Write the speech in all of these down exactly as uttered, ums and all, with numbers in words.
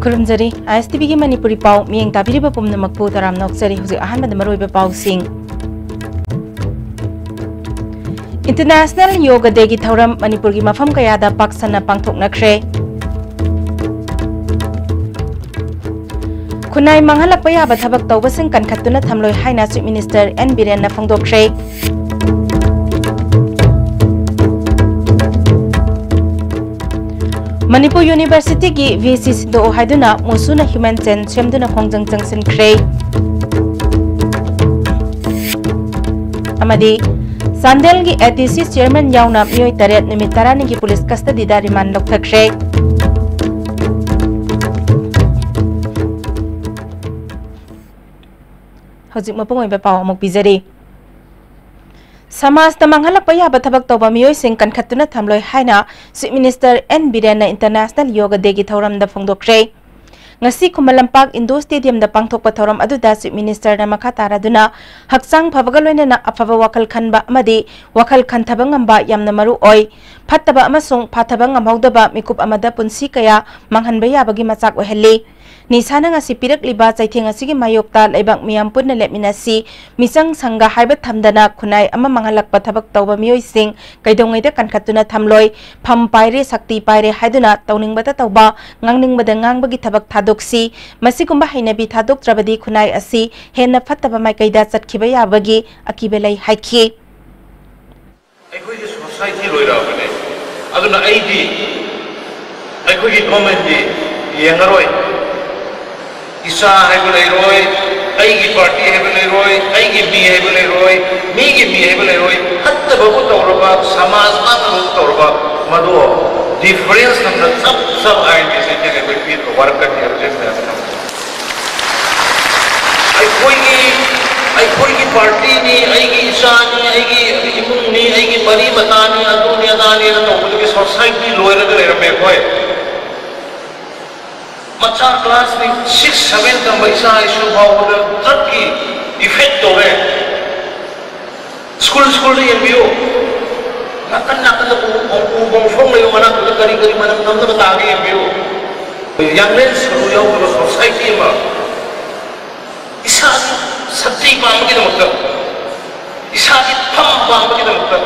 ꯈꯨꯔꯨꯝꯖꯔꯤ꯫ ISTVꯒꯤ ꯃꯅꯤꯄꯨꯔꯤ ꯄꯥꯎ ꯃꯤꯠꯌꯦꯡ ꯇꯥꯕꯤꯔꯤꯕ ꯄꯨꯝꯅꯃꯛꯄꯨ ꯇꯔꯥꯝꯅ ꯑꯣꯛꯆꯔꯤ꯫ ꯍꯧꯖꯤꯛ ꯑꯍꯥꯟꯕꯗ ꯃꯔꯨꯑꯣꯏꯕ ꯄꯥꯎꯁꯤꯡ꯫ International Yoga Dayꯒꯤ ꯊꯧꯔꯝ ꯃꯅꯤꯄꯨꯔꯒꯤ ꯃꯐꯝ ꯀꯌꯥꯗ ꯄꯥꯛ ꯁꯟꯅ ꯄꯥꯡꯊꯣꯛꯅꯈ꯭ꯔꯦ꯫ ꯈꯨꯟꯅꯥꯏ ꯃꯥꯡꯍꯜꯂꯛꯄ ꯌꯥꯕ ꯊꯕꯛ ꯇꯧꯕꯁꯤꯡ ꯀꯟꯈꯠꯇꯨꯅ ꯊꯝꯂꯣꯏ ꯍꯥꯏꯅ Chief Minister N ꯕꯤꯔꯦꯟꯅ ꯐꯣꯡꯗꯣꯛꯈ꯭ꯔꯦ꯫ Manipur Universityꯒꯤ VC ꯁꯤꯟꯗꯣꯛꯎ ꯍꯥꯏꯗꯨꯅ ꯃꯨꯁꯨꯅ human chain ꯁꯦꯝꯗꯨꯅ ꯈꯣꯡꯖꯪ ꯆꯪꯁꯤꯟꯈ꯭ꯔꯦ꯫ ꯑꯃꯗꯤ ꯆꯥꯟꯗꯦꯜꯒꯤ ADC chairman ꯌꯥꯎꯅ ꯃꯤꯑꯣꯏ ꯇꯔꯦꯠ ꯅꯨꯃꯤꯠ ꯇꯔꯥꯅꯤꯒꯤ police custodyꯗ remand ꯂꯧꯊꯈ꯭ꯔꯦ꯫ ꯍꯧꯖꯤꯛ ꯃꯄꯨꯡ ꯑꯣꯏꯕ ꯄꯥꯎ ꯑꯃꯨꯛ ꯄꯤꯖꯔꯤ꯫ ꯁꯃꯥꯖꯇ ꯃꯥꯡꯍꯜꯂꯛꯄ ꯌꯥꯕ ꯊꯕꯛ ꯇꯧꯕ ꯃꯤꯑꯣꯏꯁꯤꯡ ꯀꯟꯈꯠꯇꯨꯅ ꯊꯝꯂꯣꯏ ꯍꯥꯏꯅ Chief Minister N ꯕꯤꯔꯦꯟꯅ International Yoga Dayꯒꯤ ꯊꯧꯔꯝꯗ ꯐꯣꯡꯗꯣꯛꯈ꯭ꯔꯦ꯫ ꯉꯁꯤ ꯈꯨꯃꯟ ꯂꯝꯄꯥꯛ Indoor Stadiumꯗ ꯄꯥꯡꯊꯣꯛꯄ ꯊꯧꯔꯝ ꯑꯗꯨꯗ Chief Ministerꯅ ꯃꯈꯥ ꯇꯥꯔꯗꯨꯅ ꯍꯛꯆꯥꯡ ꯐꯕꯒ ꯂꯣꯏꯅꯅ ꯑꯐꯕ ꯋꯥꯈꯜ ꯈꯟꯕ ꯑꯃꯗꯤ ꯋꯥꯈꯜ ꯈꯟꯊꯕ ꯉꯝꯕ ꯌꯥꯝꯅ ꯃꯔꯨ ꯑꯣꯏ꯫ ꯐꯠꯇꯕ ꯑꯃꯁꯨꯡ ꯐꯥꯊꯕ ꯉꯝꯍꯧꯗꯕ ꯃꯤꯀꯨꯞ ꯑꯃꯗ ꯄꯨꯟꯁꯤ ꯀꯌꯥ ꯃꯥꯡꯍꯟꯕ ꯌꯥꯕꯒꯤ ꯃꯆꯥꯛ ꯑꯣꯏꯍꯜꯂꯤ꯫ ꯅꯤꯁꯥꯅ ꯉꯁꯤ ꯄꯤꯔꯛꯂꯤꯕ ꯆꯩꯊꯦꯡ ꯑꯁꯤꯒꯤ ꯃꯥꯌꯣꯛꯇ ꯂꯩꯕꯥꯛ ꯃꯤꯌꯥꯝ ꯄꯨꯟꯅ ꯂꯦꯞꯃꯤꯟꯅꯁꯤ꯫ ꯃꯤꯆꯪ ꯁꯪꯒ ꯍꯥꯏꯕ ꯊꯝꯗꯅ ꯈꯨꯟꯅꯥꯏ ꯑꯃ ꯃꯥꯡꯍꯜꯂꯛꯄ ꯊꯕꯛ ꯇꯧꯕ ꯃꯤꯑꯣꯏꯁꯤꯡ ꯀꯩꯗꯧꯉꯩꯗ ꯀꯟꯈꯠꯇꯨꯅ ꯊꯝꯂꯣꯏ꯫ ꯐꯝ ꯄꯥꯏꯔꯦ, ꯁꯛꯇꯤ ꯄꯥꯏꯔꯦ ꯍꯥꯏꯗꯨꯅ ꯇꯧꯅꯤꯡꯕꯇ ꯇꯧꯕ, ꯉꯥꯡꯅꯤꯡꯕꯗ ꯉꯥꯡꯕꯒꯤ ꯊꯕꯛ ꯊꯥꯗꯣꯛꯁꯤ꯫ ꯃꯁꯤꯒꯨꯝꯕ ꯍꯩꯅꯕꯤ ꯊꯥꯗꯣꯛꯇ꯭ꯔꯕꯗꯤ ꯈꯨꯟꯅꯥꯏ ꯑꯁꯤ ꯍꯦꯟꯅ ꯐꯠꯇꯕ ꯃꯥꯏꯀꯩꯗ ꯆꯠꯈꯤꯕ ꯌꯥꯕꯒꯤ ꯑꯀꯤꯕ ꯂꯩ ꯍꯥꯏꯈꯤ꯫ ꯑꯩꯈꯣꯏꯒꯤ society ꯂꯣꯏꯔꯛꯑꯕꯅꯦ꯫ ꯑꯗꯨꯅ ꯑꯩꯗꯤ ꯑꯩꯈꯣꯏꯒꯤ governmentꯗꯤ ꯌꯦꯡꯉꯔꯣꯏ꯫ ꯏꯆꯥ ꯍꯥꯏꯕ ꯂꯩꯔꯣꯏ, ꯑꯩꯒꯤ party ꯍꯥꯏꯕ ꯂꯩꯔꯣꯏ, ꯑꯩꯒꯤ ꯃꯤ ꯍꯥꯏꯕ ꯂꯩꯔꯣꯏ, ꯃꯤꯒꯤ ꯃꯤ ꯍꯥꯏꯕ ꯂꯩꯔꯣꯏ꯫ ꯐꯠꯇꯕꯕꯨ ꯇꯧꯔꯕ, ꯁꯃꯥꯖ ꯃꯥꯡꯅꯕꯕꯨ ꯇꯧꯔꯕ, ꯃꯗꯨ difference ꯊꯝꯅ ꯆꯞ ꯆꯞ INDCꯅ ꯑꯩꯈꯣꯏ ꯄꯤꯔꯤꯕ ꯋꯥꯔꯛꯀꯅꯤ ꯍꯥꯏꯕꯁꯦ ꯃꯌꯥꯝ ꯈꯪꯕ꯫ ꯑꯩꯈꯣꯏꯒꯤ, ꯑꯩꯈꯣꯏꯒꯤ partyꯅꯤ, ꯑꯩꯒꯤ ꯏꯆꯥꯅꯤ, ꯑꯩꯒꯤ ꯏꯃꯨꯡꯅꯤ, ꯑꯩꯒꯤ ꯃꯔꯤ ꯃꯇꯥꯅꯤ, ꯑꯗꯨꯅꯤ ꯑꯗꯥꯅꯤꯅ ꯇꯧꯕꯗꯒꯤ society ꯂꯣꯏꯔꯒ ꯂꯩꯔꯝꯃꯦ ꯑꯩꯈꯣꯏ꯫ ꯃꯆꯥ class six, seven ꯇꯝꯕ ꯏꯆꯥ ꯏꯁꯨ ꯐꯥꯎꯕꯗ drugꯀꯤ effect ꯇꯧꯔꯦ꯫ School, schoolꯗ ꯌꯦꯡꯕꯤꯌꯨ꯫ ꯅꯥꯀꯟ ꯅꯥꯀꯟꯗ ꯎ, ꯎ, ꯎ ꯃꯣꯡꯐꯣꯡ ꯂꯩꯕ ꯃꯅꯥꯛꯇꯨꯗ ꯀꯔꯤ ꯀꯔꯤ ꯃꯅꯝ ꯅꯝꯗꯕ ꯇꯥꯒꯦ ꯌꯦꯡꯕꯤꯌꯨ꯫ ꯌꯥꯡꯂꯦꯟ ꯁꯔꯨ ꯌꯥꯎꯗꯕ ꯁꯣꯁꯥꯏꯇꯤ ꯑꯃ, ꯏꯁꯥꯒꯤ ꯁꯛꯇꯤ ꯄꯥꯝꯕꯒꯤꯗꯃꯛꯇ, ꯏꯁꯥꯒꯤ ꯐꯝ ꯄꯥꯝꯕꯒꯤꯗꯃꯛꯇ,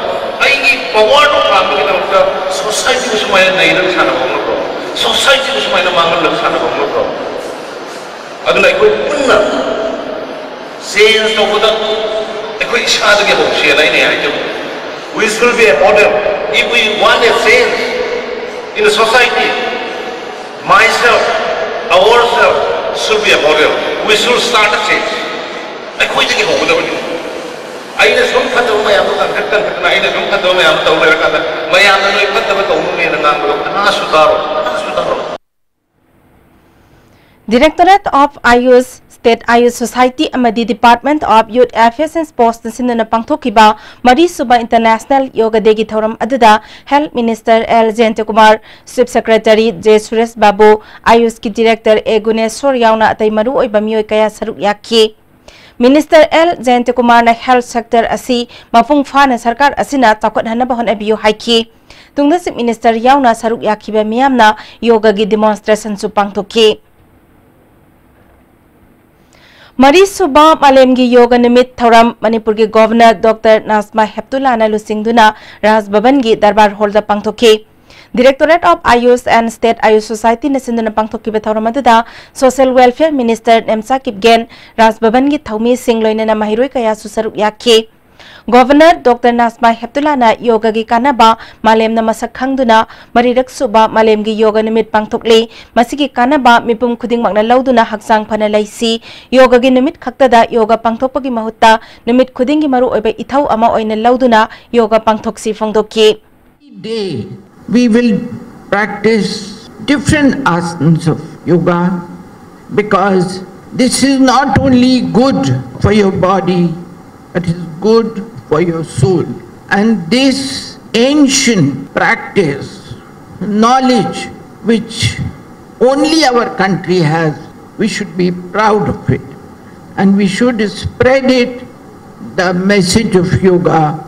ꯑꯩꯒꯤ ꯄꯋꯥꯔꯗꯣ ꯄꯥꯝꯕꯒꯤꯗꯃꯛꯇ ꯁꯣꯁꯥꯏꯇꯤꯕꯨ ꯁꯨꯃꯥꯏꯅ ꯅꯩꯔꯒ ꯁꯥꯟꯅꯕ ꯍꯧꯅꯕ꯭ꯔꯣ? ꯁꯣꯁꯥꯏꯇꯤꯕꯨ ꯁꯨꯃꯥꯏꯅ ꯃꯥꯡꯍꯜꯂꯒ ꯁꯥꯟꯅꯕ ꯍꯧꯅꯕ꯭ꯔꯣ? ꯑꯗꯨꯅ ꯑꯩꯈꯣꯏ ꯄꯨꯟꯅ ꯆꯦꯟꯖ ꯇꯧꯕꯗ ꯑꯩꯈꯣꯏ ꯏꯁꯥꯗꯒꯤ ꯍꯧꯁꯦꯅ ꯑꯩꯅ ꯍꯥꯏꯖꯕ꯫ We should be a model. If we want a change in the society, myself, ourselves should be a model. We should start a change. ꯑꯩꯈꯣꯏꯗꯒꯤ ꯍꯧꯒꯗꯕꯅꯤ꯫ ꯑꯩꯅ ꯁꯨꯝ ꯐꯠꯇꯕ ꯃꯌꯥꯝꯗꯣ ꯀꯟꯈꯠ ꯀꯟꯈꯠꯇꯅ, ꯑꯩꯅ ꯁꯨꯝ ꯐꯠꯇꯕ ꯃꯌꯥꯝ ꯇꯧ ꯂꯩꯔꯀꯥꯟꯗ ꯃꯌꯥꯝꯅ ꯅꯣꯏ ꯐꯠꯇꯕ ꯇꯧꯅꯨꯅꯦꯅ ꯉꯥꯡꯕꯗꯣ ꯀꯅꯥꯁꯨ ꯇꯥꯔꯣꯏ, ꯀꯅꯥꯁꯨ ꯇꯥꯔꯣꯏ꯫ Directorate of Ayush, State Ayush Society ꯑꯃꯗꯤ Department of Youth Affairs and Sportsꯅ ꯁꯤꯟꯗꯨꯅ ꯄꯥꯡꯊꯣꯛꯈꯤꯕ ꯃꯔꯤꯁꯨꯕ International Yoga Dayꯒꯤ ꯊꯧꯔꯝ ꯑꯗꯨꯗ Health Minister L Jayantakumar, Chief Secretary J Suresh Babu, ꯑꯥꯌꯨꯁꯀꯤ Director ꯑꯦ ꯒꯨꯅꯦꯁꯣꯔ ꯌꯥꯎꯅ ꯑꯇꯩ ꯃꯔꯨꯑꯣꯏꯕ ꯃꯤꯑꯣꯏ ꯀꯌꯥ ꯁꯔꯨꯛ ꯌꯥꯈꯤ꯫ Minister ꯑꯦꯜ ꯖꯌꯟꯇꯀꯨꯃꯥꯔꯅ health sector ꯑꯁꯤ ꯃꯄꯨꯡ ꯐꯥꯅ ꯁꯔꯀꯥꯔ ꯑꯁꯤꯅ ꯆꯥꯎꯈꯠꯍꯟꯅꯕ ꯍꯣꯠꯅꯕꯤꯌꯨ ꯍꯥꯏꯈꯤ꯫ ꯇꯨꯡꯗ Chief Minister ꯌꯥꯎꯅ ꯁꯔꯨꯛ ꯌꯥꯈꯤꯕ ꯃꯤꯌꯥꯝꯅ ꯌꯣꯒꯒꯤ demonstrationꯁꯨ ꯄꯥꯡꯊꯣꯛꯈꯤ꯫ ꯃꯔꯤꯁꯨꯕ ꯃꯥꯂꯦꯝꯒꯤ ꯌꯣꯒ ꯅꯨꯃꯤꯠ ꯊꯧꯔꯝ ꯃꯅꯤꯄꯨꯔꯒꯤ Governor Doctor ꯅꯥꯖꯃꯥ ꯍꯦꯞꯇꯨꯂꯥꯅ ꯂꯨꯆꯤꯡꯗꯨꯅ ꯔꯥꯖ ꯚꯕꯟꯒꯤ ꯗꯔꯕꯥꯔ ꯍꯣꯜꯗ ꯄꯥꯡꯊꯣꯛꯈꯤ꯫ Directorate of Ayush and State Ayush Societyꯅ ꯁꯤꯟꯗꯨꯅ ꯄꯥꯡꯊꯣꯛꯈꯤꯕ ꯊꯧꯔꯝ ꯑꯗꯨꯗ Social Welfare Minister Nemcha Kipgen, ꯔꯥꯖ ꯚꯕꯟꯒꯤ ꯊꯧꯃꯤꯁꯤꯡ ꯂꯣꯏꯅꯅ ꯃꯍꯩꯔꯣꯏ ꯀꯌꯥꯁꯨ ꯁꯔꯨꯛ ꯌꯥꯈꯤ꯫ Governor Doctor ꯅꯥꯖꯃꯥ ꯍꯦꯞꯇꯨꯂꯥꯅ ꯌꯣꯒꯒꯤ ꯀꯥꯟꯅꯕ ꯃꯥꯂꯦꯝꯅ ꯃꯁꯛ ꯈꯪꯗꯨꯅ ꯃꯔꯤꯔꯛ ꯁꯨꯕ ꯃꯥꯂꯦꯝꯒꯤ ꯌꯣꯒ ꯅꯨꯃꯤꯠ ꯄꯥꯡꯊꯣꯛꯂꯤ꯫ ꯃꯁꯤꯒꯤ ꯀꯥꯟꯅꯕ ꯃꯤꯄꯨꯝ ꯈꯨꯗꯤꯡꯃꯛꯅ ꯂꯧꯗꯨꯅ ꯍꯛꯆꯥꯡ ꯐꯅ ꯂꯩꯁꯤ꯫ ꯌꯣꯒꯒꯤ ꯅꯨꯃꯤꯠ ꯈꯛꯇꯗ ꯌꯣꯒ ꯄꯥꯡꯊꯣꯛꯄꯒꯤ ꯃꯍꯨꯠꯇ ꯅꯨꯃꯤꯠ ꯈꯨꯗꯤꯡꯒꯤ ꯃꯔꯨꯑꯣꯏꯕ ꯏꯊꯧ ꯑꯃ ꯑꯣꯏꯅ ꯂꯧꯗꯨꯅ ꯌꯣꯒ ꯄꯥꯡꯊꯣꯛꯁꯤ ꯐꯣꯡꯗꯣꯛꯈꯤ꯫ Day we will practice different asanas of yoga, because this is not only good for your body, but is good for your soul. And this ancient practice, knowledge which only our country has, we should be proud of it. And we should spread it, the message of yoga,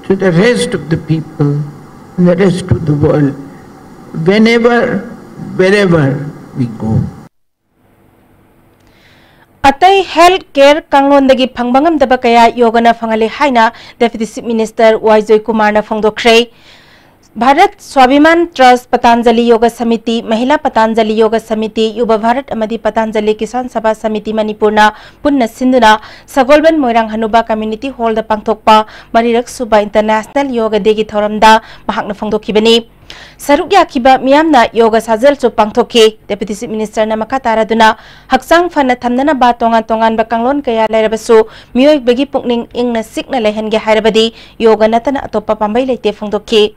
to the rest of the people and the rest of the world. Whenever wherever we go. ꯑꯇꯩ health care ꯀꯥꯡꯂꯣꯟꯗꯒꯤ ꯐꯪꯕ ꯉꯝꯗꯕ ꯀꯌꯥ ꯌꯣꯒꯅ ꯐꯪꯍꯜꯂꯤ ꯍꯥꯏꯅ Deputy Chief Minister ꯋꯥꯏ ꯖꯣꯏꯀꯨꯃꯥꯔꯅ ꯐꯣꯡꯗꯣꯛꯈ꯭ꯔꯦ꯫ ꯚꯥꯔꯠ ꯁ꯭ꯋꯥꯚꯤꯃꯥꯟ ꯇ꯭ꯔꯁ, ꯄꯇꯥꯟꯖꯂꯤ ꯌꯣꯒ ꯁꯃꯤꯇꯤ, ꯃꯍꯤꯂꯥ ꯄꯇꯥꯟꯖꯂꯤ ꯌꯣꯒ ꯁꯃꯤꯇꯤ, ꯌꯨꯕ ꯚꯥꯔꯠ ꯑꯃꯗꯤ ꯄꯇꯥꯟꯖꯂꯤ ꯀꯤꯁꯥꯟ ꯁꯚꯥ ꯁꯃꯤꯇꯤ ꯃꯅꯤꯄꯨꯔꯅ ꯄꯨꯟꯅ ꯁꯤꯟꯗꯨꯅ ꯁꯒꯣꯜꯕꯟ ꯃꯣꯏꯔꯥꯡ ꯍꯅꯨꯕ Community Hallꯗ ꯄꯥꯡꯊꯣꯛꯄ ꯃꯔꯤꯔꯛ ꯁꯨꯕ International Yoga Dayꯒꯤ ꯊꯧꯔꯝꯗ ꯃꯍꯥꯛꯅ ꯐꯣꯡꯗꯣꯛꯈꯤꯕꯅꯤ꯫ ꯁꯔꯨꯛ ꯌꯥꯈꯤꯕ ꯃꯤꯌꯥꯝꯅ ꯌꯣꯒ ꯁꯥꯖꯦꯜꯁꯨ ꯄꯥꯡꯊꯣꯛꯈꯤ꯫ Deputy Chief Ministerꯅ ꯃꯈꯥ ꯇꯥꯔꯗꯨꯅ ꯍꯛꯆꯥꯡ ꯐꯅ ꯊꯝꯅꯅꯕ ꯇꯣꯉꯥꯟ ꯇꯣꯉꯥꯟꯕ ꯀꯥꯡꯂꯣꯟ ꯀꯌꯥ ꯂꯩꯔꯕꯁꯨ ꯃꯤꯑꯣꯏꯕꯒꯤ ꯄꯨꯛꯅꯤꯡ ꯏꯪꯅ ꯆꯤꯛꯅ ꯂꯩꯍꯟꯒꯦ ꯍꯥꯏꯔꯕꯗꯤ ꯌꯣꯒ ꯅꯠꯇꯅ ꯑꯇꯣꯞꯄ ꯄꯥꯝꯕꯩ ꯂꯩꯇꯦ ꯐꯣꯡꯗꯣꯛꯈꯤ꯫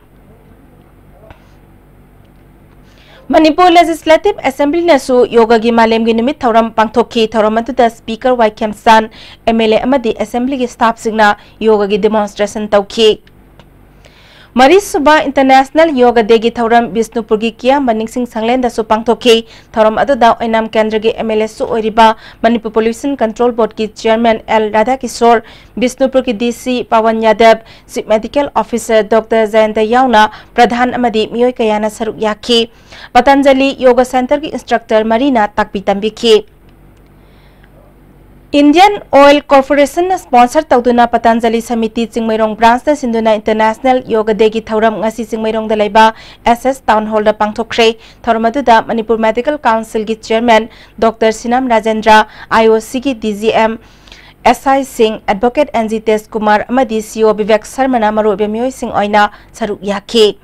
ꯃꯅꯤꯄꯨꯔ Legislative Assemblyꯅꯁꯨ ꯌꯣꯒꯒꯤ ꯃꯥꯂꯦꯝꯒꯤ ꯅꯨꯃꯤꯠ ꯊꯧꯔꯝ ꯄꯥꯡꯊꯣꯛꯈꯤ꯫ ꯊꯧꯔꯝ ꯑꯗꯨꯗ Speaker ꯋꯥꯏ ꯈꯦꯝꯆꯥꯟ, MLA ꯑꯃꯗꯤ Assemblyꯒꯤ staffꯁꯤꯡꯅ ꯌꯣꯒꯒꯤ demonstration ꯇꯧꯈꯤ꯫ ꯃꯔꯤꯁꯨꯕ International Yoga Dayꯒꯤ ꯊꯧꯔꯝ ꯕꯤꯁꯅꯨꯄꯨꯔꯒꯤ ꯀꯤꯌꯥꯝꯕ ꯅꯤꯡꯁꯤꯡ ꯁꯪꯂꯦꯟꯗꯁꯨ ꯄꯥꯡꯊꯣꯛꯈꯤ꯫ ꯊꯧꯔꯝ ꯑꯗꯨꯗ ꯑꯣꯏꯅꯥꯝ ꯀꯦꯟꯗ꯭ꯔꯒꯤ MLAꯁꯨ ꯑꯣꯏꯔꯤꯕ ꯃꯅꯤꯄꯨꯔ Pollution Control Boardꯀꯤ Chairman ꯑꯦꯜ ꯔꯥꯙꯥꯀꯤꯁꯣꯔ, ꯕꯤꯁꯅꯨꯄꯨꯔꯒꯤ DC Pawan Yadav, Chief Medical Officer doctor Jayanta ꯌꯥꯎꯅ ꯄ꯭ꯔꯙꯥꯟ ꯑꯃꯗꯤ ꯃꯤꯑꯣꯏ ꯀꯌꯥꯅ ꯁꯔꯨꯛ ꯌꯥꯈꯤ꯫ ꯄꯇꯟꯖꯂꯤ ꯌꯣꯒ Centreꯒꯤ instructor ꯃꯔꯤꯅ ꯇꯥꯛꯄꯤ ꯇꯝꯕꯤꯈꯤ꯫ Indian Oil Corporationꯅ sponsor ꯇꯧꯗꯨꯅ ꯄꯇꯥꯟꯖꯂꯤ ꯁꯃꯤꯇꯤ ꯆꯤꯡꯃꯩꯔꯣꯡ branchꯅ ꯁꯤꯟꯗꯨꯅ International Yoga Dayꯒꯤ ꯊꯧꯔꯝ ꯉꯁꯤ ꯆꯤꯡꯃꯩꯔꯣꯡꯗ ꯂꯩꯕ SS Town Hallꯗ ꯄꯥꯡꯊꯣꯛꯈ꯭ꯔꯦ꯫ ꯊꯧꯔꯝ ꯑꯗꯨꯗ ꯃꯅꯤꯄꯨꯔ Medical Councilꯒꯤ Chairman ꯗꯣꯛꯇꯔ ꯁꯤꯅꯥꯝ ꯔꯥꯖꯦꯟꯗ꯭ꯔ, IOCꯒꯤ DGM, SI ꯁꯤꯡ, Advocate NG ꯇꯦꯖꯀꯨꯃꯥꯔ ꯑꯃꯗꯤ CO ꯕꯤꯕꯦꯛ ꯁꯔꯃꯅ ꯃꯔꯨꯑꯣꯏꯕ ꯃꯤꯑꯣꯏꯁꯤꯡ ꯑꯣꯏꯅ ꯁꯔꯨꯛ ꯌꯥꯈꯤ꯫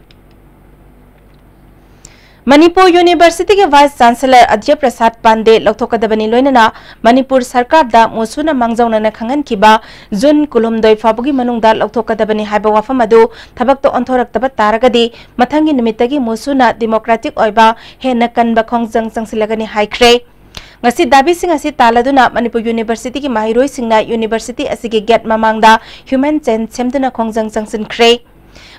ꯃꯅꯤꯄꯨꯔ Universityꯒꯤ Vice Chancellor ꯑꯗ꯭ꯌ ꯄ꯭ꯔꯁꯥꯗ ꯄꯥꯟꯗꯦ ꯂꯧꯊꯣꯛꯀꯗꯕꯅꯤ, ꯂꯣꯏꯅꯅ ꯃꯅꯤꯄꯨꯔ ꯁꯔꯀꯥꯔꯗ ꯃꯨꯁꯨꯅ ꯃꯥꯡꯖꯧꯅꯅ ꯈꯪꯍꯟꯈꯤꯕ ꯖꯨꯟ ꯀꯨꯟꯍꯨꯝꯗꯣꯏ ꯐꯥꯎꯕꯒꯤ ꯃꯅꯨꯡꯗ ꯂꯧꯊꯣꯛꯀꯗꯕꯅꯤ ꯍꯥꯏꯕ ꯋꯥꯐꯝ ꯑꯗꯨ ꯊꯕꯛꯇ ꯑꯣꯟꯊꯣꯔꯛꯇꯕ ꯇꯥꯔꯒꯗꯤ ꯃꯊꯪꯒꯤ ꯅꯨꯃꯤꯠꯇꯒꯤ ꯃꯨꯁꯨꯅ democratic ꯑꯣꯏꯕ ꯍꯦꯟꯅ ꯀꯟꯕ ꯈꯣꯡꯖꯪ ꯆꯪꯁꯤꯜꯂꯒꯅꯤ ꯍꯥꯏꯈ꯭ꯔꯦ꯫ ꯉꯁꯤ ꯗꯥꯕꯤꯁꯤꯡ ꯑꯁꯤ ꯇꯥꯜꯂꯗꯨꯅ ꯃꯅꯤꯄꯨꯔ Universityꯒꯤ ꯃꯍꯩꯔꯣꯏꯁꯤꯡꯅ University ꯑꯁꯤꯒꯤ gate ꯃꯃꯥꯡꯗ human chain ꯁꯦꯝꯗꯨꯅ ꯈꯣꯡꯖꯪ ꯆꯪꯁꯤꯟꯈ꯭ꯔꯦ꯫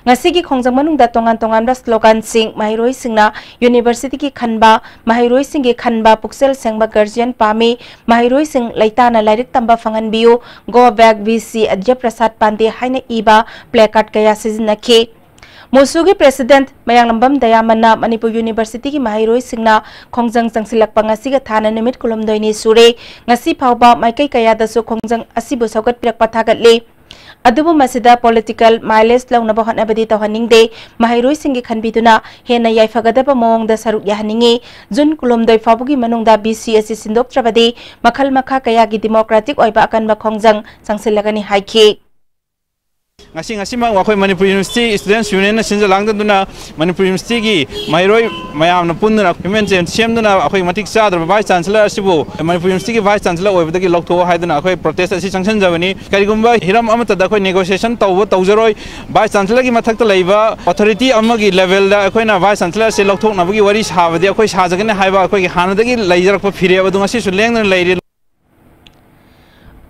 ꯉꯁꯤꯒꯤ ꯈꯣꯡꯖꯪ ꯃꯅꯨꯡꯗ ꯇꯣꯉꯥꯟ ꯇꯣꯉꯥꯟꯕ sloganꯁꯤꯡ, ꯃꯍꯩꯔꯣꯏꯁꯤꯡꯅ Universityꯒꯤ ꯈꯟꯕ, ꯃꯍꯩꯔꯣꯏꯁꯤꯡꯒꯤ ꯈꯟꯕ, ꯄꯨꯛꯆꯦꯜ ꯁꯦꯡꯕ guardian ꯄꯥꯝꯃꯤ, ꯃꯍꯩꯔꯣꯏꯁꯤꯡ ꯂꯩꯇꯥꯅ ꯂꯥꯏꯔꯤꯛ ꯇꯝꯕ ꯐꯪꯍꯟꯕꯤꯌꯨ, Go back VC ꯑꯗ꯭ꯌ ꯄ꯭ꯔꯁꯥꯗ ꯄꯥꯟꯗꯦ ꯍꯥꯏꯅ ꯏꯕ placard ꯀꯌꯥ ꯁꯤꯖꯤꯟꯅꯈꯤ꯫ ꯃꯣꯁꯨꯒꯤ ꯄ꯭ꯔꯦꯁꯤꯗꯦꯟꯠ ꯃꯌꯥꯡꯂꯝꯕꯝ ꯗꯌꯥꯃꯟꯅ ꯃꯅꯤꯄꯨꯔ ꯌꯨꯅꯤꯚꯔꯁꯤꯇꯤꯒꯤ ꯃꯍꯩꯔꯣꯏꯁꯤꯡꯅ ꯈꯣꯡꯖꯪ ꯆꯪꯁꯤꯜꯂꯛꯄ ꯉꯁꯤꯒ ꯊꯥꯅ ꯅꯨꯃꯤꯠ ꯀꯨꯟꯍꯨꯝꯗꯣꯏꯅꯤ ꯁꯨꯔꯦ꯫ ꯉꯁꯤ ꯐꯥꯎꯕ ꯃꯥꯏꯀꯩ ꯀꯌꯥꯗꯁꯨ ꯈꯣꯡꯖꯪ ꯑꯁꯤꯕꯨ ꯁꯧꯒꯠꯄꯤꯔꯛꯄ ꯊꯥꯒꯠꯂꯤ꯫ ꯑꯗꯨꯕꯨ ꯃꯁꯤꯗ political mileage ꯂꯧꯅꯕ ꯍꯣꯠꯅꯕꯗꯤ ꯇꯧꯍꯟꯅꯤꯡꯗꯦ꯫ ꯃꯍꯩꯔꯣꯏꯁꯤꯡꯒꯤ ꯈꯟꯕꯤꯗꯨꯅ ꯍꯦꯟꯅ ꯌꯥꯏꯐꯒꯗꯕ ꯃꯑꯣꯡꯗ ꯁꯔꯨꯛ ꯌꯥꯍꯟꯅꯤꯡꯏ꯫ ꯖꯨꯟ ꯀꯨꯟꯍꯨꯝꯗꯣꯏ ꯐꯥꯎꯕꯒꯤ ꯃꯅꯨꯡꯗ ꯕꯤ ꯁꯤ ꯑꯁꯤ ꯁꯤꯟꯗꯣꯛꯇ꯭ꯔꯕꯗꯤ ꯃꯈꯜ ꯃꯈꯥ ꯀꯌꯥꯒꯤ democratic ꯑꯣꯏꯕ ꯑꯀꯟꯕ ꯈꯣꯡꯖꯪ ꯆꯪꯁꯤꯜꯂꯒꯅꯤ ꯍꯥꯏꯈꯤ꯫ ꯉꯁꯤ, ꯉꯁꯤꯃꯛ ꯑꯩꯈꯣꯏ ꯃꯅꯤꯄꯨꯔ ꯌꯨꯅꯤꯚꯔꯁꯤꯇꯤ ꯁ꯭ꯇꯨꯗꯦꯟꯠꯁ ꯌꯨꯅꯤꯌꯟꯅ ꯁꯤꯟꯖ ꯂꯥꯡꯖꯗꯨꯅ ꯃꯅꯤꯄꯨꯔ ꯌꯨꯅꯤꯚꯔꯁꯤꯇꯤꯒꯤ ꯃꯍꯩꯔꯣꯏ ꯃꯌꯥꯝꯅ ꯄꯨꯟꯗꯨꯅ movement ꯁꯦꯝꯗꯨꯅ ꯑꯩꯈꯣꯏ ꯃꯇꯤꯛ ꯆꯥꯗ꯭ꯔꯕ vice chancellor ꯑꯁꯤꯕꯨ ꯃꯅꯤꯄꯨꯔ ꯌꯨꯅꯤꯚꯔꯁꯤꯇꯤꯒꯤ vice chancellor ꯑꯣꯏꯕꯗꯒꯤ ꯂꯧꯊꯣꯛꯑꯣ ꯍꯥꯏꯗꯨꯅ ꯑꯩꯈꯣꯏ protest ꯑꯁꯤ ꯆꯪꯁꯤꯟꯖꯕꯅꯤ꯫ ꯀꯔꯤꯒꯨꯝꯕ ꯍꯤꯔꯝ ꯑꯃꯠꯇꯗ ꯑꯩꯈꯣꯏ negotiation ꯇꯧꯕ ꯇꯧꯖꯔꯣꯏ꯫ Vice chancellorꯒꯤ ꯃꯊꯛꯇ ꯂꯩꯕ authority ꯑꯃꯒꯤ levelꯗ ꯑꯩꯈꯣꯏꯅ vice chancellor ꯑꯁꯤ ꯂꯧꯊꯣꯛꯅꯕꯒꯤ ꯋꯥꯔꯤ ꯁꯥꯕꯗꯤ ꯑꯩꯈꯣꯏ ꯁꯥꯖꯒꯅꯤ ꯍꯥꯏꯕ ꯑꯩꯈꯣꯏꯒꯤ ꯍꯥꯟꯅꯗꯒꯤ ꯂꯩꯖꯔꯛꯄ ꯐꯤꯔꯦꯞ ꯑꯗꯨ ꯉꯁꯤꯁꯨ ꯂꯦꯡꯗꯅ ꯂꯩꯔꯤ꯫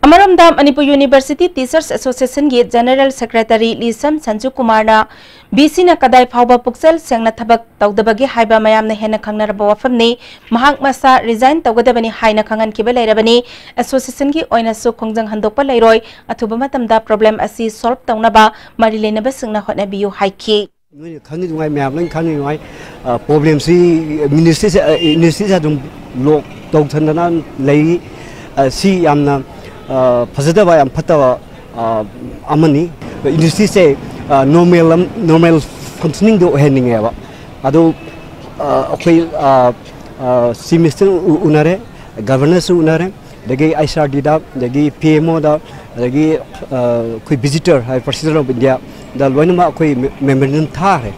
ꯑꯃꯔꯣꯝꯗ ꯃꯅꯤꯄꯨꯔ ꯌꯨꯅꯤꯚꯔꯁꯤꯇꯤ ꯇꯤꯆꯔꯁ ꯑꯦꯁꯣꯁꯤꯌꯦꯁꯟꯒꯤ ꯖꯦꯅꯔꯦꯜ ꯁꯦꯀ꯭ꯔꯦꯇꯔꯤ ꯂꯤꯁꯝ ꯁꯟꯖꯨ ꯀꯨꯃꯥꯔꯅ ꯕꯤ ꯁꯤꯅ ꯀꯗꯥꯏ ꯐꯥꯎꯕ ꯄꯨꯛꯆꯦꯜ ꯁꯦꯡꯅ ꯊꯕꯛ ꯇꯧꯗꯕꯒꯦ ꯍꯥꯏꯕ ꯃꯌꯥꯝꯅ ꯍꯦꯟꯅ ꯈꯪꯅꯔꯕ ꯋꯥꯐꯝꯅꯤ꯫ ꯃꯍꯥꯛ ꯃꯁꯥ resign ꯇꯧꯒꯗꯕꯅꯤ ꯍꯥꯏꯅ ꯈꯪꯍꯟꯈꯤꯕ ꯂꯩꯔꯕꯅꯤ꯫ ꯑꯦꯁꯣꯁꯤꯌꯦꯁꯟꯒꯤ ꯑꯣꯏꯅꯁꯨ ꯈꯣꯡꯖꯪ ꯍꯟꯗꯣꯛꯄ ꯂꯩꯔꯣꯏ꯫ ꯑꯊꯨꯕ ꯃꯇꯝꯗ problem ꯑꯁꯤ solve ꯇꯧꯅꯕ ꯃꯔꯤ ꯂꯩꯅꯕꯁꯤꯡꯅ ꯍꯣꯠꯅꯕꯤꯌꯨ ꯍꯥꯏꯈꯤ꯫ ꯅꯣꯏꯅ ꯈꯪꯉꯤ ꯅꯨꯡꯉꯥꯏ, ꯃꯌꯥꯝ ꯂꯣꯏꯅ ꯈꯪꯉꯤ ꯅꯨꯡꯉꯥꯏ꯫ ꯑ, problemꯁꯤ ꯌꯨꯅꯤꯚꯔꯁꯤꯇꯤꯁꯦ, ꯑ, ꯌꯨꯅꯤꯚꯔꯁꯤꯇꯤꯁꯦ ꯑꯗꯨꯝ lock ꯇꯧꯁꯟꯗꯅ ꯂꯩꯔꯤ꯫ ꯑ, ꯁꯤ ꯌꯥꯝꯅ, ꯑ, ꯐꯖꯗꯕ, ꯌꯥꯝ ꯐꯠꯇꯕ, ꯑ, ꯑꯃꯅꯤ꯫ ꯌꯨꯅꯤꯚꯔꯁꯤꯇꯤꯁꯦ, ꯑ, normal ꯑꯃ, normal functioningꯗꯣ ꯑꯣꯏꯍꯟꯅꯤꯡꯉꯦꯕ꯫ ꯑꯗꯨ, ꯑ, ꯑꯩꯈꯣꯏ, ꯑ, ꯑ, Chief Minister ꯎ-, ꯎꯅꯔꯦ, Governorꯁꯨ ꯎꯅꯔꯦ, ꯑꯗꯒꯤ H R Dꯗ, ꯑꯗꯒꯤ P M Oꯗ, ꯑꯗꯒꯤ, ꯑ, ꯑꯩꯈꯣꯏ visitor ꯍꯥꯏ, President of Indiaꯗ ꯂꯣꯏꯅꯃꯛ ꯑꯩꯈꯣꯏ me-, memorandum ꯊꯥꯈ꯭ꯔꯦ꯫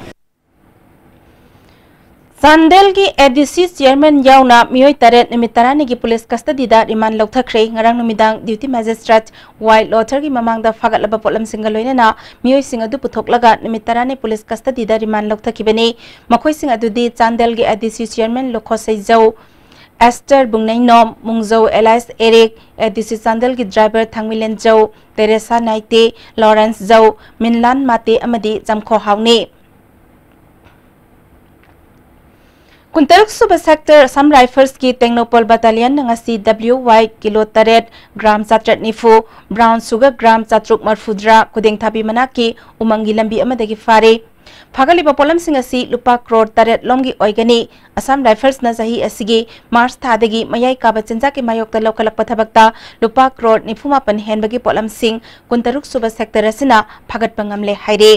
ꯆꯥꯟꯗꯦꯜꯒꯤ A D C chairman ꯌꯥꯎꯅ ꯃꯤꯑꯣꯏ ꯇꯔꯦꯠ ꯅꯨꯃꯤꯠ ꯇꯔꯥꯅꯤꯒꯤ police custodyꯗ remand ꯂꯧꯊꯈ꯭ꯔꯦ꯫ ꯉꯔꯥꯡ ꯅꯨꯃꯤꯗꯥꯡ duty magistrate Y ꯂꯣꯊꯔꯒꯤ ꯃꯃꯥꯡꯗ ꯐꯥꯒꯠꯂꯕ ꯄꯣꯠꯂꯝꯁꯤꯡꯒ ꯂꯣꯏꯅꯅ ꯃꯤꯑꯣꯏꯁꯤꯡ ꯑꯗꯨ ꯄꯨꯊꯣꯛꯂꯒ ꯅꯨꯃꯤꯠ ꯇꯔꯥꯅꯤ police custodyꯗ remand ꯂꯧꯊꯈꯤꯕꯅꯤ꯫ ꯃꯈꯣꯏꯁꯤꯡ ꯑꯗꯨꯗꯤ ꯆꯥꯟꯗꯦꯜꯒꯤ A D C chairman Lukhoseizou Esther Bungneinom, Mungzou Elias Eric, A D C ꯆꯥꯟꯗꯦꯜꯒꯤ driver Thangminlen Zou, Teresa Naite, Lawrence Zou, Minlan Mate ꯑꯃꯗꯤ ꯆꯝꯈꯣ ꯍꯥꯎꯅꯤ꯫ ꯀꯨꯟꯇꯔꯨꯛ ꯁꯨꯕ sector Assam Riflesꯀꯤ ꯇꯦꯡꯅꯧꯄꯜ battalionꯅ ꯉꯁꯤ W Y ꯀꯤꯂꯣ ꯇꯔꯦꯠ, gram ꯆꯥꯇ꯭ꯔꯦꯠ ꯅꯤꯐꯨ, brown sugar gram ꯆꯥꯇ꯭ꯔꯨꯛ ꯃꯔꯐꯨꯇꯔꯥ ꯈꯨꯗꯦꯡꯊꯥꯕꯤ ꯃꯅꯥꯛꯀꯤ ꯎꯃꯪꯒꯤ ꯂꯝꯕꯤ ꯑꯃꯗꯒꯤ ꯐꯥꯔꯦ꯫ ꯐꯒꯠꯂꯤꯕ ꯄꯣꯠꯂꯝꯁꯤꯡ ꯑꯁꯤ ꯂꯨꯄꯥ ꯀ꯭ꯔꯣꯔ ꯇꯔꯦꯠ ꯂꯣꯝꯒꯤ ꯑꯣꯏꯒꯅꯤ꯫ ꯑꯁꯥꯝ ꯔꯥꯏꯐꯜꯁꯅ ꯆꯍꯤ ꯑꯁꯤꯒꯤ ꯃꯥꯔꯆ ꯊꯥꯗꯒꯤ ꯃꯌꯥꯏ ꯀꯥꯕ ꯆꯤꯟꯖꯥꯛꯀꯤ ꯃꯥꯌꯣꯛꯇ ꯂꯧꯈꯠꯂꯛꯄ ꯊꯕꯛꯇ ꯂꯨꯄꯥ ꯀ꯭ꯔꯣꯔ ꯅꯤꯐꯨ ꯃꯥꯄꯟ ꯍꯦꯟꯕꯒꯤ ꯄꯣꯠꯂꯝꯁꯤꯡ ꯀꯨꯟꯇꯔꯨꯛ ꯁꯨꯕ ꯁꯦꯛꯇꯔ ꯑꯁꯤꯅ ꯐꯒꯠꯄ ꯉꯝꯂꯦ ꯍꯥꯏꯔꯤ꯫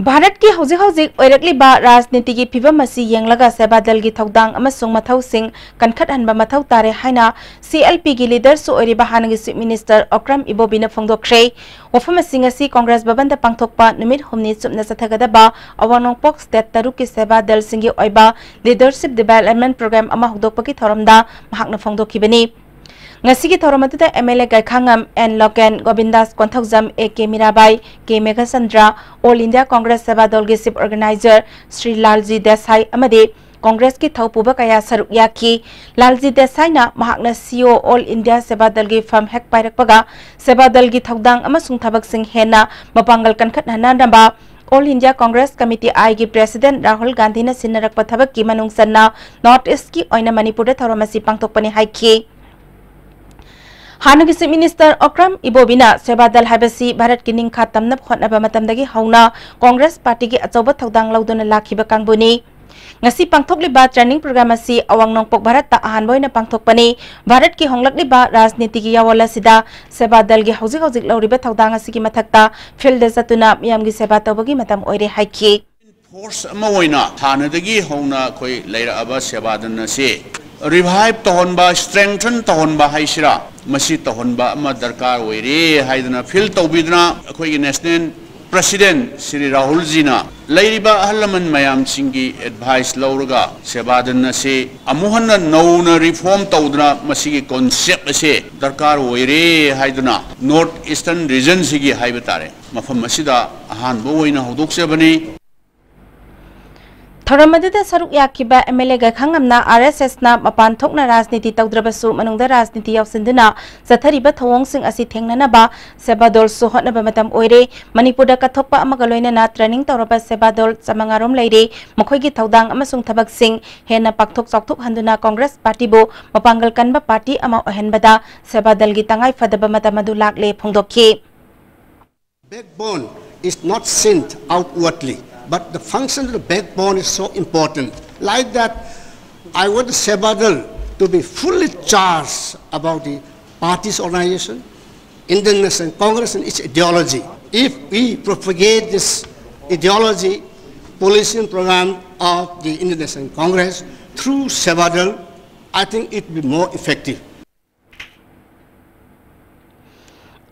ꯚꯥꯔꯠꯀꯤ ꯍꯧꯖꯤꯛ ꯍꯧꯖꯤꯛ ꯑꯣꯏꯔꯛꯂꯤꯕ ꯔꯥꯖꯅꯤꯇꯤꯒꯤ ꯐꯤꯕꯝ ꯑꯁꯤ ꯌꯦꯡꯂꯒ ꯁꯦꯕꯥ ꯗꯜꯒꯤ ꯊꯧꯗꯥꯡ ꯑꯃꯁꯨꯡ ꯃꯊꯧꯁꯤꯡ ꯀꯟꯈꯠꯍꯟꯕ ꯃꯊꯧ ꯇꯥꯔꯦ ꯍꯥꯏꯅ ꯁꯤ ꯑꯦꯜ ꯄꯤꯒꯤ ꯂꯤꯗꯔꯁꯨ ꯑꯣꯏꯔꯤꯕ ꯍꯥꯟꯅꯒꯤ ꯆꯤꯐ ꯃꯤꯅꯤꯁꯇꯔ ꯑꯣꯀ꯭ꯔꯝ ꯏꯕꯣꯕꯤꯅ ꯐꯣꯡꯗꯣꯛꯈ꯭ꯔꯦ꯫ ꯋꯥꯐꯝ ꯑꯁꯤ ꯉꯁꯤ ꯀꯣꯡꯒ꯭ꯔꯦꯁ ꯚꯕꯟꯗ ꯄꯥꯡꯊꯣꯛꯄ ꯅꯨꯃꯤꯠ ꯍꯨꯝꯅꯤ ꯆꯨꯞꯅ ꯆꯠꯊꯒꯗꯕ ꯑꯋꯥꯡ ꯅꯣꯡꯄꯣꯛ ꯁ꯭ꯇꯦꯠ ꯇꯔꯨꯛꯀꯤ ꯁꯦꯕꯥ ꯗꯜꯁꯤꯡꯒꯤ ꯑꯣꯏꯕ ꯂꯤꯗꯔꯁꯤꯞ ꯗꯤꯕꯦꯂꯞꯃꯦꯟ ꯄ꯭ꯔꯣꯒ꯭ꯔꯥꯝ ꯑꯃ ꯍꯧꯗꯣꯛꯄꯒꯤ ꯊꯧꯔꯝꯗ ꯃꯍꯥꯛꯅ ꯐꯣꯡꯗꯣꯛꯈꯤꯕꯅꯤ꯫ ꯉꯁꯤꯒꯤ ꯊꯧꯔꯝ ꯑꯗꯨꯗ M L A Gaikhangam N Loken, Gobindas Konthoujam, A K Mirabai, K Meghachandra, all India Congress Seva ꯗꯜꯒꯤ ꯆꯤꯐ ꯑꯣꯔꯒꯅꯥꯏꯖꯔ ꯁ꯭ꯔꯤ ꯂꯥꯜꯖꯤ ꯗꯦꯁꯥꯏ ꯑꯃꯗꯤ ꯀꯣꯡꯒ꯭ꯔꯦꯁꯀꯤ ꯊꯧꯄꯨꯕ ꯀꯌꯥ ꯁꯔꯨꯛ ꯌꯥꯈꯤ꯫ ꯂꯥꯜꯖꯤ ꯗꯦꯁꯥꯏꯅ ꯃꯍꯥꯛꯅ ꯁꯤ ꯏ ꯑꯣ ꯑꯣꯜ ꯏꯟꯗꯤꯌꯥ ꯁꯦꯕꯥ ꯗꯜꯒꯤ ꯐꯝ ꯍꯦꯛ ꯄꯥꯏꯔꯛꯄꯒ ꯁꯦꯕꯥ ꯗꯜꯒꯤ ꯊꯧꯗꯥꯡ ꯑꯃꯁꯨꯡ ꯊꯕꯛꯁꯤꯡ ꯍꯦꯟꯅ ꯃꯄꯥꯡꯒꯜ ꯀꯟꯈꯠꯍꯟꯅꯅꯕ ꯑꯣꯜ ꯏꯟꯗꯤꯌꯥ ꯀꯣꯡꯒ꯭ꯔꯦꯁ ꯀꯃꯤꯇꯤ ꯑꯥꯏꯒꯤ ꯄ꯭ꯔꯦꯁꯤꯗꯦꯟꯠ ꯔꯥꯍꯨꯜ ꯒꯥꯟꯙꯤꯅ ꯁꯤꯟꯅꯔꯛꯄ ꯊꯕꯛꯀꯤ ꯃꯅꯨꯡ ꯆꯟꯅ ꯅꯣꯔꯠ ꯏꯁ꯭ꯠꯀꯤ ꯑꯣꯏꯅ ꯃꯅꯤꯄꯨꯔꯗ ꯊꯧꯔꯝ ꯑꯁꯤ ꯄꯥꯡꯊꯣꯛꯄꯅꯤ ꯍꯥꯏꯈꯤ꯫ ꯍꯥꯟꯅꯒꯤ ꯆꯤꯐ ꯃꯤꯅꯤꯁꯇꯔ ꯑꯣꯀ꯭ꯔꯝ ꯏꯕꯣꯕꯤꯅ ꯁꯦꯕꯥ ꯗꯜ ꯍꯥꯏꯕꯁꯤ ꯚꯥꯔꯠꯀꯤ ꯅꯤꯡꯈꯥ ꯇꯝꯅꯕ ꯍꯣꯠꯅꯕ ꯃꯇꯝꯗꯒꯤ ꯍꯧꯅ ꯀꯣꯡꯒ꯭ꯔꯦꯁ ꯄꯥꯔꯇꯤꯒꯤ ꯑꯆꯧꯕ ꯊꯧꯗꯥꯡ ꯂꯧꯗꯨꯅ ꯂꯥꯛꯈꯤꯕ ꯀꯥꯡꯕꯨꯅꯤ꯫ ꯉꯁꯤ ꯄꯥꯡꯊꯣꯛꯂꯤꯕ ꯇ꯭ꯔꯦꯅꯤꯡ ꯄ꯭ꯔꯣꯒ꯭ꯔꯥꯝ ꯑꯁꯤ ꯑꯋꯥꯡ ꯅꯣꯡꯄꯣꯛ ꯚꯥꯔꯠꯇ ꯑꯍꯥꯟꯕ ꯑꯣꯏꯅ ꯄꯥꯡꯊꯣꯛꯄꯅꯤ꯫ ꯚꯥꯔꯠꯀꯤ ꯍꯣꯡꯂꯛꯂꯤꯕ ꯔꯥꯖꯅꯤꯇꯤꯒꯤ ꯌꯥꯑꯣꯜ ꯑꯁꯤꯗ ꯁꯦꯕꯥ ꯗꯜꯒꯤ ꯍꯧꯖꯤꯛ ꯍꯧꯖꯤꯛ ꯂꯧꯔꯤꯕ ꯊꯧꯗꯥꯡ ꯑꯁꯤꯒꯤ ꯃꯊꯛꯇ ꯐꯤꯜꯗ ꯆꯠꯇꯨꯅ ꯃꯤꯌꯥꯝꯒꯤ ꯁꯦꯕꯥ ꯇꯧꯕꯒꯤ ꯃꯇꯝ ꯑꯣꯏꯔꯦ ꯍꯥꯏꯈꯤ꯫ ꯐꯣꯔꯁ ꯑꯃ ꯑꯣꯏꯅ ꯍꯥꯟꯅꯗꯒꯤ ꯍꯧꯅ ꯑꯩꯈꯣꯏ ꯂꯩꯔꯛꯑꯕ ꯁꯦꯕꯥꯗꯟ ꯑꯁꯤ ꯔꯤꯚꯥꯏꯚ ꯇꯧꯍꯟꯕ, ꯁ꯭ꯇ꯭ꯔꯦꯡꯊꯟ ꯇꯧꯍꯟꯕ ꯍꯥꯏꯁꯤꯔꯥ, ꯃꯁꯤ ꯇꯧꯍꯟꯕ ꯑꯃ ꯗꯔꯀꯥꯔ ꯑꯣꯏꯔꯦ ꯍꯥꯏꯗꯅ ꯐꯤꯜ ꯇꯧꯕꯤꯗꯨꯅ ꯑꯩꯈꯣꯏꯒꯤ ꯅꯦꯁꯅꯦꯜ ꯄ꯭ꯔꯁꯤꯗꯦꯟꯠ ꯁ꯭ꯔꯤ ꯔꯥꯍꯨꯜꯖꯤꯅ ꯂꯩꯔꯤꯕ ꯑꯍꯜ ꯂꯃꯟ ꯃꯌꯥꯝꯁꯤꯡꯒꯤ ꯑꯦꯗꯚꯥꯏꯁ ꯂꯧꯔꯒ ꯁꯦꯕꯥꯗꯟ ꯑꯁꯤ ꯑꯃꯨꯛ ꯍꯟꯅ ꯅꯧꯅ ꯔꯤꯐꯣꯔꯝ ꯇꯧꯗꯨꯅ ꯃꯁꯤꯒꯤ ꯀꯣꯟꯁꯦꯞ ꯑꯁꯦ ꯗꯔꯀꯥꯔ ꯑꯣꯏꯔꯦ ꯍꯥꯏꯗꯨꯅ ꯅꯣꯔꯠ ꯏꯁꯇꯔꯟ ꯔꯤꯖꯟꯁꯤꯒꯤ ꯍꯥꯏꯕ ꯇꯥꯔꯦ, ꯃꯐꯝ ꯑꯁꯤꯗ ꯑꯍꯥꯟꯕ ꯑꯣꯏꯅ ꯍꯧꯗꯣꯛꯆꯕꯅꯤ꯫ ꯊꯧꯔꯝ ꯑꯗꯨꯗ ꯁꯔꯨꯛ ꯌꯥꯈꯤꯕ ꯑꯦꯝ ꯑꯦꯜ ꯑꯦ ꯒꯥꯏꯈꯥꯉꯝꯅ ꯑꯥꯔ ꯑꯦꯁ ꯑꯦꯁꯅ ꯃꯄꯥꯟ ꯊꯣꯛꯅ ꯔꯥꯖꯅꯤꯇꯤ ꯇꯧꯗ꯭ꯔꯕꯁꯨ ꯃꯅꯨꯡꯗ ꯔꯥꯖꯅꯤꯇꯤ ꯌꯥꯎꯁꯤꯟꯗꯨꯅ ꯆꯠꯊꯔꯤꯕ ꯊꯧꯑꯣꯡꯁꯤꯡ ꯑꯁꯤ ꯊꯦꯡꯅꯅꯕ ꯁꯦꯕꯥꯗꯣꯜꯁꯨ ꯍꯣꯠꯅꯕ ꯃꯇꯝ ꯑꯣꯏꯔꯦ꯫ ꯃꯅꯤꯄꯨꯔꯗ ꯀꯠꯊꯣꯛꯄ ꯑꯃꯒ ꯂꯣꯏꯅꯅ ꯇ꯭ꯔꯦꯅꯤꯡ ꯇꯧꯔꯕ ꯁꯦꯕꯥꯗꯣꯜ ꯆꯥꯃꯉꯥ ꯔꯣꯝ ꯂꯩꯔꯦ꯫ ꯃꯈꯣꯏꯒꯤ ꯊꯧꯗꯥꯡ ꯑꯃꯁꯨꯡ ꯊꯕꯛꯁꯤꯡ ꯍꯦꯟꯅ ꯄꯥꯛꯊꯣꯛ ꯆꯥꯎꯊꯣꯛꯍꯟꯗꯨꯅ ꯀꯣꯡꯒ꯭ꯔꯦꯁ ꯄꯥꯔꯇꯤꯕꯨ ꯃꯄꯥꯡꯒꯜ ꯀꯟꯕ ꯄꯥꯔꯇꯤ ꯑꯃ ꯑꯣꯏꯍꯟꯕꯗ ꯁꯦꯕꯥꯗꯜꯒꯤ ꯇꯉꯥꯏ ꯐꯗꯕ ꯃꯇꯝ ꯑꯗꯨ ꯂꯥꯛꯂꯦ ꯐꯣꯡꯗꯣꯛꯈꯤ꯫ Backbone is not seen outwardly, but the function of the backbone is so important. Like that, I want the Sevadal to be fully charged about the party's organization, Indian National Congress and its ideology. If we propagate this ideology, policy and program of the Indian National Congress through Sevadal, I think it will be more effective.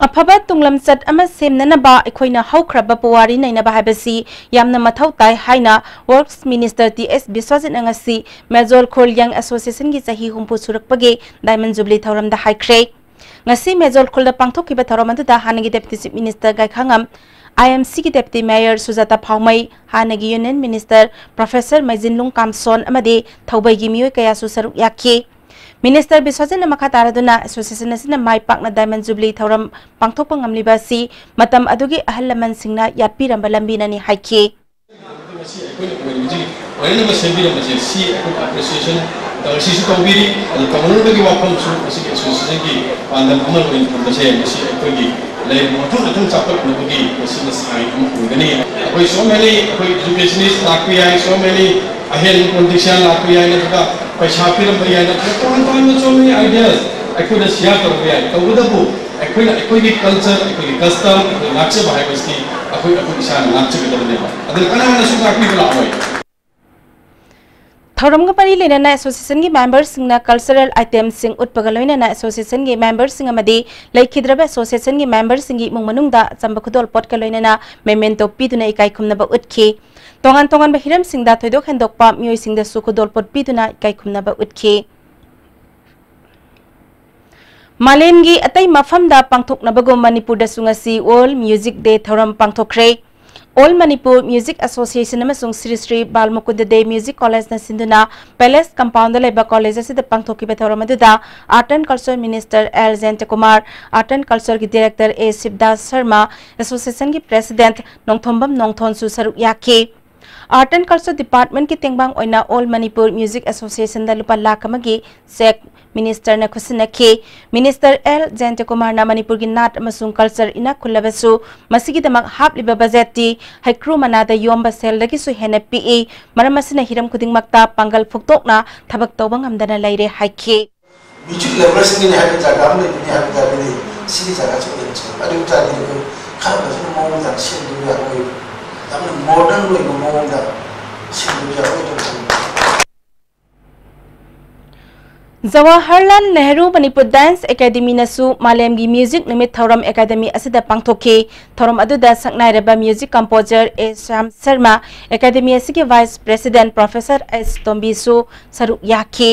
ꯑꯐꯕ ꯇꯨꯡꯂꯝꯆꯠ ꯑꯃ ꯁꯦꯝꯅꯅꯕ ꯑꯩꯈꯣꯏꯅ ꯍꯧꯈ꯭ꯔꯕ ꯄꯨꯋꯥꯔꯤ ꯅꯩꯅꯕ ꯍꯥꯏꯕꯁꯤ ꯌꯥꯝꯅ ꯃꯊꯧ ꯇꯥꯏ ꯍꯥꯏꯅ Works Minister ꯇꯤ ꯑꯦꯁ ꯕꯤꯁ꯭ꯋꯖꯤꯠꯅ ꯉꯁꯤ ꯃꯦꯖꯣꯜ ꯈꯨꯜ ꯌꯪ ꯑꯦꯁꯣꯁꯤꯌꯦꯁꯟꯒꯤ ꯆꯍꯤ ꯍꯨꯝꯐꯨ ꯁꯨꯔꯛꯄꯒꯤ ꯗꯥꯏꯃꯟ ꯖꯨꯕꯤꯂꯤ ꯊꯧꯔꯝꯗ ꯍꯥꯏꯈ꯭ꯔꯦ꯫ ꯉꯁꯤ ꯃꯦꯖꯣꯜ ꯈꯨꯜꯗ ꯄꯥꯡꯊꯣꯛꯈꯤꯕ ꯊꯧꯔꯝ ꯑꯗꯨꯗ ꯍꯥꯟꯅꯒꯤ Deputy Chief Minister ꯒꯥꯏꯈꯥꯉꯝ, ꯑꯥꯏ ꯑꯦꯝ ꯁꯤꯒꯤ Deputy Mayor ꯁꯨꯖꯥꯇꯥ ꯐꯥꯎꯃꯩ, ꯍꯥꯟꯅꯒꯤ Union Minister Professor ꯃꯩꯖꯤꯟꯂꯨꯡ ꯀꯥꯝꯁꯣꯟ ꯑꯃꯗꯤ ꯊꯧꯕꯩꯒꯤ ꯃꯤꯑꯣꯏ ꯀꯌꯥꯁꯨ ꯁꯔꯨꯛ ꯌꯥꯈꯤ꯫ Minister ꯕꯤꯁ꯭ꯋꯖꯤꯠꯅ ꯃꯈꯥ ꯇꯥꯔꯗꯨꯅ ꯑꯦꯁꯣꯁꯤꯌꯦꯁꯟ ꯑꯁꯤꯅ ꯃꯥꯏ ꯄꯥꯛꯅ ꯗꯥꯏꯃꯟ ꯖꯨꯕꯤꯂꯤ ꯊꯧꯔꯝ ꯄꯥꯡꯊꯣꯛꯄ ꯉꯝꯂꯤꯕ ꯑꯁꯤ ꯃꯇꯝ ꯑꯗꯨꯒꯤ ꯑꯍꯜ ꯂꯃꯟꯁꯤꯡꯅ ꯌꯥꯠꯄꯤꯔꯝꯕ ꯂꯝꯕꯤꯅꯅꯤ ꯍꯥꯏꯈꯤ꯫ ꯃꯁꯤ ꯑꯩꯈꯣꯏꯅ ꯑꯣꯏꯔꯤꯕꯁꯤ ꯑꯣꯏꯅꯅꯕ ꯁꯦꯝꯕꯤꯔꯝꯕꯁꯦ ꯁꯤ ꯑꯩꯈꯣꯏ ꯑꯦꯄ꯭ꯔꯤꯁꯤꯌꯦꯁꯟ ꯉꯁꯤꯁꯨ ꯇꯧꯕꯤꯔꯤ꯫ ꯑꯗꯨ ꯇꯧꯅꯅꯕꯒꯤ ꯋꯥꯐꯝꯁꯨ ꯃꯁꯤꯒꯤ ꯑꯦꯁꯣꯁꯤꯌꯦꯁꯟꯒꯤ ꯄꯥꯟꯗꯝ ꯑꯃ ꯑꯣꯏꯅ ꯊꯝꯕꯁꯦ ꯃꯁꯤ ꯑꯩꯈꯣꯏꯒꯤ ꯂꯩꯔꯤꯕ ꯃꯊꯪ ꯃꯊꯪ ꯆꯥꯎꯈꯠꯅꯕꯒꯤ ꯃꯁꯤꯅ ꯁꯥꯏꯟ ꯑꯃ ꯑꯣꯏꯒꯅꯤ꯫ ꯑꯩꯈꯣꯏ so many ꯑꯩꯈꯣꯏ educationist ꯂꯥꯛꯄ ꯌꯥꯏ, so many ꯑꯍꯦꯟꯕ politician ꯂꯥꯛꯄ ꯌꯥꯏ, ꯅꯠꯇ꯭ꯔꯒ ꯄꯩꯁꯥ ꯄꯤꯔꯝꯕ ꯌꯥꯏ, ꯅꯠꯇ꯭ꯔꯒ ꯇꯣꯉꯥꯟ ꯇꯣꯉꯥꯟꯕ so many ideas ꯑꯩꯈꯣꯏꯅ share ꯇꯧꯕ ꯌꯥꯏ꯫ ꯇꯧꯕꯇꯕꯨ ꯑꯩꯈꯣꯏꯅ ꯑꯩꯈꯣꯏꯒꯤ culture, ꯑꯩꯈꯣꯏꯒꯤ custom, ꯑꯩꯈꯣꯏ ꯉꯥꯛꯆꯕ ꯍꯥꯏꯕꯁꯤ ꯑꯩꯈꯣꯏ ꯑꯩꯈꯣꯏ ꯏꯁꯥꯅ ꯉꯥꯛꯆꯒꯗꯕꯅꯦꯕ꯫ ꯑꯗꯨꯅ ꯀꯅꯥꯅꯁꯨ ꯉꯥꯛꯄꯤꯕ ꯂꯥꯛꯑꯣꯏ꯫ ꯊꯧꯔꯝꯒ ꯃꯔꯤ ꯂꯩꯅꯅ ꯑꯦꯁꯣꯁꯤꯌꯦꯁꯟꯒꯤ ꯃꯦꯝꯕꯔꯁꯤꯡꯅ ꯀꯜꯆꯔꯦꯜ ꯑꯥꯏꯇꯦꯝꯁꯤꯡ ꯎꯠꯄꯒ ꯂꯣꯏꯅꯅ ꯑꯦꯁꯣꯁꯤꯌꯦꯁꯟꯒꯤ ꯃꯦꯝꯕꯔꯁꯤꯡ ꯑꯃꯗꯤ ꯂꯩꯈꯤꯗ꯭ꯔꯕ ꯑꯦꯁꯣꯁꯤꯌꯦꯁꯟꯒꯤ ꯃꯦꯝꯕꯔꯁꯤꯡꯒꯤ ꯏꯃꯨꯡ ꯃꯅꯨꯡꯗ ꯑꯆꯝꯕ ꯈꯨꯗꯣꯜꯄꯣꯠꯀ ꯂꯣꯏꯅꯅ memento ꯄꯤꯗꯨꯅ ꯏꯀꯥꯏ ꯈꯨꯝꯅꯕ ꯎꯠꯈꯤ꯫ ꯇꯣꯉꯥꯟ ꯇꯣꯉꯥꯟꯕ ꯍꯤꯔꯝꯁꯤꯡꯗ ꯊꯣꯏꯗꯣꯛ ꯍꯦꯟꯗꯣꯛꯄ ꯃꯤꯑꯣꯏꯁꯤꯡꯗꯁꯨ ꯈꯨꯗꯣꯜꯄꯣꯠ ꯄꯤꯗꯨꯅ ꯏꯀꯥꯏ ꯈꯨꯝꯅꯕ ꯎꯠꯈꯤ꯫ ꯃꯥꯂꯦꯝꯒꯤ ꯑꯇꯩ ꯃꯐꯝꯗ ꯄꯥꯡꯊꯣꯛꯅꯕꯒꯨꯝ ꯃꯅꯤꯄꯨꯔꯗꯁꯨ ꯉꯁꯤ World Music Day ꯊꯧꯔꯝ ꯄꯥꯡꯊꯣꯛꯈ꯭ꯔꯦ꯫ All Manipur Music Association ꯑꯃꯁꯨꯡ ꯁ꯭ꯔꯤ ꯁ꯭ꯔꯤ ꯕꯥꯜꯃꯨꯀꯨꯟꯗ ꯗꯦ ꯃ꯭ꯌꯨꯖꯤꯛ ꯀꯣꯂꯦꯖꯅ ꯁꯤꯟꯗꯨꯅ ꯄꯦꯂꯦꯁ ꯀꯝꯄꯥꯎꯟꯗ ꯂꯩꯕ ꯀꯣꯂꯦꯖ ꯑꯁꯤꯗ ꯄꯥꯡꯊꯣꯛꯈꯤꯕ ꯊꯧꯔꯝ ꯑꯗꯨꯗ Art and Culture Minister L Jayantakumar, Art and Cultureꯒꯤ Director ꯑꯦ ꯁꯤꯕꯗꯥꯁ ꯁꯔꯃ, ꯑꯦꯁꯣꯁꯤꯌꯦꯁꯟꯒꯤ President ꯅꯣꯡꯊꯣꯝꯕꯝ ꯅꯣꯡꯊꯣꯟꯁꯨ ꯁꯔꯨꯛ ꯌꯥꯈꯤ꯫ Art and Culture Department ꯀꯤ ꯇꯦꯡꯕꯥꯡ ꯑꯣꯏꯅ All Manipur Music Association ꯗ ꯂꯨꯄꯥ ꯂꯥꯈ ꯑꯃꯒꯤ cheque Minister ꯅ ꯈꯨꯠꯁꯤꯟꯅꯈꯤ꯫ Minister ꯑꯦꯜ ꯖꯌꯟꯇꯀꯨꯃꯥꯔꯅ ꯃꯅꯤꯄꯨꯔꯒꯤ ꯅꯥꯠ ꯑꯃꯁꯨꯡ culture ꯏꯅꯥꯛ ꯈꯨꯜꯂꯕꯁꯨ ꯃꯁꯤꯒꯤꯗꯃꯛ ꯍꯥꯞꯂꯤꯕ budget ꯇꯤ ꯍꯩꯀ꯭ꯔꯨ ꯃꯅꯥꯗ ꯌꯣꯝꯕ ꯁꯦꯜꯗꯒꯤꯁꯨ ꯍꯦꯟꯅ ꯄꯤꯛꯏ꯫ ꯃꯔꯝ ꯑꯁꯤꯅ ꯍꯤꯔꯝ ꯈꯨꯗꯤꯡꯃꯛꯇ ꯄꯥꯡꯒꯜ ꯐꯨꯛꯇꯣꯛꯅ ꯊꯕꯛ ꯇꯧꯕ ꯉꯝꯗꯅ ꯂꯩꯔꯦ ꯍꯥꯏꯈꯤ꯫ Music lover ꯁꯤꯡꯒꯤꯅꯤ ꯍꯥꯏꯕ ꯖꯒꯥ ꯑꯃ ꯂꯩꯕꯅꯤ ꯍꯥꯏꯕ ꯇꯥꯔꯒꯗꯤ ꯁꯤꯒꯤ ꯖꯒꯥꯁꯤ ꯑꯣꯏꯍꯟꯁꯦ꯫ ꯑꯗꯨ ꯑꯣꯏ ꯇꯥꯔꯒꯗꯤ ꯑꯩꯈꯣꯏ ꯈꯔ ꯐꯖꯅ ꯃꯑꯣꯡ ꯃꯇꯧ ꯁꯦꯝꯗꯕ ꯌꯥꯔꯣꯏ꯫ ꯌꯥꯝꯅ modern ꯑꯣꯏꯕ ꯃꯑꯣꯡꯗ ꯁꯦꯝꯗꯕ ꯌꯥꯔꯣꯏ ꯍꯥꯏꯅ ꯈꯜꯂꯤ꯫ ꯖꯋꯥꯍꯔꯂꯥꯜ ꯅꯦꯍꯔꯨ ꯃꯅꯤꯄꯨꯔ Dance Academy ꯅꯁꯨ ꯃꯥꯂꯦꯝꯒꯤ music ꯅꯨꯃꯤꯠ ꯊꯧꯔꯝ academy ꯑꯁꯤꯗ ꯄꯥꯡꯊꯣꯛꯈꯤ꯫ ꯊꯧꯔꯝ ꯑꯗꯨꯗ ꯁꯛꯅꯥꯏꯔꯕ music composer ꯑꯦ ꯁ꯭ꯌꯥꯝ ꯁꯔꯃ, academy ꯑꯁꯤꯒꯤ vice president professor ꯑꯦꯁ ꯇꯣꯝꯕꯤꯁꯨ ꯁꯔꯨꯛ ꯌꯥꯈꯤ꯫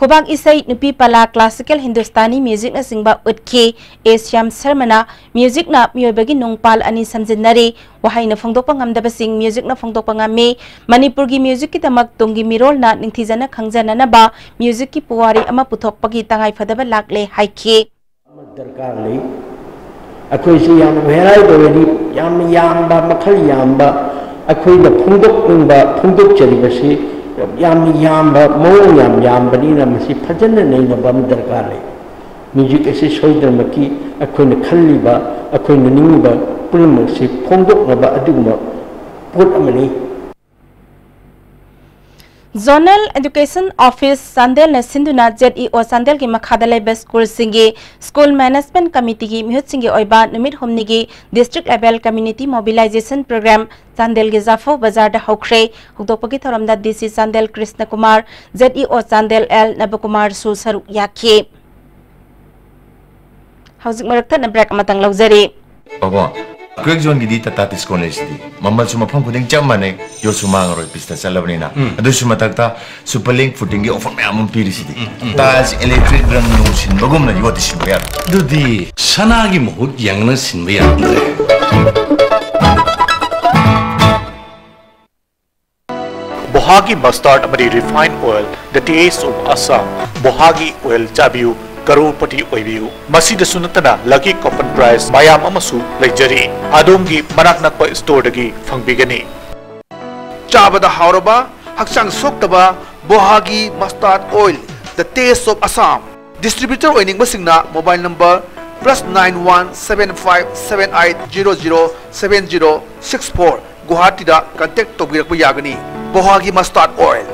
ꯈꯨꯕꯥꯛ ꯏꯁꯩ, ꯅꯨꯄꯤ ꯄꯂꯥ, classical Hindustani music ꯅꯆꯤꯡꯕ ꯎꯠꯈꯤ꯫ ꯑꯦ ꯁ꯭ꯌꯥꯝ ꯁꯔꯃꯅ, musicꯅ ꯃꯤꯑꯣꯏꯕꯒꯤ ꯅꯨꯡꯄꯥꯜ ꯑꯅꯤ ꯁꯝꯖꯤꯟꯅꯔꯤ꯫ ꯋꯥꯍꯩꯅ ꯐꯣꯡꯗꯣꯛꯄ ꯉꯝꯗꯕꯁꯤꯡ musicꯅ ꯐꯣꯡꯗꯣꯛꯄ ꯉꯝꯃꯤ꯫ ꯃꯅꯤꯄꯨꯔꯒꯤ musicꯀꯤꯗꯃꯛ ꯇꯨꯡꯒꯤ ꯃꯤꯔꯣꯜꯅ ꯅꯤꯡꯊꯤꯖꯅ ꯈꯪꯖꯅꯅꯕ musicꯀꯤ ꯄꯨꯋꯥꯔꯤ ꯑꯃ ꯄꯨꯊꯣꯛꯄꯒꯤ ꯇꯉꯥꯏꯐꯗꯕ ꯂꯥꯛꯂꯦ ꯍꯥꯏꯈꯤ꯫ ꯑꯃ ꯗꯔꯀꯥꯔ ꯂꯩ꯫ ꯑꯩꯈꯣꯏꯁꯤ ꯌꯥꯝ variety ꯑꯣꯏꯔꯤ, ꯌꯥꯝꯅ ꯌꯥꯝꯕ, ꯃꯈꯜ ꯌꯥꯝꯕ, ꯑꯩꯈꯣꯏꯅ ꯐꯣꯡꯗꯣꯛꯅꯤꯡꯕ, ꯐꯣꯡꯗꯣꯛꯆꯔꯤꯕꯁꯤ ꯌꯥꯝꯅ ꯌꯥꯝꯕ, ꯃꯑꯣꯡ ꯌꯥꯝ ꯌꯥꯝꯕꯅꯤꯅ ꯃꯁꯤ ꯐꯖꯅ ꯅꯩꯅꯕ ꯑꯃ ꯗꯔꯀꯥꯔ ꯂꯩ꯫ Music ꯑꯁꯤ ꯁꯣꯏꯗꯅꯃꯛꯀꯤ ꯑꯩꯈꯣꯏꯅ ꯈꯜꯂꯤꯕ, ꯑꯩꯈꯣꯏꯅ ꯅꯤꯡꯂꯤꯕ ꯄꯨꯝꯅꯃꯛꯁꯤ ꯐꯣꯡꯗꯣꯛꯅꯕ ꯑꯗꯨꯒꯨꯝꯕ ꯄꯣꯠ ꯑꯃꯅꯤ꯫ Zonal Education Office ꯆꯥꯟꯗꯦꯜꯅ ꯁꯤꯟꯗꯨꯅ ꯖꯦꯗ ꯏ ꯑꯣ ꯆꯥꯟꯗꯦꯜꯒꯤ ꯃꯈꯥꯗ ꯂꯩꯕ ꯁ꯭ꯀꯨꯜꯁꯤꯡꯒꯤ School Management Committeeꯒꯤ ꯃꯤꯍꯨꯠꯁꯤꯡꯒꯤ ꯑꯣꯏꯕ ꯅꯨꯃꯤꯠ ꯍꯨꯝꯅꯤꯒꯤ District Level Community Mobilization Program ꯆꯥꯟꯗꯦꯜꯒꯤ ꯖꯥꯐꯧ ꯕꯖꯥꯔꯗ ꯍꯧꯈ꯭ꯔꯦ꯫ ꯍꯧꯗꯣꯛꯄꯒꯤ ꯊꯧꯔꯝꯗ ꯗꯤ ꯁꯤ ꯆꯥꯟꯗꯦꯜ ꯀ꯭ꯔꯤꯁꯅ ꯀꯨꯃꯥꯔ, ꯖꯦꯗ ꯏ ꯑꯣ ꯆꯥꯟꯗꯦꯜ ꯑꯦꯜ ꯅꯕꯀꯨꯃꯥꯔꯁꯨ ꯁꯔꯨꯛ ꯌꯥꯈꯤ꯫ ꯍꯧꯖꯤꯛ ꯃꯔꯛ ꯊꯠꯅ break ꯑꯃꯇꯪ ꯂꯧꯖꯔꯤ꯫ ꯄꯥꯕꯨꯡ, crack zoneꯒꯤꯗꯤ Tata Tiscon ꯂꯩꯁꯤꯗꯤ꯫ ꯃꯃꯜꯁꯨ ꯃꯐꯝ ꯈꯨꯗꯤꯡ ꯆꯞ ꯃꯥꯟꯅꯩ, ꯌꯣꯠꯁꯨ ꯃꯥꯡꯉꯔꯣꯏ, ꯄꯤꯁꯇ ꯆꯠꯂꯕꯅꯤꯅ꯫ ꯎꯝ꯫ ꯑꯗꯨꯁꯨ ꯃꯊꯛꯇ Superlink Footingꯒꯤ offer ꯃꯌꯥꯝ ꯑꯃ ꯄꯤꯔꯤꯁꯤꯗꯤ꯫ ꯎꯝ, ꯎꯝ꯫ Tiles, electric ꯔꯪ ꯅꯨꯡ ꯁꯤꯟꯕꯒꯨꯝꯅ ꯌꯣꯠꯇꯤ ꯁꯤꯟꯕ ꯌꯥꯔꯣꯏ꯫ ꯑꯗꯨꯗꯤ ꯁꯅꯥꯒꯤ ꯃꯍꯨꯠ ꯌꯥꯡꯅ ꯁꯤꯟꯕ ꯌꯥꯔꯝꯗ꯭ꯔꯦ꯫ ꯕꯣꯍꯥꯒꯤ mustard ꯑꯃꯗꯤ refined oil, the taste of Assam꯫ ꯕꯣꯍꯥꯒꯤ oil ꯆꯥꯕꯤꯌꯨ, ꯀꯔꯣꯔꯄꯇꯤ ꯑꯣꯏꯕꯤꯌꯨ꯫ ꯃꯁꯤꯗꯁꯨ ꯅꯠꯇꯅ lucky coupon prize ꯃꯌꯥꯝ ꯑꯃꯁꯨ ꯂꯩꯖꯔꯤ꯫ ꯑꯗꯣꯝꯒꯤ ꯃꯅꯥꯛ ꯅꯛꯄ storeꯗꯒꯤ ꯐꯪꯕꯤꯒꯅꯤ꯫ ꯆꯥꯕꯗ ꯍꯥꯎꯔꯕ, ꯍꯛꯆꯥꯡ ꯁꯣꯛꯇꯕ ꯕꯣꯍꯥꯒꯤ mustard oil, the taste of Assam. Distributor ꯑꯣꯏꯅꯤꯡꯕꯁꯤꯡꯅ mobile number plus nine one seven five seven eight zero zero seven zero six four, ꯒꯨꯋꯥꯍꯥꯇꯤꯗ contact ꯇꯧꯕꯤꯔꯛꯄ ꯌꯥꯒꯅꯤ꯫ ꯕꯣꯍꯥꯒꯤ mustard oil꯫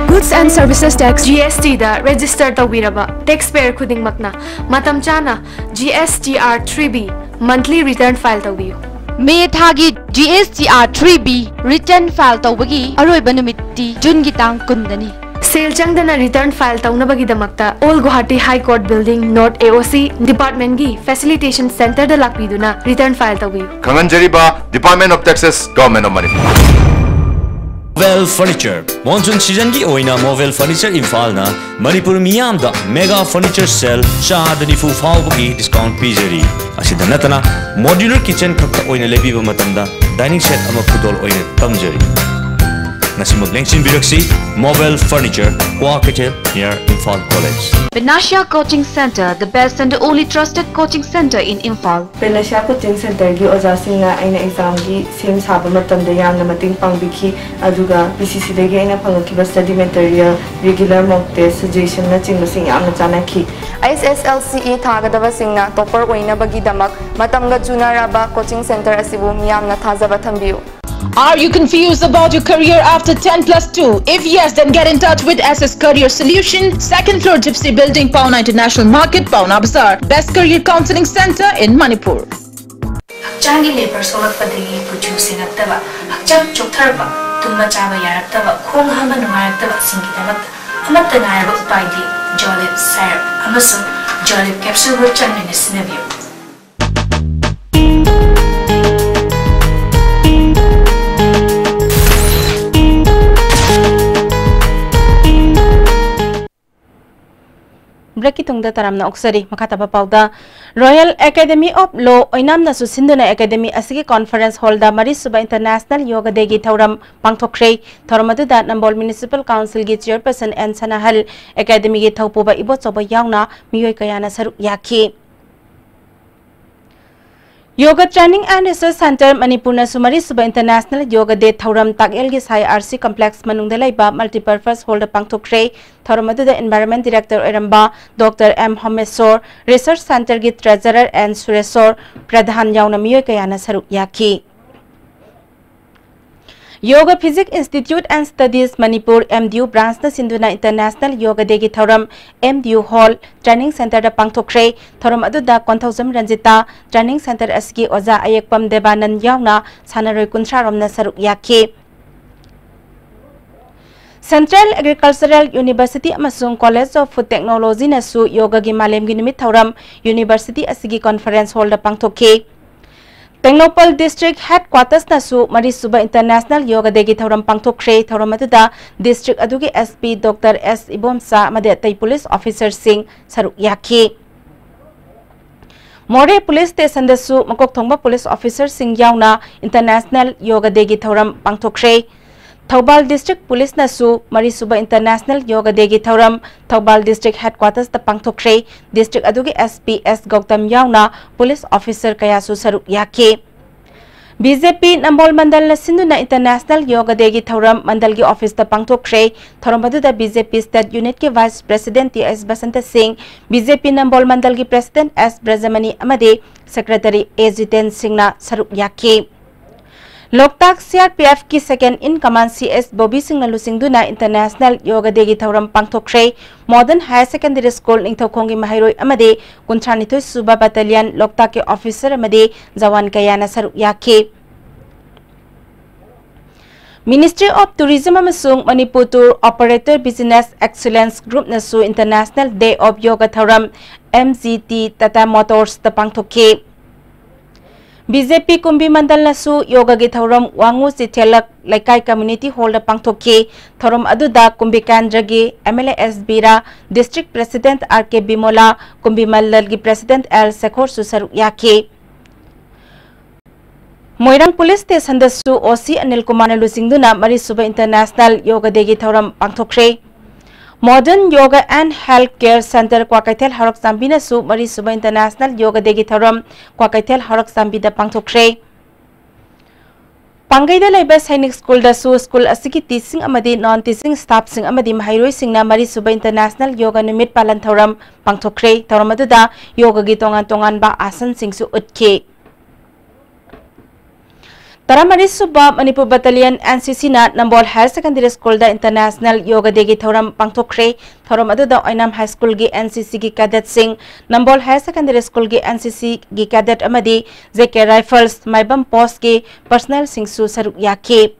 Goods and Services Tax, G S T the register ꯇꯧꯕꯤꯔꯕ taxpayer ꯈꯨꯗꯤꯡꯃꯛꯅ ꯃꯇꯝ ꯆꯥꯅ G S T R three B monthly return file ꯇꯧꯕꯤꯌꯨ꯫ ꯃꯦ ꯊꯥꯒꯤ G S T R three B return file ꯇꯧꯕꯒꯤ ꯑꯔꯣꯏꯕ ꯅꯨꯃꯤꯠꯇꯤ ꯖꯨꯟꯒꯤ ꯇꯥꯡ ꯀꯨꯟꯗꯅꯤ꯫ ꯁꯦꯜ ꯆꯪꯗꯅ return file ꯇꯧꯅꯕꯒꯤꯗꯃꯛꯇ Old Guwahati High Court Building, North A O C department ꯒꯤ facilitation center ꯗ ꯂꯥꯛꯄꯤꯗꯨꯅ return file ꯇꯧꯕꯤꯌꯨ꯫ ꯈꯪꯍꯟꯖꯔꯤꯕ Department of Taxes, Government of Manipur꯫ Movel Furniture, monsoon season ꯒꯤ ꯑꯣꯏꯅ Movel Furniture ꯏꯝꯐꯥꯜꯅ ꯃꯅꯤꯄꯨꯔ ꯃꯤꯌꯥꯝꯗ mega furniture sale ꯆꯥꯗ ꯅꯤꯐꯨ ꯐꯥꯎꯕꯒꯤ discount ꯄꯤꯖꯔꯤ꯫ ꯑꯁꯤꯗ ꯅꯠꯇꯅ modular kitchen ꯈꯛꯇ ꯑꯣꯏꯅ ꯂꯩꯕꯤꯕ ꯃꯇꯝꯗ dining set ꯑꯃ ꯈꯨꯗꯣꯜ ꯑꯣꯏꯅ ꯇꯝꯖꯔꯤ꯫ ꯉꯁꯤꯃꯛ ꯂꯦꯡꯁꯤꯟꯕꯤꯔꯛꯁꯤ Movel Furniture, Kwakeithel, near Imphal College꯫ Panacea Coaching Center, the best and the only trusted coaching center in Imphal. Panacea Coaching Centerꯒꯤ ꯑꯣꯖꯥꯁꯤꯡꯅ ꯑꯩꯅ examꯒꯤ ꯁꯦꯝ ꯁꯥꯕ ꯃꯇꯝꯗ ꯌꯥꯝꯅ ꯃꯇꯦꯡ ꯄꯥꯡꯕꯤꯈꯤ, ꯑꯗꯨꯒ P C Cꯗꯒꯤ ꯑꯩꯅ ꯐꯪꯂꯛꯈꯤꯕ study material, regular mock test, suggestionꯅꯆꯤꯡꯕꯁꯤꯡ ꯌꯥꯝꯅ ꯆꯥꯟꯅꯈꯤ꯫ H S L C E ꯊꯥꯒꯗꯕꯁꯤꯡꯅ topper ꯑꯣꯏꯅꯕꯒꯤꯗꯃꯛ ꯃꯇꯝꯒ ꯆꯨꯅꯔꯕ coaching center ꯑꯁꯤꯕꯨ ꯃꯤꯌꯥꯝꯅ ꯊꯥꯖꯕ ꯊꯝꯕꯤꯌꯨ꯫ Are you confused about your career after ten plus two? If yes, then get in touch with S S Career Solution, second floor Gypsy Building, Paona International Market, Paona Bazaar. Best career counseling center in Manipur. ꯍꯛꯆꯥꯡꯒꯤ labour ꯁꯣꯛꯂꯛꯄꯗꯒꯤ ꯀꯨꯆꯨ ꯁꯦꯡꯉꯛꯇꯕ, ꯍꯛꯆꯥꯡ ꯆꯣꯛꯊꯔꯛꯄ, ꯇꯨꯝꯕ ꯆꯥꯕ ꯌꯥꯔꯛꯇꯕ, ꯈꯣꯡ ꯍꯥꯝꯕ ꯅꯨꯡꯉꯥꯏꯔꯛꯇꯕꯁꯤꯡꯒꯤꯗꯃꯛꯇ ꯑꯃꯠꯇ ꯉꯥꯏꯔꯕ ꯎꯄꯥꯏꯗꯤ Jolib syrup ꯑꯃꯁꯨꯡ Jolib capsule ꯒ ꯆꯥꯡ ꯅꯥꯏꯅ ꯁꯤꯖꯤꯟꯅꯕꯤꯌꯨ꯫ Breakꯀꯤ ꯇꯨꯡꯗ ꯇꯔꯥꯝꯅ ꯑꯣꯛꯆꯔꯤ꯫ ꯃꯈꯥ ꯇꯥꯕ ꯄꯥꯎꯗ, Royal Academy of Law ꯑꯣꯏꯅꯥꯝꯅꯁꯨ ꯁꯤꯟꯗꯨꯅ academy ꯑꯁꯤꯒꯤ conference hallꯗ ꯃꯔꯤꯁꯨꯕ International Yoga Dayꯒꯤ ꯊꯧꯔꯝ ꯄꯥꯡꯊꯣꯛꯈ꯭ꯔꯦ꯫ ꯊꯧꯔꯝ ꯑꯗꯨꯗ ꯅꯝꯕꯣꯜ Municipal Councilꯒꯤ chairperson N ꯁꯅꯥꯍꯜ, academyꯒꯤ ꯊꯧꯄꯨꯕ ꯏꯕꯣꯆꯧꯕ ꯌꯥꯎꯅ ꯃꯤꯑꯣꯏ ꯀꯌꯥꯅ ꯁꯔꯨꯛ ꯌꯥꯈꯤ꯫ Yoga Training and Research Center ꯃꯅꯤꯄꯨꯔꯅꯁꯨ ꯃꯔꯤꯁꯨꯕ International Yoga Day ꯊꯧꯔꯝ ꯇꯥꯛꯌꯦꯜꯒꯤ ꯁꯥꯏ R C Complex ꯃꯅꯨꯡꯗ ꯂꯩꯕ Multipurpose Hall ꯗ ꯄꯥꯡꯊꯣꯛꯈ꯭ꯔꯦ꯫ ꯊꯧꯔꯝ ꯑꯗꯨꯗ Environment Director ꯑꯣꯏꯔꯝꯕ Doctor M ꯍꯣꯃꯦꯁꯣꯔ, Research Center ꯒꯤ Treasurer N ꯁꯨꯔꯦꯁꯣꯔ ꯄ꯭ꯔꯙꯥꯟ ꯌꯥꯎꯅ ꯃꯤꯑꯣꯏ ꯀꯌꯥꯅ ꯁꯔꯨꯛ ꯌꯥꯈꯤ꯫ Yoga Physics Institute and Studies Manipur, M D U Branch ꯅ ꯁꯤꯟꯗꯨꯅ International Yoga Day ꯒꯤ ꯊꯧꯔꯝ M D U Hall Training Center ꯗ ꯄꯥꯡꯊꯣꯛꯈ꯭ꯔꯦ꯫ ꯊꯧꯔꯝ ꯑꯗꯨꯗ ꯀꯣꯟꯊꯧꯖꯝ ꯔꯟꯖꯤꯇꯥ, Training Center ꯑꯁꯤꯒꯤ ꯑꯣꯖꯥ ꯑꯌꯦꯛꯄꯝ ꯗꯦꯕꯥꯅꯟ ꯌꯥꯎꯅ ꯁꯥꯟꯅꯔꯣꯏ ꯀꯨꯟꯊ꯭ꯔꯥ ꯔꯣꯝꯅ ꯁꯔꯨꯛ ꯌꯥꯈꯤ꯫ Central Agricultural University ꯑꯃꯁꯨꯡ College of Food Technology ꯅꯁꯨ ꯌꯣꯒꯒꯤ ꯃꯥꯂꯦꯝꯒꯤ ꯅꯨꯃꯤꯠ ꯊꯧꯔꯝ University ꯑꯁꯤꯒꯤ Conference Hall ꯗ ꯄꯥꯡꯊꯣꯛꯈꯤ꯫ ꯇꯦꯡꯅꯧꯄꯜ District Headquarters ꯅꯁꯨ ꯃꯔꯤꯁꯨꯕ International Yoga Day ꯒꯤ ꯊꯧꯔꯝ ꯄꯥꯡꯊꯣꯛꯈ꯭ꯔꯦ꯫ ꯊꯧꯔꯝ ꯑꯗꯨꯗ District ꯑꯗꯨꯒꯤ S P Doctor S Ibomcha ꯑꯃꯗꯤ ꯑꯇꯩ Police Officer ꯁꯤꯡ ꯁꯔꯨꯛ ꯌꯥꯈꯤ꯫ ꯃꯣꯔꯦ Police Station ꯗꯁꯨ ꯃꯀꯣꯛ ꯊꯣꯡꯕ Police Officer ꯁꯤꯡ ꯌꯥꯎꯅ International Yoga Day ꯒꯤ ꯊꯧꯔꯝ ꯄꯥꯡꯊꯣꯛꯈ꯭ꯔꯦ꯫ ꯊꯧꯕꯥꯜ District Police ꯅꯁꯨ ꯃꯔꯤꯁꯨꯕ International Yoga Day ꯒꯤ ꯊꯧꯔꯝ ꯊꯧꯕꯥꯜ District Headquarters ꯇ ꯄꯥꯡꯊꯣꯛꯈ꯭ꯔꯦ꯫ District ꯑꯗꯨꯒꯤ S P S ꯒꯧꯇꯝ ꯌꯥꯎꯅ Police Officer ꯀꯌꯥꯁꯨ ꯁꯔꯨꯛ ꯌꯥꯈꯤ꯫ B J P ꯅꯝꯕꯣꯜ ꯃꯟꯗꯜꯅ ꯁꯤꯟꯗꯨꯅ International Yoga Day ꯒꯤ ꯊꯧꯔꯝ ꯃꯟꯗꯜꯒꯤ Office ꯇ ꯄꯥꯡꯊꯣꯛꯈ꯭ꯔꯦ꯫ ꯊꯧꯔꯝ ꯑꯗꯨꯗ B J P State Unit ꯀꯤ Vice President T S Basanta ꯁꯤꯡ, B J P ꯅꯝꯕꯣꯜ ꯃꯟꯗꯜꯒꯤ President S ꯕ꯭ꯔꯖꯃꯅꯤ ꯑꯃꯗꯤ Secretary A ꯖꯤꯇꯦꯟ ꯁꯤꯡꯅ ꯁꯔꯨꯛ ꯌꯥꯈꯤ꯫ ꯂꯣꯛꯇꯥꯛ C R P F ꯀꯤ Second in Command C S Bobby ꯁꯤꯡꯅ ꯂꯨꯆꯤꯡꯗꯨꯅ International Yoga Day ꯒꯤ ꯊꯧꯔꯝ ꯄꯥꯡꯊꯣꯛꯈ꯭ꯔꯦ꯫ Modern Higher Secondary School ꯅꯤꯡꯊꯧꯈꯣꯡꯒꯤ ꯃꯍꯩꯔꯣꯏ ꯑꯃꯗꯤ ꯀꯨꯟꯊ꯭ꯔꯥꯅꯤꯊꯣꯏ ꯁꯨꯕ Battalion ꯂꯣꯛꯇꯥꯛꯀꯤ Officer ꯑꯃꯗꯤ ꯖꯋꯥꯟ ꯀꯌꯥꯅ ꯁꯔꯨꯛ ꯌꯥꯈꯤ꯫ Ministry of Tourism ꯑꯃꯁꯨꯡ Manipur Tour Operator Business Excellence Group ꯅꯁꯨ International Day of Yoga ꯊꯧꯔꯝ M G T Tata Motors ꯇ ꯄꯥꯡꯊꯣꯛꯈꯤ꯫ B J P ꯀꯨꯝꯕꯤ ꯃꯟꯗꯜꯅꯁꯨ ꯌꯣꯒꯒꯤ ꯊꯧꯔꯝ ꯋꯥꯉꯨ ꯆꯤꯊꯦꯂꯛ ꯂꯩꯀꯥꯏ Community Hall ꯗ ꯄꯥꯡꯊꯣꯛꯈꯤ꯫ ꯊꯧꯔꯝ ꯑꯗꯨꯗ ꯀꯨꯝꯕꯤ ꯀꯦꯟꯗ꯭ꯔꯒꯤ M L A S Vira, District President R K Bimola, ꯀꯨꯝꯕꯤ ꯃꯟꯗꯜꯒꯤ President L ꯁꯦꯈꯣꯔꯁꯨ ꯁꯔꯨꯛ ꯌꯥꯈꯤ꯫ ꯃꯣꯏꯔꯥꯡ Police Station ꯗꯁꯨ O C ꯑꯅꯤꯜ ꯀꯨꯃꯥꯔꯅ ꯂꯨꯆꯤꯡꯗꯨꯅ ꯃꯔꯤꯁꯨꯕ International Yoga Day ꯒꯤ ꯊꯧꯔꯝ ꯄꯥꯡꯊꯣꯛꯈ꯭ꯔꯦ꯫ Modern Yoga and Health Care Center Kwakeithel ꯍꯧꯔꯛꯆꯥꯟꯕꯤꯅꯁꯨ ꯃꯔꯤꯁꯨꯕ International Yoga Dayꯒꯤ ꯊꯧꯔꯝ ꯀ꯭ꯋꯥꯀꯩꯊꯦꯜ ꯍꯧꯔꯛꯆꯥꯟꯕꯤꯗ ꯄꯥꯡꯊꯣꯛꯈ꯭ꯔꯦ꯫ ꯄꯥꯡꯒꯩꯗ ꯂꯩꯕ ꯁꯩꯅꯤꯛ ꯁ꯭ꯀꯨꯜꯗꯁꯨ ꯁ꯭ꯀꯨꯜ ꯑꯁꯤꯒꯤ teaching ꯑꯃꯗꯤ non teaching staffꯁꯤꯡ ꯑꯃꯗꯤ ꯃꯍꯩꯔꯣꯏꯁꯤꯡꯅ ꯃꯔꯤꯁꯨꯕ International Yoga ꯅꯨꯃꯤꯠ ꯄꯥꯂꯟ ꯊꯧꯔꯝ ꯄꯥꯡꯊꯣꯛꯈ꯭ꯔꯦ꯫ ꯊꯧꯔꯝ ꯑꯗꯨꯗ ꯌꯣꯒꯒꯤ ꯇꯣꯉꯥꯟ ꯇꯣꯉꯥꯟꯕ ꯑꯥꯁꯟꯁꯤꯡꯁꯨ ꯎꯠꯈꯤ꯫ ꯇꯔꯥꯃꯔꯤꯁꯨꯕ ꯃꯅꯤꯄꯨꯔ Battalion NCCꯅ ꯅꯝꯕꯣꯜ Higher Secondary Schoolꯗ International Yoga Dayꯒꯤ ꯊꯧꯔꯝ ꯄꯥꯡꯊꯣꯛꯈ꯭ꯔꯦ꯫ ꯊꯧꯔꯝ ꯑꯗꯨꯗ ꯑꯣꯏꯅꯥꯝ High Schoolꯒꯤ NCCꯒꯤ cadetꯁꯤꯡ, ꯅꯝꯕꯣꯜ Higher Secondary Schoolꯒꯤ NCCꯒꯤ cadet ꯑꯃꯗꯤ JK Rifles ꯃꯥꯏꯕꯝ Postꯀꯤ personnelꯁꯤꯡꯁꯨ ꯁꯔꯨꯛ ꯌꯥꯈꯤ꯫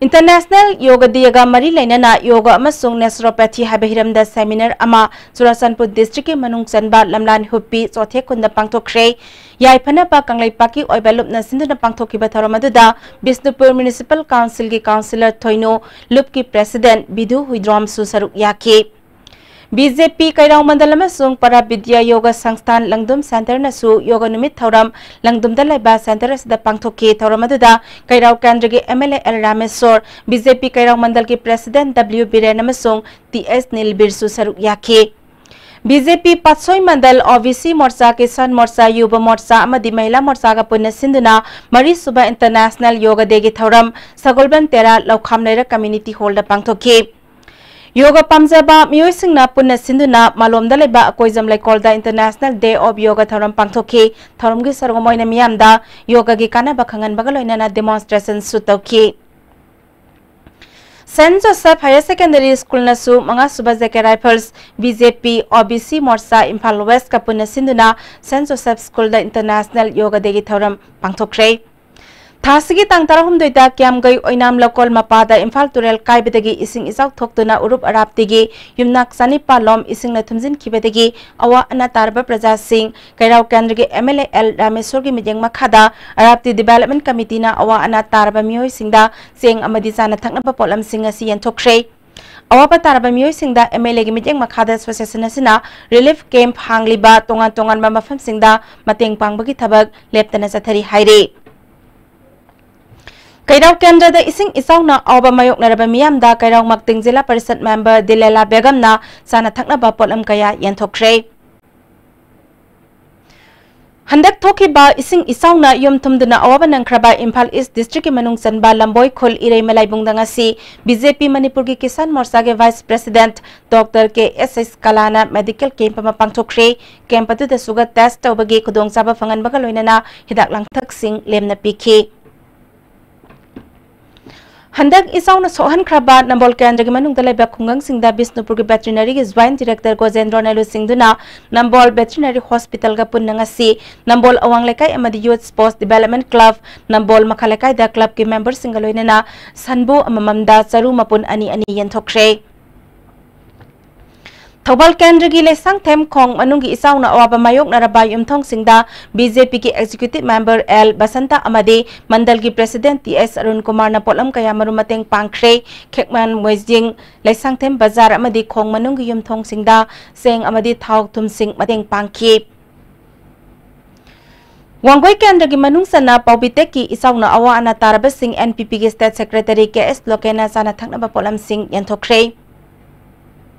International Yoga Dayꯒ ꯃꯔꯤ ꯂꯩꯅꯅ ꯌꯣꯒ ꯑꯃꯁꯨꯡ naturopathy ꯍꯥꯏꯕ ꯍꯤꯔꯝꯗ seminar ꯑꯃ ꯆꯨꯔꯥꯆꯥꯟꯄꯨꯔ districtꯀꯤ ꯃꯅꯨꯡ ꯆꯟꯕ ꯂꯝꯂꯥꯟ ꯍꯨꯞꯄꯤ ꯆꯣꯊꯦ ꯈꯨꯟꯗ ꯄꯥꯡꯊꯣꯛꯈ꯭ꯔꯦ꯫ ꯌꯥꯏꯐꯅꯕ ꯀꯪꯂꯩꯄꯥꯛꯀꯤ ꯑꯣꯏꯕ ꯂꯨꯞꯅ ꯁꯤꯟꯗꯨꯅ ꯄꯥꯡꯊꯣꯛꯈꯤꯕ ꯊꯧꯔꯝ ꯑꯗꯨꯗ ꯕꯤꯁꯅꯨꯄꯨꯔ Municipal Councilꯒꯤ councillor ꯊꯣꯏꯅꯨ, ꯂꯨꯞꯀꯤ president ꯕꯤꯗꯨ ꯍꯨꯏꯗ꯭ꯔꯣꯝꯁꯨ ꯁꯔꯨꯛ ꯌꯥꯈꯤ꯫ BJP ꯀꯩꯔꯥꯎ ꯃꯟꯗꯜ ꯑꯃꯁꯨꯡ ꯄꯔꯥ ꯕꯤꯗ꯭ꯌꯥ ꯌꯣꯒ ꯁꯪꯁꯊꯥꯟ ꯂꯪꯗꯨꯝ centreꯅꯁꯨ ꯌꯣꯒ ꯅꯨꯃꯤꯠ ꯊꯧꯔꯝ ꯂꯪꯗꯨꯝꯗ ꯂꯩꯕ centre ꯑꯁꯤꯗ ꯄꯥꯡꯊꯣꯛꯈꯤ꯫ ꯊꯧꯔꯝ ꯑꯗꯨꯗ ꯀꯩꯔꯥꯎ ꯀꯦꯟꯗ꯭ꯔꯒꯤ MLA L Rameshor, BJP Keirao ꯃꯟꯗꯜꯒꯤ president W ꯕꯤꯔꯦꯟ ꯑꯃꯁꯨꯡ TS ꯅꯤꯜꯕꯤꯔꯁꯨ ꯁꯔꯨꯛ ꯌꯥꯈꯤ꯫ BJP ꯄꯥꯠꯁꯣꯏ ꯃꯟꯗꯜ, OBC ꯃꯣꯔꯆꯥ, ꯀꯤꯁꯥꯟ ꯃꯣꯔꯆꯥ, ꯌꯨꯕ ꯃꯣꯔꯆꯥ ꯑꯃꯗꯤ ꯃꯍꯤꯂꯥ ꯃꯣꯔꯆꯥꯒ ꯄꯨꯟꯅ ꯁꯤꯟꯗꯨꯅ ꯃꯔꯤꯁꯨꯕ International Yoga Dayꯒꯤ ꯊꯧꯔꯝ ꯁꯒꯣꯜꯕꯟ ꯇꯦꯔꯥ ꯂꯧꯈꯥꯝ ꯂꯩꯔꯛ community hallꯗ ꯄꯥꯡꯊꯣꯛꯈꯤ꯫ ꯌꯣꯒ ꯄꯥꯝꯖꯕ ꯃꯤꯑꯣꯏꯁꯤꯡꯅ ꯄꯨꯟꯅ ꯁꯤꯟꯗꯨꯅ ꯃꯥꯂꯣꯝꯗ ꯂꯩꯕ Akoijam ꯂꯩꯀꯣꯜꯗ International Day of Yoga ꯊꯧꯔꯝ ꯄꯥꯡꯊꯣꯛꯈꯤ꯫ ꯊꯧꯔꯝꯒꯤ ꯁꯔꯨꯛ ꯑꯃ ꯑꯣꯏꯅ ꯃꯤꯌꯥꯝꯗ ꯌꯣꯒꯒꯤ ꯀꯥꯟꯅꯕ ꯈꯪꯍꯟꯕꯒ ꯂꯣꯏꯅꯅ demonstrationꯁꯨ ꯇꯧꯈꯤ꯫ Saint Joseph Higher Secondary Schoolꯅꯁꯨ ꯃꯉꯥꯁꯨꯕ JK Rifles, BJP, OBC ꯃꯣꯔꯆꯥ Imphal Westꯀ ꯄꯨꯟꯅ ꯁꯤꯟꯗꯨꯅ Saint Joseph Schoolꯗ International Yoga Dayꯒꯤ ꯊꯧꯔꯝ ꯄꯥꯡꯊꯣꯛꯈ꯭ꯔꯦ꯫ ꯊꯥꯁꯤꯒꯤ ꯇꯥꯡ ꯇꯔꯥꯍꯨꯝꯗꯣꯏꯗ ꯀꯤꯌꯥꯝꯒꯩ ꯑꯣꯏꯅꯥꯝ ꯂꯧꯀꯣꯜ ꯃꯄꯥꯗ ꯏꯝꯐꯥꯜ ꯇꯨꯔꯦꯜ ꯀꯥꯏꯕꯗꯒꯤ ꯏꯁꯤꯡ ꯏꯆꯥꯎ ꯊꯣꯛꯇꯨꯅ ꯎꯔꯨꯞ ꯑꯔꯥꯞꯇꯤꯒꯤ ꯌꯨꯝꯅꯥꯛ ꯆꯅꯤꯄꯥꯜ ꯂꯣꯝ ꯏꯁꯤꯡꯅ ꯊꯨꯝꯖꯤꯟꯈꯤꯕꯗꯒꯤ ꯑꯋꯥ ꯑꯅꯥ ꯇꯥꯔꯕ ꯄ꯭ꯔꯖꯥꯁꯤꯡ, ꯀꯩꯔꯥꯎ ꯀꯦꯟꯗ꯭ꯔꯒꯤ MLA ꯑꯦꯜ ꯔꯥꯃꯦꯁꯣꯔꯒꯤ ꯃꯤꯠꯌꯦꯡ ꯃꯈꯥꯗ ꯑꯔꯥꯞꯇꯤ development committeeꯅ ꯑꯋꯥ ꯑꯅꯥ ꯇꯥꯔꯕ ꯃꯤꯑꯣꯏꯁꯤꯡꯗ ꯆꯦꯡ ꯑꯃꯗꯤ ꯆꯥꯅ ꯊꯛꯅꯕ ꯄꯣꯠꯂꯝꯁꯤꯡ ꯑꯁꯤ ꯌꯦꯟꯊꯣꯛꯈ꯭ꯔꯦ꯫ ꯑꯋꯥꯕ ꯇꯥꯔꯕ ꯃꯤꯑꯣꯏꯁꯤꯡꯗ MLAꯒꯤ ꯃꯤꯠꯌꯦꯡ ꯃꯈꯥꯗ association ꯑꯁꯤꯅ relief camp ꯍꯥꯡꯂꯤꯕ ꯇꯣꯉꯥꯟ ꯇꯣꯉꯥꯟꯕ ꯃꯐꯝꯁꯤꯡꯗ ꯃꯇꯦꯡ ꯄꯥꯡꯕꯒꯤ ꯊꯕꯛ ꯂꯦꯞꯇꯅ ꯆꯠꯊꯔꯤ ꯍꯥꯏꯔꯤ꯫ ꯀꯩꯔꯥꯎ ꯀꯦꯟꯗ꯭ꯔꯗ ꯏꯁꯤꯡ ꯏꯆꯥꯎꯅ ꯑꯋꯥꯕ ꯃꯥꯌꯣꯛꯅꯔꯕ ꯃꯤꯌꯥꯝꯗ ꯀꯩꯔꯥꯎ ꯃꯛꯇꯤꯡ ꯖꯤꯂꯥ ꯄꯔꯤꯁꯠ ꯃꯦꯝꯕꯔ ꯗꯤꯂꯦꯂꯥ ꯕꯦꯒꯝꯅ ꯆꯥꯅ ꯊꯛꯅꯕ ꯄꯣꯠꯂꯝ ꯀꯌꯥ ꯌꯦꯟꯊꯣꯛꯈ꯭ꯔꯦ꯫ ꯍꯟꯗꯛ ꯊꯣꯛꯈꯤꯕ ꯏꯁꯤꯡ ꯏꯆꯥꯎꯅ ꯌꯨꯝ ꯊꯨꯝꯗꯨꯅ ꯑꯋꯥꯕ ꯅꯪꯈ꯭ꯔꯕ ꯏꯝꯐꯥꯜ ꯏꯁ ꯗꯤꯁꯇ꯭ꯔꯤꯛꯀꯤ ꯃꯅꯨꯡ ꯆꯟꯕ ꯂꯝꯕꯣꯏ ꯈꯨꯜ ꯏꯔꯩꯃ ꯂꯥꯏꯕꯨꯡꯗ ꯉꯁꯤ ꯕꯤ ꯖꯦ ꯄꯤ ꯃꯅꯤꯄꯨꯔꯒꯤ ꯀꯤꯁꯥꯟ ꯃꯣꯔꯆꯥꯒꯤ ꯚꯥꯏꯁ ꯄ꯭ꯔꯦꯁꯤꯗꯦꯟꯠ ꯗꯣꯛꯇꯔ ꯀꯦ ꯑꯦꯁ ꯑꯦꯁ ꯀꯂꯥꯅ ꯃꯦꯗꯤꯀꯦꯜ ꯀꯦꯝꯞ ꯑꯃ ꯄꯥꯡꯊꯣꯛꯈ꯭ꯔꯦ꯫ ꯀꯦꯝꯞ ꯑꯗꯨꯗ ꯁꯨꯒꯔ ꯇꯦꯁ ꯇꯧꯕꯒꯤ ꯈꯨꯗꯣꯡꯆꯥꯕ ꯐꯪꯍꯟꯕꯒ ꯂꯣꯏꯅꯅ ꯍꯤꯗꯥꯛ ꯂꯥꯡꯊꯛꯁꯤꯡ ꯂꯦꯝꯅ ꯄꯤꯈꯤ꯫ ꯍꯟꯗꯛ ꯏꯆꯥꯎꯅ ꯁꯣꯛꯍꯟꯈ꯭ꯔꯕ ꯅꯝꯕꯣꯜ ꯀꯦꯟꯗ꯭ꯔꯒꯤ ꯃꯅꯨꯡꯗ ꯂꯩꯕ ꯈꯨꯡꯒꯪꯁꯤꯡꯗ ꯕꯤꯁꯅꯨꯄꯨꯔꯒꯤ ꯚꯦꯇꯤꯅꯔꯤꯒꯤ ꯖꯣꯏꯟꯠ ꯗꯤꯔꯦꯛꯇꯔ ꯒꯣꯖꯦꯟꯗ꯭ꯔꯣꯅ ꯂꯨꯆꯤꯡꯗꯨꯅ ꯅꯝꯕꯣꯜ ꯚꯦꯇꯤꯅꯔꯤ ꯍꯣꯁꯄꯤꯇꯥꯜꯒ ꯄꯨꯟꯅ ꯉꯁꯤ ꯅꯝꯕꯣꯜ ꯑꯋꯥꯡ ꯂꯩꯀꯥꯏ ꯑꯃꯗꯤ ꯌꯨꯠ ꯁ꯭ꯄꯣꯔꯠꯁ ꯗꯤꯚꯦꯂꯞꯃꯦꯟꯠ ꯀ꯭ꯂꯕ ꯅꯝꯕꯣꯜ ꯃꯈꯥ ꯂꯩꯀꯥꯏꯗ ꯀ꯭ꯂꯕꯀꯤ ꯃꯦꯝꯕꯔꯁꯤꯡꯒ ꯂꯣꯏꯅꯅ ꯁꯟꯕꯨ ꯑꯃꯃꯝꯗ ꯆꯔꯨ ꯃꯄꯨꯟ ꯑꯅꯤ ꯑꯅꯤ ꯌꯦꯟꯊꯣꯛꯈ꯭ꯔꯦ꯫ ꯊꯧꯕꯥꯜ ꯀꯦꯟꯗ꯭ꯔꯒꯤ ꯂꯩꯁꯥꯡꯊꯦꯝ ꯈꯣꯡ ꯃꯅꯨꯡꯒꯤ ꯏꯆꯥꯎꯅ ꯑꯋꯥꯕ ꯃꯥꯌꯣꯛꯅꯔꯕ ꯌꯨꯝꯊꯣꯡꯁꯤꯡꯗ ꯕꯤ ꯖꯦ ꯄꯤꯒꯤ ꯑꯦꯛꯖꯤꯀ꯭ꯌꯨꯇꯤꯚ ꯃꯦꯝꯕꯔ ꯑꯦꯜ ꯕꯁꯟꯇ ꯑꯃꯗꯤ ꯃꯟꯗꯜꯒꯤ ꯄ꯭ꯔꯦꯁꯤꯗꯦꯟꯠ ꯇꯤ ꯑꯦꯁ ꯑꯔꯨꯟ ꯀꯨꯃꯥꯔꯅ ꯄꯣꯠꯂꯝ ꯀꯌꯥ ꯃꯔꯨꯝ ꯃꯇꯦꯡ ꯄꯥꯡꯈ꯭ꯔꯦ꯫ ꯈꯦꯛꯃꯥꯟ, ꯃꯣꯏꯖꯤꯡ, ꯂꯩꯁꯥꯡꯊꯦꯝ ꯕꯖꯥꯔ ꯑꯃꯗꯤ ꯈꯣꯡ ꯃꯅꯨꯡꯒꯤ ꯌꯨꯝꯊꯣꯡꯁꯤꯡꯗ ꯆꯦꯡ ꯑꯃꯗꯤ ꯊꯥꯎ ꯊꯨꯝꯁꯤꯡ ꯃꯇꯦꯡ ꯄꯥꯡꯈꯤ꯫ ꯋꯥꯡꯒꯣꯏ ꯀꯦꯟꯗ꯭ꯔꯒꯤ ꯃꯅꯨꯡ ꯆꯟꯅ ꯄꯥꯎꯕꯤꯇꯦꯛꯀꯤ ꯏꯆꯥꯎꯅ ꯑꯋꯥ ꯑꯅꯥ ꯇꯥꯔꯕꯁꯤꯡ ꯑꯦꯟ ꯄꯤ ꯄꯤꯒꯤ ꯁ꯭ꯇꯦꯠ ꯁꯦꯀ꯭ꯔꯦꯇꯔꯤ ꯀꯦ ꯑꯦꯁ ꯂꯣꯀꯦꯟꯅ ꯆꯥꯅ ꯊꯛꯅꯕ ꯄꯣꯠꯂꯝꯁꯤꯡ ꯌꯦꯟꯊꯣꯛꯈ꯭ꯔꯦ꯫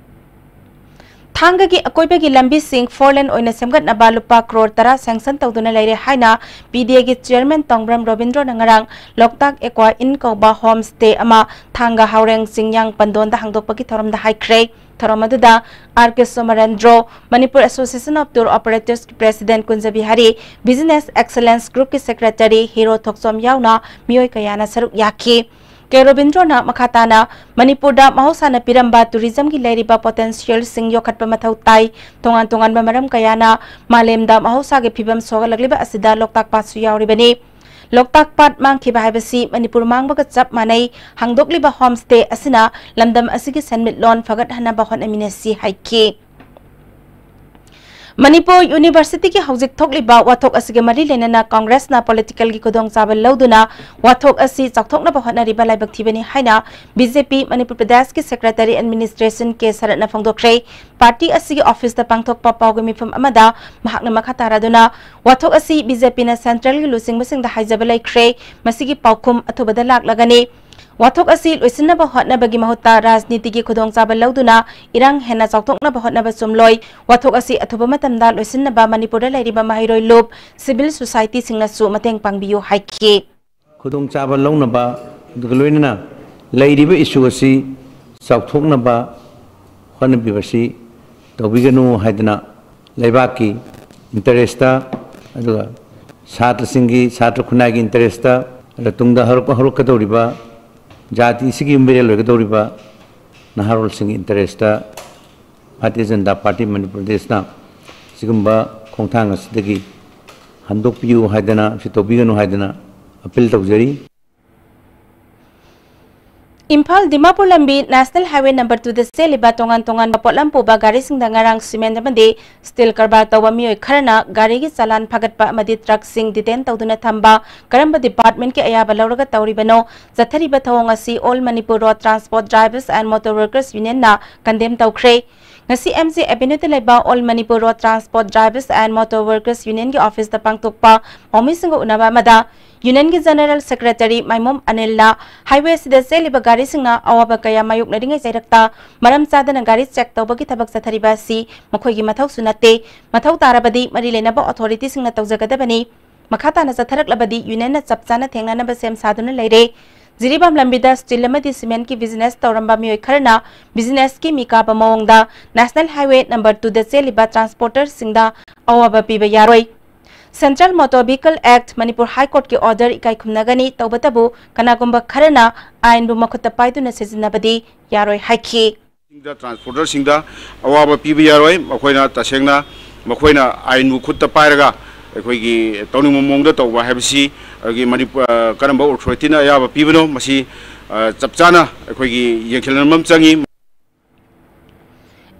ꯊꯥꯡꯒꯒꯤ ꯑꯀꯣꯏꯕꯒꯤ ꯂꯝꯕꯤꯁꯤꯡ ꯐꯣꯔ ꯂꯦꯟ ꯑꯣꯏꯅ ꯁꯦꯝꯒꯠꯅꯕ ꯂꯨꯄꯥ ꯀ꯭ꯔꯣꯔ ꯇꯔꯥ ꯁꯦꯡꯁꯟ ꯇꯧꯗꯨꯅ ꯂꯩꯔꯦ ꯍꯥꯏꯅ ꯄꯤ ꯗꯤ ꯑꯦꯒꯤ ꯆꯤꯌꯔꯃꯦꯟ ꯇꯣꯡꯕ꯭ꯔꯝ ꯔꯣꯕꯤꯟꯗ꯭ꯔꯣꯅ ꯉꯔꯥꯡ ꯂꯣꯛꯇꯥꯛ ꯑꯦꯀ꯭ꯋꯥ ꯏꯟ ꯀꯧꯕ ꯍꯣꯝ ꯁ꯭ꯇꯦ ꯑꯃ ꯊꯥꯡꯒ ꯍꯥꯎꯔꯦꯡ ꯆꯤꯡꯌꯥꯡ ꯄꯟꯗꯣꯟꯗ ꯍꯥꯡꯗꯣꯛꯄꯒꯤ ꯊꯧꯔꯝꯗ ꯍꯥꯏꯈ꯭ꯔꯦ꯫ ꯊꯧꯔꯝ ꯑꯗꯨꯗ R K Somarendro, Manipur association of tour ꯑꯣꯄꯔꯦꯇꯔꯁꯀꯤ ꯄ꯭ꯔꯦꯁꯤꯗꯦꯟꯠ ꯀꯨꯟꯖꯕꯤꯍꯥꯔꯤ, ꯕꯤꯖꯤꯅꯦꯁ ꯑꯦꯛꯁꯦꯂꯦꯟꯁ ꯒ꯭ꯔꯨꯞꯀꯤ ꯁꯦꯀ꯭ꯔꯦꯇꯔꯤ ꯍꯤꯔꯣ ꯊꯣꯛꯆꯣꯝ ꯌꯥꯎꯅ ꯃꯤꯑꯣꯏ ꯀꯌꯥꯅ ꯁꯔꯨꯛ ꯌꯥꯈꯤ꯫ ꯀꯦ ꯔꯣꯕꯤꯟꯗ꯭ꯔꯣꯅ ꯃꯈꯥ ꯇꯥꯅ ꯃꯅꯤꯄꯨꯔꯗ ꯃꯍꯧꯁꯥꯅ ꯄꯤꯔꯝꯕ ꯇꯨꯔꯤꯖꯝꯒꯤ ꯂꯩꯔꯤꯕ ꯄꯣꯇꯦꯟꯁꯤꯌꯦꯜꯁꯤꯡ ꯌꯣꯛꯈꯠꯄ ꯃꯊꯧ ꯇꯥꯏ꯫ ꯇꯣꯉꯥꯟ ꯇꯣꯉꯥꯟꯕ ꯃꯔꯝ ꯀꯌꯥꯅ ꯃꯥꯂꯦꯝꯗ ꯃꯍꯧꯁꯥꯒꯤ ꯐꯤꯕꯝ ꯁꯣꯛꯍꯜꯂꯛꯂꯤꯕ ꯑꯁꯤꯗ ꯂꯣꯛꯇꯥꯛ ꯄꯥꯠꯁꯨ ꯌꯥꯎꯔꯤꯕꯅꯤ꯫ ꯂꯣꯛꯇꯥꯛ ꯄꯥꯠ ꯃꯥꯡꯈꯤꯕ ꯍꯥꯏꯕꯁꯤ ꯃꯅꯤꯄꯨꯔ ꯃꯥꯡꯕꯒ ꯆꯞ ꯃꯥꯟꯅꯩ꯫ ꯍꯥꯡꯗꯣꯛꯂꯤꯕ ꯍꯣꯝ ꯁ꯭ꯇꯦ ꯑꯁꯤꯅ ꯂꯝꯗꯝ ꯑꯁꯤꯒꯤ ꯁꯦꯟꯃꯤꯠꯂꯣꯟ ꯐꯒꯠꯍꯟꯅꯕ ꯍꯣꯠꯅꯃꯤꯟꯅꯁꯤ ꯍꯥꯏꯈꯤ꯫ ꯃꯅꯤꯄꯨꯔ ꯌꯨꯅꯤꯚꯔꯁꯤꯇꯤꯒꯤ ꯍꯧꯖꯤꯛ ꯊꯣꯛꯂꯤꯕ ꯋꯥꯊꯣꯛ ꯑꯁꯤꯒ ꯃꯔꯤ ꯂꯩꯅꯅ ꯀꯪꯒ꯭ꯔꯦꯁꯅ ꯄꯣꯂꯤꯇꯤꯀꯦꯜꯒꯤ ꯈꯨꯗꯣꯡꯆꯥꯕ ꯂꯧꯗꯨꯅ ꯋꯥꯊꯣꯛ ꯑꯁꯤ ꯆꯥꯎꯊꯣꯛꯅꯕ ꯍꯣꯠꯅꯔꯤꯕ ꯂꯥꯏꯕꯛ ꯊꯤꯕꯅꯤ ꯍꯥꯏꯅ ꯕꯤ ꯖꯦ ꯄꯤ ꯃꯅꯤꯄꯨꯔ ꯄ꯭ꯔꯗꯦꯁꯀꯤ ꯁꯦꯀ꯭ꯔꯦꯇꯔꯤ ꯑꯦꯗꯃꯤꯅꯤꯁꯇ꯭ꯔꯦꯁꯟ ꯀꯦ ꯁꯔꯠꯅ ꯐꯣꯡꯗꯣꯛꯈ꯭ꯔꯦ꯫ ꯄꯥꯔꯇꯤ ꯑꯁꯤꯒꯤ ꯑꯣꯐꯤꯁꯇ ꯄꯥꯡꯊꯣꯛꯄ ꯄꯥꯎꯒꯤ ꯃꯤꯐꯝ ꯑꯃꯗ ꯃꯍꯥꯛꯅ ꯃꯈꯥ ꯇꯥꯔꯗꯨꯅ, ꯋꯥꯊꯣꯛ ꯑꯁꯤ ꯕꯤ ꯖꯦ ꯄꯤꯅ ꯁꯦꯟꯇ꯭ꯔꯦꯜꯒꯤ ꯂꯨꯆꯤꯡꯕꯁꯤꯡꯗ ꯍꯥꯏꯖꯕ ꯂꯩꯈ꯭ꯔꯦ, ꯃꯁꯤꯒꯤ ꯄꯥꯎꯈꯨꯝ ꯑꯊꯨꯕꯗ ꯂꯥꯛꯂꯒꯅꯤ꯫ ꯋꯥꯊꯣꯛ ꯑꯁꯤ ꯂꯣꯏꯁꯤꯟꯅꯕ ꯍꯣꯠꯅꯕꯒꯤ ꯃꯍꯨꯠꯇ ꯔꯥꯖꯅꯤꯇꯤꯒꯤ ꯈꯨꯗꯣꯡꯆꯥꯕ ꯂꯧꯗꯨꯅ ꯏꯔꯥꯡ ꯍꯦꯟꯅ ꯆꯥꯎꯊꯣꯛꯅꯕ ꯍꯣꯠꯅꯕ ꯆꯨꯝꯂꯣꯏ꯫ ꯋꯥꯊꯣꯛ ꯑꯁꯤ ꯑꯊꯨꯕ ꯃꯇꯝꯗ ꯂꯣꯏꯁꯤꯟꯅꯕ ꯃꯅꯤꯄꯨꯔꯗ ꯂꯩꯔꯤꯕ ꯃꯍꯩꯔꯣꯏ ꯂꯨꯞ, ꯁꯤꯚꯤꯜ ꯁꯣꯁꯥꯏꯇꯤꯁꯤꯡꯅꯁꯨ ꯃꯇꯦꯡ ꯄꯥꯡꯕꯤꯌꯨ ꯍꯥꯏꯈꯤ꯫ ꯈꯨꯗꯣꯡꯆꯥꯕ ꯂꯧꯅꯕ, ꯑꯗꯨꯒ ꯂꯣꯏꯅꯅ ꯂꯩꯔꯤꯕ ꯏꯁꯨ ꯑꯁꯤ ꯆꯥꯎꯊꯣꯛꯅꯕ ꯍꯣꯠꯅꯕꯤꯕꯁꯤ ꯇꯧꯕꯤꯒꯅꯨ ꯍꯥꯏꯗꯅ ꯂꯩꯕꯥꯛꯀꯤ ꯏꯟꯇꯔꯦꯁꯇ, ꯑꯗꯨꯒ ꯁꯥꯇ꯭ꯔꯁꯤꯡꯒꯤ, ꯁꯥꯇ꯭ꯔ ꯈꯨꯟꯅꯥꯏꯒꯤ ꯏꯟꯇꯔꯦꯁꯇ, ꯑꯗꯨꯒ ꯇꯨꯡꯗ ꯍꯧꯔꯛꯄ, ꯍꯧꯔꯛꯀꯗꯧꯔꯤꯕ ꯖꯥꯇꯤꯁꯤꯒꯤ ꯃꯤꯔꯦꯜ ꯑꯣꯏꯒꯗꯧꯔꯤꯕ ꯅꯍꯥꯔꯣꯜꯁꯤꯡꯒꯤ ꯏꯟꯇꯔꯦꯁꯇ ꯚꯥꯔꯇꯤꯌ ꯖꯅꯇꯥ ꯄꯥꯔꯇꯤ ꯃꯅꯤꯄꯨꯔ ꯄ꯭ꯔꯗꯦꯁꯅ ꯁꯤꯒꯨꯝꯕ ꯈꯣꯡꯊꯥꯡ ꯑꯁꯤꯗꯒꯤ ꯍꯟꯗꯣꯛꯄꯤꯌꯨ ꯍꯥꯏꯗꯅ, ꯁꯤ ꯇꯧꯕꯤꯒꯅꯨ ꯍꯥꯏꯗꯅ ꯑꯄꯤꯜ ꯇꯧꯖꯔꯤ꯫ ꯏꯝꯐꯥꯜ ꯗꯤꯃꯥꯄꯨꯔ ꯂꯝꯕꯤ ꯅꯦꯁꯅꯦꯜ ꯍꯥꯏꯋꯦ ꯅꯝꯕꯔ ꯇꯨꯗ ꯆꯦꯜꯂꯤꯕ ꯇꯣꯉꯥꯟ ꯇꯣꯉꯥꯟꯕ ꯄꯣꯠꯂꯝ ꯄꯨꯕ ꯒꯥꯔꯤꯁꯤꯡꯗ ꯉꯔꯥꯡ ꯁꯤꯃꯦꯟꯠ ꯑꯃꯗꯤ ꯁ꯭ꯇꯤꯜ ꯀꯔꯕꯥꯔ ꯇꯧꯕ ꯃꯤꯑꯣꯏ ꯈꯔꯅ ꯒꯥꯔꯤꯒꯤ ꯆꯂꯥꯟ ꯐꯥꯒꯠꯄ ꯑꯃꯗꯤ ꯇ꯭ꯔꯛꯁꯤꯡ ꯗꯤꯇꯦꯟ ꯇꯧꯗꯨꯅ ꯊꯝꯕ ꯀꯔꯝꯕ ꯗꯤꯄꯥꯔꯠꯃꯦꯟꯠꯀꯤ ꯑꯌꯥꯕ ꯂꯧꯔꯒ ꯇꯧꯔꯤꯕꯅꯣ? ꯆꯠꯊꯔꯤꯕ ꯊꯧꯑꯣꯡ ꯑꯁꯤ All Manipur Road Transport Drivers and Motor Workers Union ꯅ ꯀꯟꯗꯦꯝ ꯇꯧꯈ꯭ꯔꯦ꯫ ꯉꯁꯤ ꯑꯦꯝ ꯖꯦ ꯑꯦꯚꯦꯅ꯭ꯌꯨꯗ ꯂꯩꯕ All Manipur Road Transport Drivers and Motor Workers Union ꯒꯤ ꯑꯣꯐꯤꯁꯇ ꯄꯥꯡꯊꯣꯛꯄ ꯄꯥꯎꯃꯤꯁꯤꯡꯒ ꯎꯅꯕ ꯑꯃꯗ ꯌꯨꯅꯤꯌꯟꯒꯤ ꯖꯦꯅꯔꯦꯜ ꯁꯦꯀ꯭ꯔꯦꯇꯔꯤ ꯃꯥꯏꯃꯣꯝ ꯑꯅꯤꯜꯅ ꯍꯥꯏꯋꯦ ꯑꯁꯤꯗ ꯆꯦꯜꯂꯤꯕ ꯒꯥꯔꯤꯁꯤꯡꯅ ꯑꯋꯥꯕ ꯀꯌꯥ ꯃꯥꯌꯣꯛꯅꯔꯤꯉꯩ ꯆꯩꯔꯛꯇ ꯃꯔꯝ ꯆꯥꯗꯅ ꯒꯥꯔꯤ ꯆꯦꯛ ꯇꯧꯕꯒꯤ ꯊꯕꯛ ꯆꯠꯊꯔꯤꯕ ꯑꯁꯤ ꯃꯈꯣꯏꯒꯤ ꯃꯊꯧꯁꯨ ꯅꯠꯇꯦ꯫ ꯃꯊꯧ ꯇꯥꯔꯕꯗꯤ ꯃꯔꯤ ꯂꯩꯅꯕ ꯑꯣꯊꯣꯔꯤꯇꯤꯁꯤꯡꯅ ꯇꯧꯖꯒꯗꯕꯅꯤ꯫ ꯃꯈꯥ ꯇꯥꯅ ꯆꯠꯊꯔꯛꯂꯕꯗꯤ ꯌꯨꯅꯤꯌꯟꯅ ꯆꯞ ꯆꯥꯅ ꯊꯦꯡꯅꯅꯕ ꯁꯦꯝ ꯁꯥꯗꯨꯅ ꯂꯩꯔꯦ꯫ ꯖꯤꯔꯤꯕꯥꯝ ꯂꯝꯕꯤꯗ ꯁ꯭ꯇꯤꯜ ꯑꯃꯗꯤ ꯁꯤꯃꯦꯟꯠꯀꯤ ꯕꯤꯖꯤꯅꯦꯁ ꯇꯧꯔꯝꯕ ꯃꯤꯑꯣꯏ ꯈꯔꯅ ꯕꯤꯖꯤꯅꯦꯁꯀꯤ ꯃꯤ ꯀꯥꯕ ꯃꯑꯣꯡꯗ ꯅꯦꯁꯅꯦꯜ ꯍꯥꯏꯋꯦ ꯅꯝꯕꯔ ꯇꯨꯗ ꯆꯦꯜꯂꯤꯕ ꯇ꯭ꯔꯥꯟꯁꯄꯣꯔꯇꯔꯁꯤꯡꯗ ꯑꯋꯥꯕ ꯄꯤꯕ ꯌꯥꯔꯣꯏ꯫ Central Motor Vehicle Act, Manipur high ꯀꯣꯔꯠꯀꯤ ꯑꯣꯔꯗꯔ ꯏꯀꯥꯏ ꯈꯨꯝꯅꯒꯅꯤ꯫ ꯇꯧꯕꯇꯕꯨ ꯀꯅꯥꯒꯨꯝꯕ ꯈꯔꯅ ꯑꯥꯏꯟꯕꯨ ꯃꯈꯨꯠꯇ ꯄꯥꯏꯗꯨꯅ ꯁꯤꯖꯤꯟꯅꯕꯗꯤ ꯌꯥꯔꯣꯏ ꯍꯥꯏꯈꯤ꯫ ꯁꯤꯡꯗ, ꯇ꯭ꯔꯥꯟꯁꯄꯣꯔꯇꯔꯁꯤꯡꯗ ꯑꯋꯥꯕ ꯄꯤꯕ ꯌꯥꯔꯣꯏ꯫ ꯃꯈꯣꯏꯅ ꯇꯁꯦꯡꯅ ꯃꯈꯣꯏꯅ ꯑꯥꯏꯟꯕꯨ ꯈꯨꯠꯇ ꯄꯥꯏꯔꯒ ꯑꯩꯈꯣꯏꯒꯤ ꯇꯧꯅꯤꯡꯕ ꯃꯑꯣꯡꯗ ꯇꯧꯕ ꯍꯥꯏꯕꯁꯤ ꯑꯩꯈꯣꯏꯒꯤ ꯃꯅꯤꯄꯨꯔ, ꯑ, ꯀꯔꯝꯕ ꯑꯣꯊꯣꯔꯤꯇꯤꯅ ꯑꯌꯥꯕ ꯄꯤꯕꯅꯣ, ꯃꯁꯤ, ꯑ, ꯆꯞ ꯆꯥꯅ ꯑꯩꯈꯣꯏꯒꯤ ꯌꯦꯡꯁꯤꯟꯕ ꯑꯃ ꯆꯪꯉꯤ꯫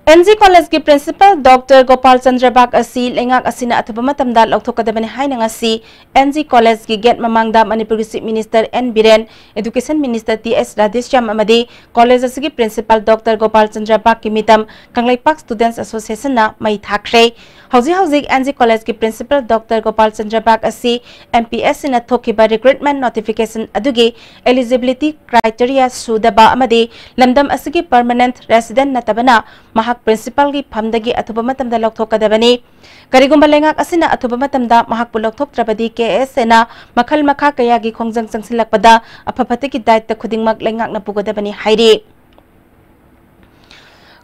ꯑꯦꯟ ꯖꯤ ꯀꯣꯂꯦꯖꯀꯤ ꯄ꯭ꯔꯤꯟꯁꯤꯄꯥꯜ ꯗꯣꯛꯇꯔ ꯒꯣꯄꯥꯜ ꯆꯟꯗ꯭ꯔ ꯕꯥꯒ ꯑꯁꯤ ꯂꯩꯉꯥꯛ ꯑꯁꯤꯅ ꯑꯊꯨꯕ ꯃꯇꯝꯗ ꯂꯧꯊꯣꯛꯀꯗꯕꯅꯤ ꯍꯥꯏꯅ ꯉꯁꯤ ꯑꯦꯟ ꯖꯤ ꯀꯣꯂꯦꯖꯀꯤ ꯒꯦꯠ ꯃꯃꯥꯡꯗ ꯃꯅꯤꯄꯨꯔꯒꯤ chief minister N Biren, education minister T S Radheshyam ꯑꯃꯗꯤ ꯀꯣꯂꯦꯖ ꯑꯁꯤꯒꯤ ꯄ꯭ꯔꯤꯟꯁꯤꯄꯥꯜ ꯗꯣꯛꯇꯔ ꯒꯣꯄꯥꯜ ꯆꯟꯗ꯭ꯔ ꯕꯥꯒꯀꯤ ꯃꯤꯇꯝ ꯀꯪꯂꯩꯄꯥꯛ ꯁ꯭ꯇꯨꯗꯦꯟꯠꯁ ꯑꯦꯁꯣꯁꯤꯌꯦꯁꯟꯅ ꯃꯩ ꯊꯥꯈ꯭ꯔꯦ꯫ ꯍꯧꯖꯤꯛ ꯍꯧꯖꯤꯛ ꯑꯦꯟ ꯖꯤ ꯀꯣꯂꯦꯖꯀꯤ ꯄ꯭ꯔꯤꯟꯁꯤꯄꯥꯜ ꯗꯣꯛꯇꯔ ꯒꯣꯄꯥꯜ ꯆꯟꯗ꯭ꯔ ꯕꯥꯒ ꯑꯁꯤ ꯑꯦꯝ ꯄꯤ ꯑꯦꯁ ꯁꯤꯅ ꯊꯣꯛꯈꯤꯕ ꯔꯤꯀ꯭ꯔꯨꯠꯃꯦꯟꯠ ꯅꯣꯇꯤꯐꯤꯀꯦꯁꯟ ꯑꯗꯨꯒꯤ eligibility criteria ꯁꯨꯗꯕ ꯑꯃꯗꯤ ꯂꯝꯗꯝ ꯑꯁꯤꯒꯤ ꯄꯔꯃꯅꯦꯟꯠ ꯔꯦꯁꯤꯗꯦꯟꯠ ꯅꯠꯇꯕꯅ ꯃꯍꯥꯛ ꯄ꯭ꯔꯤꯟꯁꯤꯄꯥꯜꯒꯤ ꯐꯝꯗꯒꯤ ꯑꯊꯨꯕ ꯃꯇꯝꯗ ꯂꯧꯊꯣꯛꯀꯗꯕꯅꯤ꯫ ꯀꯔꯤꯒꯨꯝꯕ ꯂꯩꯉꯥꯛ ꯑꯁꯤꯅ ꯑꯊꯨꯕ ꯃꯇꯝꯗ ꯃꯍꯥꯛꯄꯨ ꯂꯧꯊꯣꯛꯇ꯭ꯔꯕꯗꯤ, ꯀꯦ ꯑꯦꯁ ꯑꯦꯅ ꯃꯈꯜ ꯃꯈꯥ ꯀꯌꯥꯒꯤ ꯈꯣꯡꯖꯪ ꯆꯪꯁꯤꯜꯂꯛꯄꯗ ꯑꯐ ꯐꯠꯇꯒꯤ ꯗꯥꯏꯇ ꯈꯨꯗꯤꯡꯃꯛ ꯂꯩꯉꯥꯛꯅ ꯄꯨꯒꯗꯕꯅꯤ ꯍꯥꯏꯔꯤ꯫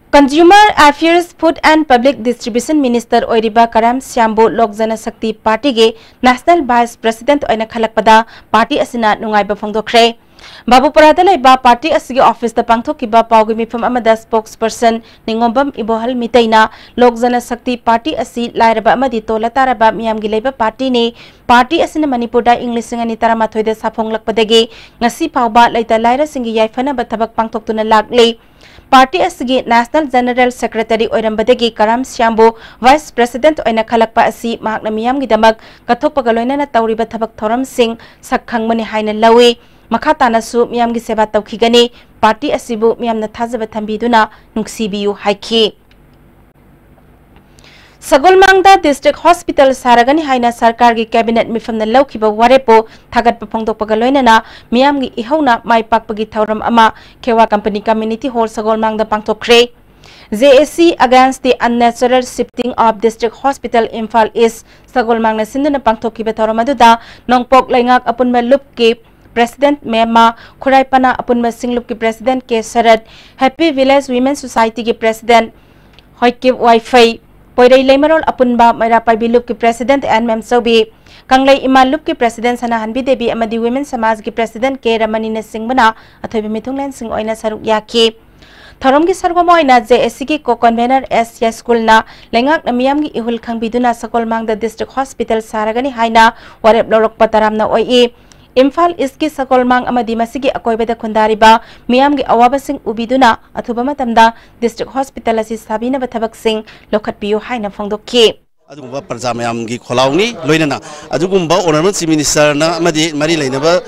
Consumer Affairs, Food and Public Distribution Minister ꯑꯣꯏꯔꯤꯕ ꯀꯔꯥꯝ ꯁ꯭ꯌꯥꯝꯕꯨ ꯂꯣꯛ ꯖꯅꯁꯛꯇꯤ ꯄꯥꯔꯇꯤꯒꯤ ꯅꯦꯁꯅꯦꯜ ꯚꯥꯏꯁ ꯄ꯭ꯔꯦꯁꯤꯗꯦꯟꯠ ꯑꯣꯏꯅ ꯈꯜꯂꯛꯄꯗ ꯄꯥꯔꯇꯤ ꯑꯁꯤꯅ ꯅꯨꯡꯉꯥꯏꯕ ꯐꯣꯡꯗꯣꯛꯈ꯭ꯔꯦ꯫ ꯕꯥꯕꯨꯄꯨꯔꯥꯗ ꯂꯩꯕ ꯄꯥꯔꯇꯤ ꯑꯁꯤꯒꯤ ꯑꯣꯐꯤꯁꯇ ꯄꯥꯡꯊꯣꯛꯈꯤꯕ ꯄꯥꯎꯒꯤ ꯃꯤꯐꯝ ꯑꯃꯗ ꯁ꯭ꯄꯣꯛꯁꯄꯔꯁꯟ ꯅꯤꯉꯣꯝꯕꯝ ꯏꯕꯣꯍꯜ ꯃꯤꯇꯩꯅ ꯂꯣꯛ ꯖꯅꯁꯛꯇꯤ ꯄꯥꯔꯇꯤ ꯑꯁꯤ ꯂꯥꯏꯔꯕ ꯑꯃꯗꯤ ꯇꯣꯜꯂ ꯇꯥꯔꯕ ꯃꯤꯌꯥꯝꯒꯤ ꯂꯩꯕ ꯄꯥꯔꯇꯤꯅꯤ꯫ ꯄꯥꯔꯇꯤ ꯑꯁꯤꯅ ꯃꯅꯤꯄꯨꯔꯗ ꯏꯪ ꯂꯤꯁꯤꯡ ꯑꯅꯤ ꯇꯔꯥꯃꯥꯊꯣꯏꯗ ꯁꯥꯐꯣꯡꯂꯛꯄꯗꯒꯤ ꯉꯁꯤ ꯐꯥꯎꯕ ꯂꯩꯇ ꯂꯥꯏꯔꯁꯤꯡꯒꯤ ꯌꯥꯏꯐꯅꯕ ꯊꯕꯛ ꯄꯥꯡꯊꯣꯛꯇꯨꯅ ꯂꯥꯛꯂꯤ꯫ ꯄꯥꯔꯇꯤ ꯑꯁꯤꯒꯤ ꯅꯦꯁꯅꯦꯜ ꯖꯦꯅꯔꯦꯜ ꯁꯦꯀ꯭ꯔꯦꯇꯔꯤ ꯑꯣꯏꯔꯝꯕꯗꯒꯤ ꯀꯔꯥꯝ ꯁ꯭ꯌꯥꯝꯕꯨ ꯚꯥꯏꯁ ꯄ꯭ꯔꯦꯁꯤꯗꯦꯟꯠ ꯑꯣꯏꯅ ꯈꯜꯂꯛꯄ ꯑꯁꯤ ꯃꯍꯥꯛꯅ ꯃꯤꯌꯥꯝꯒꯤꯗꯃꯛ ꯀꯠꯊꯣꯛꯄꯒ ꯂꯣꯏꯅꯅ ꯇꯧꯔꯤꯕ ꯊꯕꯛ ꯊꯧꯔꯝꯁꯤꯡ ꯁꯛ ꯈꯪꯕꯅꯤ ꯍꯥꯏꯅ ꯂꯧꯏ꯫ ꯃꯈꯥ ꯇꯥꯅꯁꯨ ꯃꯤꯌꯥꯝꯒꯤ ꯁꯦꯕꯥ ꯇꯧꯈꯤꯒꯅꯤ꯫ ꯄꯥꯔꯇꯤ ꯑꯁꯤꯕꯨ ꯃꯤꯌꯥꯝꯅ ꯊꯥꯖꯕ ꯊꯝꯕꯤꯗꯨꯅ ꯅꯨꯡꯁꯤꯕꯤꯌꯨ ꯍꯥꯏꯈꯤ꯫ ꯁꯒꯣꯜꯃꯥꯡꯗ ꯗꯤꯁꯇ꯭ꯔꯤꯛ ꯍꯣꯁꯄꯤꯇꯥꯜ ꯁꯥꯔꯒꯅꯤ ꯍꯥꯏꯅ ꯁꯔꯀꯥꯔꯒꯤ ꯀꯦꯕꯤꯅꯦꯠ ꯃꯤꯐꯝꯅ ꯂꯧꯈꯤꯕ ꯋꯥꯔꯦꯞꯄꯨ ꯊꯥꯒꯠꯄ ꯐꯣꯡꯗꯣꯛꯄꯒ ꯂꯣꯏꯅꯅ ꯃꯤꯌꯥꯝꯒꯤ ꯏꯍꯧꯅ ꯃꯥꯏ ꯄꯥꯛꯄꯒꯤ ꯊꯧꯔꯝ ꯑꯃ ꯈꯦꯋꯥ ꯀꯝꯄꯅꯤ ꯀꯝꯃ꯭ꯌꯨꯅꯤꯇꯤ ꯍꯣꯜ ꯁꯒꯣꯜꯃꯥꯡꯗ ꯄꯥꯡꯊꯣꯛꯈ꯭ꯔꯦ꯫ J A C Against the Unnatural Shifting of District Hospital, Imphal East ꯁꯒꯣꯜꯃꯥꯡꯅ ꯁꯤꯟꯗꯨꯅ ꯄꯥꯡꯊꯣꯛꯈꯤꯕ ꯊꯧꯔꯝ ꯑꯗꯨꯗ ꯅꯣꯡꯄꯣꯛ ꯂꯩꯉꯥꯛ ꯑꯄꯨꯟꯕ ꯂꯨꯞꯀꯤ ꯄ꯭ꯔꯦꯁꯤꯗꯦꯟꯠ ꯃꯦꯝꯃ, ꯈꯨꯔꯥꯏ ꯄꯅꯥ ꯑꯄꯨꯟꯕ ꯁꯤꯡꯂꯨꯞꯀꯤ ꯄ꯭ꯔꯦꯁꯤꯗꯦꯟꯠ ꯀꯦ ꯁꯔꯠ, Happy Village Women Society ꯒꯤ ꯄ꯭ꯔꯦꯁꯤꯗꯦꯟꯠ ꯍꯣꯏꯀꯤꯞ ꯋꯥꯏꯐꯩ, ꯄꯣꯏꯔꯩ ꯂꯩꯃꯔꯣꯜ ꯑꯄꯨꯟꯕ ꯃꯩꯔꯥ ꯄꯥꯏꯕꯤ ꯂꯨꯞꯀꯤ ꯄ꯭ꯔꯦꯁꯤꯗꯦꯟꯠ ꯑꯦꯟ ꯃꯦꯝꯆꯧꯕꯤ, ꯀꯪꯂꯩ ꯏꯃꯥ ꯂꯨꯞꯀꯤ ꯄ꯭ꯔꯦꯁꯤꯗꯦꯟꯠ ꯁꯅꯥꯍꯟꯕꯤ ꯗꯦꯕꯤ ꯑꯃꯗꯤ ꯋꯤꯃꯦꯟ ꯁꯃꯥꯖꯒꯤ ꯄ꯭ꯔꯦꯁꯤꯗꯦꯟꯠ ꯀꯦ ꯔꯃꯅꯤꯅꯆꯤꯡꯕꯅ ꯑꯊꯣꯏꯕ ꯃꯤꯊꯨꯡꯂꯦꯟꯁꯤꯡ ꯑꯣꯏꯅ ꯁꯔꯨꯛ ꯌꯥꯈꯤ꯫ ꯊꯧꯔꯝꯒꯤ ꯁꯔꯨꯛ ꯑꯃ ꯑꯣꯏꯅ J A C ꯒꯤ ꯀꯣ-ꯀꯟꯚꯦꯅꯔ ꯑꯦꯁ ꯌꯥꯏꯁ꯭ꯀꯨꯜꯅ ꯂꯩꯉꯥꯛꯅ ꯃꯤꯌꯥꯝꯒꯤ ꯏꯍꯨꯜ ꯈꯪꯕꯤꯗꯨꯅ ꯁꯒꯣꯜꯃꯥꯡꯗ ꯗꯤꯁꯇ꯭ꯔꯤꯛ ꯍꯣꯁꯄꯤꯇꯥꯜ ꯁꯥꯔꯒꯅꯤ ꯍꯥꯏꯅ ꯋꯥꯔꯦꯞ ꯂꯧꯔꯛꯄ ꯇꯔꯥꯝꯅ ꯑꯣꯛꯏ꯫ ꯏꯝꯐꯥꯜ ꯏꯁꯀꯤ ꯁꯒꯣꯜꯃꯥꯡ ꯑꯃꯗꯤ ꯃꯁꯤꯒꯤ ꯑꯀꯣꯏꯕꯗ ꯈꯨꯟꯗꯥꯔꯤꯕ ꯃꯤꯌꯥꯝꯒꯤ ꯑꯋꯥꯕꯁꯤꯡ ꯎꯕꯤꯗꯨꯅ ꯑꯊꯨꯕ ꯃꯇꯝꯗ ꯗꯤꯁꯇ꯭ꯔꯤꯛ ꯍꯣꯁꯄꯤꯇꯥꯜ ꯑꯁꯤ ꯁꯥꯕꯤꯅꯕ ꯊꯕꯛꯁꯤꯡ ꯂꯧꯈꯠꯄꯤꯌꯨ ꯍꯥꯏꯅ ꯐꯣꯡꯗꯣꯛꯈꯤ꯫ ꯑꯗꯨꯒꯨꯝꯕ ꯄ꯭ꯔꯖꯥ ꯃꯌꯥꯝꯒꯤ ꯈꯣꯜꯂꯥꯎꯅꯤ, ꯂꯣꯏꯅꯅ ꯑꯗꯨꯒꯨꯝꯕ ꯑꯣꯅꯔꯦꯕꯜ ꯆꯤꯐ ꯃꯤꯅꯤꯁꯇꯔꯅ ꯑꯃꯗꯤ ꯃꯔꯤ ꯂꯩꯅꯕ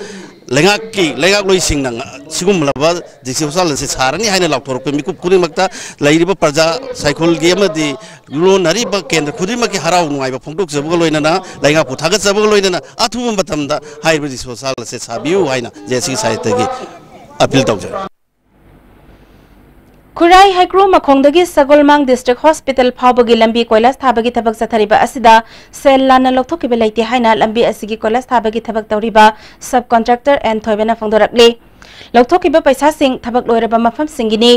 ꯂꯩꯉꯥꯛꯀꯤ, ꯂꯩꯉꯥꯛꯂꯣꯏꯁꯤꯡꯅ ꯁꯤꯒꯨꯝꯂꯕ ꯗꯤꯁꯇ꯭ꯔꯤꯛ ꯍꯣꯁꯄꯤꯇꯥꯜ ꯑꯁꯤ ꯁꯥꯔꯅꯤ ꯍꯥꯏꯅ ꯂꯥꯎꯊꯣꯔꯛꯄ ꯃꯤꯀꯨꯞ ꯈꯨꯗꯤꯡꯃꯛꯇ ꯂꯩꯔꯤꯕ ꯄ꯭ꯔꯖꯥ ꯁꯥꯏꯈꯣꯜꯒꯤ ꯑꯃꯗꯤ ꯂꯣꯟꯅꯔꯤꯕ ꯀꯦꯟꯗ꯭ꯔ ꯈꯨꯗꯤꯡꯃꯛꯀꯤ ꯍꯔꯥꯎ ꯅꯨꯡꯉꯥꯏꯕ ꯐꯣꯡꯗꯣꯛꯆꯕꯒ ꯂꯣꯏꯅꯅ, ꯂꯩꯉꯥꯛꯄꯨ ꯊꯥꯒꯠꯆꯕꯒ ꯂꯣꯏꯅꯅ ꯑꯊꯨꯕ ꯃꯇꯝꯗ ꯍꯥꯏꯔꯤꯕ ꯗꯤꯁꯇ꯭ꯔꯤꯛ ꯍꯣꯁꯄꯤꯇꯥꯜ ꯑꯁꯤ ꯁꯥꯕꯤꯌꯨ ꯍꯥꯏꯅ ꯖꯦ ꯑꯦꯁ ꯁꯤꯒꯤ ꯁꯥꯏꯠꯇꯒꯤ ꯑꯄꯤꯜ ꯇꯧꯖꯔꯤ꯫ ꯈꯨꯔꯥꯏ ꯍꯩꯀ꯭ꯔꯨ ꯃꯈꯣꯡꯗꯒꯤ ꯁꯒꯣꯜꯃꯥꯡ ꯗꯤꯁꯇ꯭ꯔꯤꯛ ꯍꯣꯁꯄꯤꯇꯥꯜ ꯐꯥꯎꯕꯒꯤ ꯂꯝꯕꯤ ꯀꯣꯏꯂꯥꯁ ꯊꯥꯕꯒꯤ ꯊꯕꯛ ꯆꯠꯊꯔꯤꯕ ꯑꯁꯤꯗ ꯁꯦꯜ ꯂꯥꯟꯅ ꯂꯧꯊꯣꯛꯈꯤꯕ ꯂꯩꯇꯦ ꯍꯥꯏꯅ ꯂꯝꯕꯤ ꯑꯁꯤꯒꯤ ꯀꯣꯏꯂꯥꯁ ꯊꯥꯕꯒꯤ ꯊꯕꯛ ꯇꯧꯔꯤꯕ ꯁꯕ ꯀꯣꯟꯇ꯭ꯔꯥꯛꯇꯔ ꯑꯦꯟ ꯊꯣꯏꯕꯅ ꯐꯣꯡꯗꯣꯔꯛꯂꯤ꯫ ꯂꯧꯊꯣꯛꯈꯤꯕ ꯄꯩꯁꯥꯁꯤꯡ ꯊꯕꯛ ꯂꯣꯏꯔꯕ ꯃꯐꯝꯁꯤꯡꯒꯤꯅꯤ꯫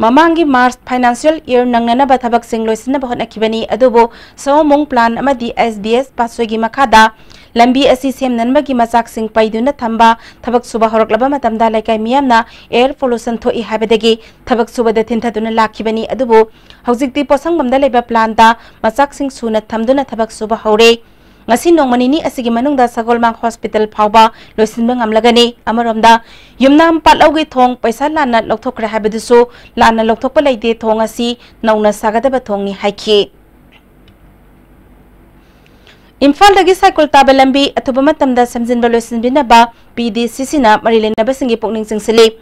ꯃꯃꯥꯡꯒꯤ ꯃꯥꯔꯆ ꯐꯥꯏꯅꯥꯟꯁꯤꯌꯦꯜ ꯏꯌꯔ ꯅꯪꯅꯅꯕ ꯊꯕꯛꯁꯤꯡ ꯂꯣꯏꯁꯤꯟꯅꯕ ꯍꯣꯠꯅꯈꯤꯕꯅꯤ, ꯑꯗꯨꯕꯨ ꯁꯑꯣꯃꯨꯡ ꯄ꯭ꯂꯥꯟ ꯑꯃꯗꯤ ꯑꯦꯁ ꯕꯤ ꯑꯦꯁ ꯄꯥꯠꯁꯣꯏꯒꯤ ꯃꯈꯥꯗ ꯂꯝꯕꯤ ꯑꯁꯤ ꯁꯦꯝꯅꯅꯕꯒꯤ ꯃꯆꯥꯛꯁꯤꯡ ꯄꯩꯗꯨꯅ ꯊꯝꯕ ꯊꯕꯛ ꯁꯨꯕ ꯍꯧꯔꯛꯂꯕ ꯃꯇꯝꯗ ꯂꯩꯀꯥꯏ ꯃꯤꯌꯥꯝꯅ ꯑꯦꯌꯔ ꯄꯣꯂꯨꯁꯟ ꯊꯣꯛꯏ ꯍꯥꯏꯕꯗꯒꯤ ꯊꯕꯛ ꯁꯨꯕꯗ ꯊꯤꯟꯊꯗꯨꯅ ꯂꯥꯛꯈꯤꯕꯅꯤ꯫ ꯑꯗꯨꯕꯨ ꯍꯧꯖꯤꯛꯇꯤ ꯄꯣꯠꯁꯪꯕꯝꯗ ꯂꯩꯕ ꯄ꯭ꯂꯥꯟꯗ ꯃꯆꯥꯛꯁꯤꯡ ꯁꯨꯅ ꯊꯝꯗꯨꯅ ꯊꯕꯛ ꯁꯨꯕ ꯍꯧꯔꯦ꯫ ꯉꯁꯤ ꯅꯣꯡꯃ ꯅꯤꯅꯤ ꯑꯁꯤꯒꯤ ꯃꯅꯨꯡꯗ ꯁꯒꯣꯜꯃꯥꯡ ꯍꯣꯁꯄꯤꯇꯥꯜ ꯐꯥꯎꯕ ꯂꯣꯏꯁꯤꯟꯕ ꯉꯝꯂꯒꯅꯤ꯫ ꯑꯃꯔꯣꯝꯗ ꯌꯨꯝꯅꯥꯝ ꯄꯥꯠꯂꯧꯒꯤ ꯊꯣꯡ ꯄꯩꯁꯥ ꯂꯥꯟꯅ ꯂꯧꯊꯣꯛꯈ꯭ꯔꯦ ꯍꯥꯏꯕꯗꯨꯁꯨ ꯂꯥꯟꯅ ꯂꯧꯊꯣꯛꯄ ꯂꯩꯇꯦ, ꯊꯣꯡ ꯑꯁꯤ ꯅꯧꯅ ꯁꯥꯒꯗꯕ ꯊꯣꯡꯅꯤ ꯍꯥꯏꯈꯤ꯫ ꯏꯝꯐꯥꯜꯗꯒꯤ ꯁꯥꯏꯀꯨꯜ ꯇꯥꯕ ꯂꯝꯕꯤ ꯑꯊꯨꯕ ꯃꯇꯝꯗ ꯁꯦꯝꯖꯤꯟꯕ ꯂꯣꯏꯁꯤꯟꯕꯤꯅꯕ ꯄꯤ ꯗꯤ ꯁꯤ ꯁꯤꯅ ꯃꯔꯤ ꯂꯩꯅꯕꯁꯤꯡꯒꯤ ꯄꯨꯛꯅꯤꯡ ꯆꯤꯡꯁꯤꯜꯂꯤ꯫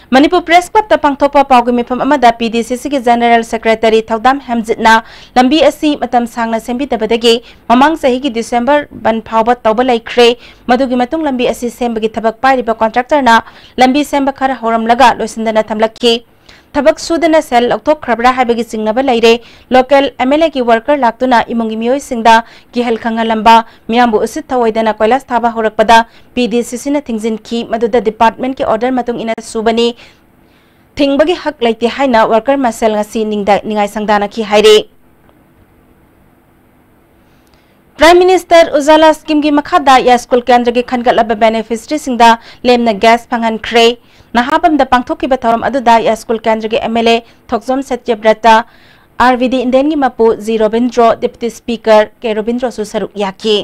ꯃꯅꯤꯄꯨꯔ ꯄ꯭ꯔꯦꯁ ꯀ꯭ꯂꯕꯇ ꯄꯥꯡꯊꯣꯛꯄ ꯄꯥꯎꯒꯤ ꯃꯤꯐꯝ ꯑꯃꯗ ꯄꯤ ꯗꯤ ꯁꯤ ꯁꯤꯒꯤ ꯖꯦꯅꯔꯦꯜ ꯁꯦꯀ꯭ꯔꯦꯇꯔꯤ ꯊꯧꯗꯥꯝ ꯍꯦꯝꯖꯤꯠꯅ ꯂꯝꯕꯤ ꯑꯁꯤ ꯃꯇꯝ ꯁꯥꯡꯅ ꯁꯦꯝꯕꯤꯗꯕꯗꯒꯤ ꯃꯃꯥꯡ ꯆꯍꯤꯒꯤ ꯗꯤꯁꯦꯝꯕꯔ ꯕꯟ ꯐꯥꯎꯕ ꯇꯧꯕ ꯂꯩꯈ꯭ꯔꯦ꯫ ꯃꯗꯨꯒꯤ ꯃꯇꯨꯡ ꯂꯝꯕꯤ ꯑꯁꯤ ꯁꯦꯝꯕꯒꯤ ꯊꯕꯛ ꯄꯥꯏꯔꯤꯕ ꯀꯣꯟꯇ꯭ꯔꯥꯛꯇꯔꯅ ꯂꯝꯕꯤ ꯁꯦꯝꯕ ꯈꯔ ꯍꯧꯔꯝꯂꯒ ꯂꯣꯏꯁꯤꯟꯗꯅ ꯊꯝꯂꯛꯈꯤ꯫ ꯊꯕꯛ ꯁꯨꯗꯅ ꯁꯦꯜ ꯂꯧꯊꯣꯛꯈ꯭ꯔꯕ꯭ꯔꯥ ꯍꯥꯏꯕꯒꯤ ꯆꯤꯡꯅꯕ ꯂꯩꯔꯦ꯫ ꯂꯣꯀꯦꯜ ꯑꯦꯝ ꯑꯦꯜ ꯑꯦꯒꯤ ꯋꯥꯔꯀꯔ ꯂꯥꯛꯇꯨꯅ ꯏꯃꯨꯡꯒꯤ ꯃꯤꯑꯣꯏꯁꯤꯡꯗ ꯀꯤꯍꯜ ꯈꯪꯍꯜꯂꯝꯕ, ꯃꯤꯌꯥꯝꯕꯨ ꯎꯁꯤꯠ ꯊꯑꯣꯏꯗꯅ ꯀꯣꯏꯂꯥꯁ ꯊꯥꯕ ꯍꯧꯔꯛꯄꯗ ꯄꯤ ꯗꯤ ꯁꯤ ꯁꯤꯅ ꯊꯤꯡꯖꯤꯟꯈꯤ꯫ ꯃꯗꯨꯗ ꯗꯤꯄꯥꯔꯠꯃꯦꯟꯠꯀꯤ ꯑꯣꯔꯗꯔ ꯃꯇꯨꯡ ꯏꯟꯅ ꯁꯨꯕꯅꯤ꯫ ꯊꯤꯡꯕꯒꯤ ꯍꯛ ꯂꯩꯇꯦ ꯍꯥꯏꯅ ꯋꯥꯔꯀꯔ ꯃꯁꯦꯜ ꯉꯁꯤ ꯅꯤꯡꯗ-, ꯅꯤꯡꯉꯥꯏ ꯁꯪꯗꯥꯅꯈꯤ ꯍꯥꯏꯔꯤ꯫ ꯄ꯭ꯔꯥꯏꯝ ꯃꯤꯅꯤꯁꯇꯔ ꯎꯖꯥꯂꯥ ꯁ꯭ꯀꯤꯝꯒꯤ ꯃꯈꯥꯗ ꯌꯥꯏꯁ꯭ꯀꯨꯜ ꯀꯦꯟꯗ꯭ꯔꯒꯤ ꯈꯟꯒꯠꯂꯕ ꯕꯦꯅꯤꯐꯤꯁꯔꯤꯁꯤꯡꯗ ꯂꯦꯝꯅ ꯒ꯭ꯌꯥꯁ ꯐꯪꯍꯟꯈ꯭ꯔꯦ꯫ ꯅꯍꯥꯕꯝꯗ ꯄꯥꯡꯊꯣꯛꯈꯤꯕ ꯊꯧꯔꯝ ꯑꯗꯨꯗ ꯌꯥꯏꯁ꯭ꯀꯨꯜ ꯀꯦꯟꯗ꯭ꯔꯒꯤ M L A Thokchom Satyabrata, R V D ꯏꯟꯗꯤꯌꯟꯒꯤ ꯃꯄꯨ G Robindro, deputy speaker K ꯔꯣꯕꯤꯟꯗ꯭ꯔꯣꯁꯨ ꯁꯔꯨꯛ ꯌꯥꯈꯤ꯫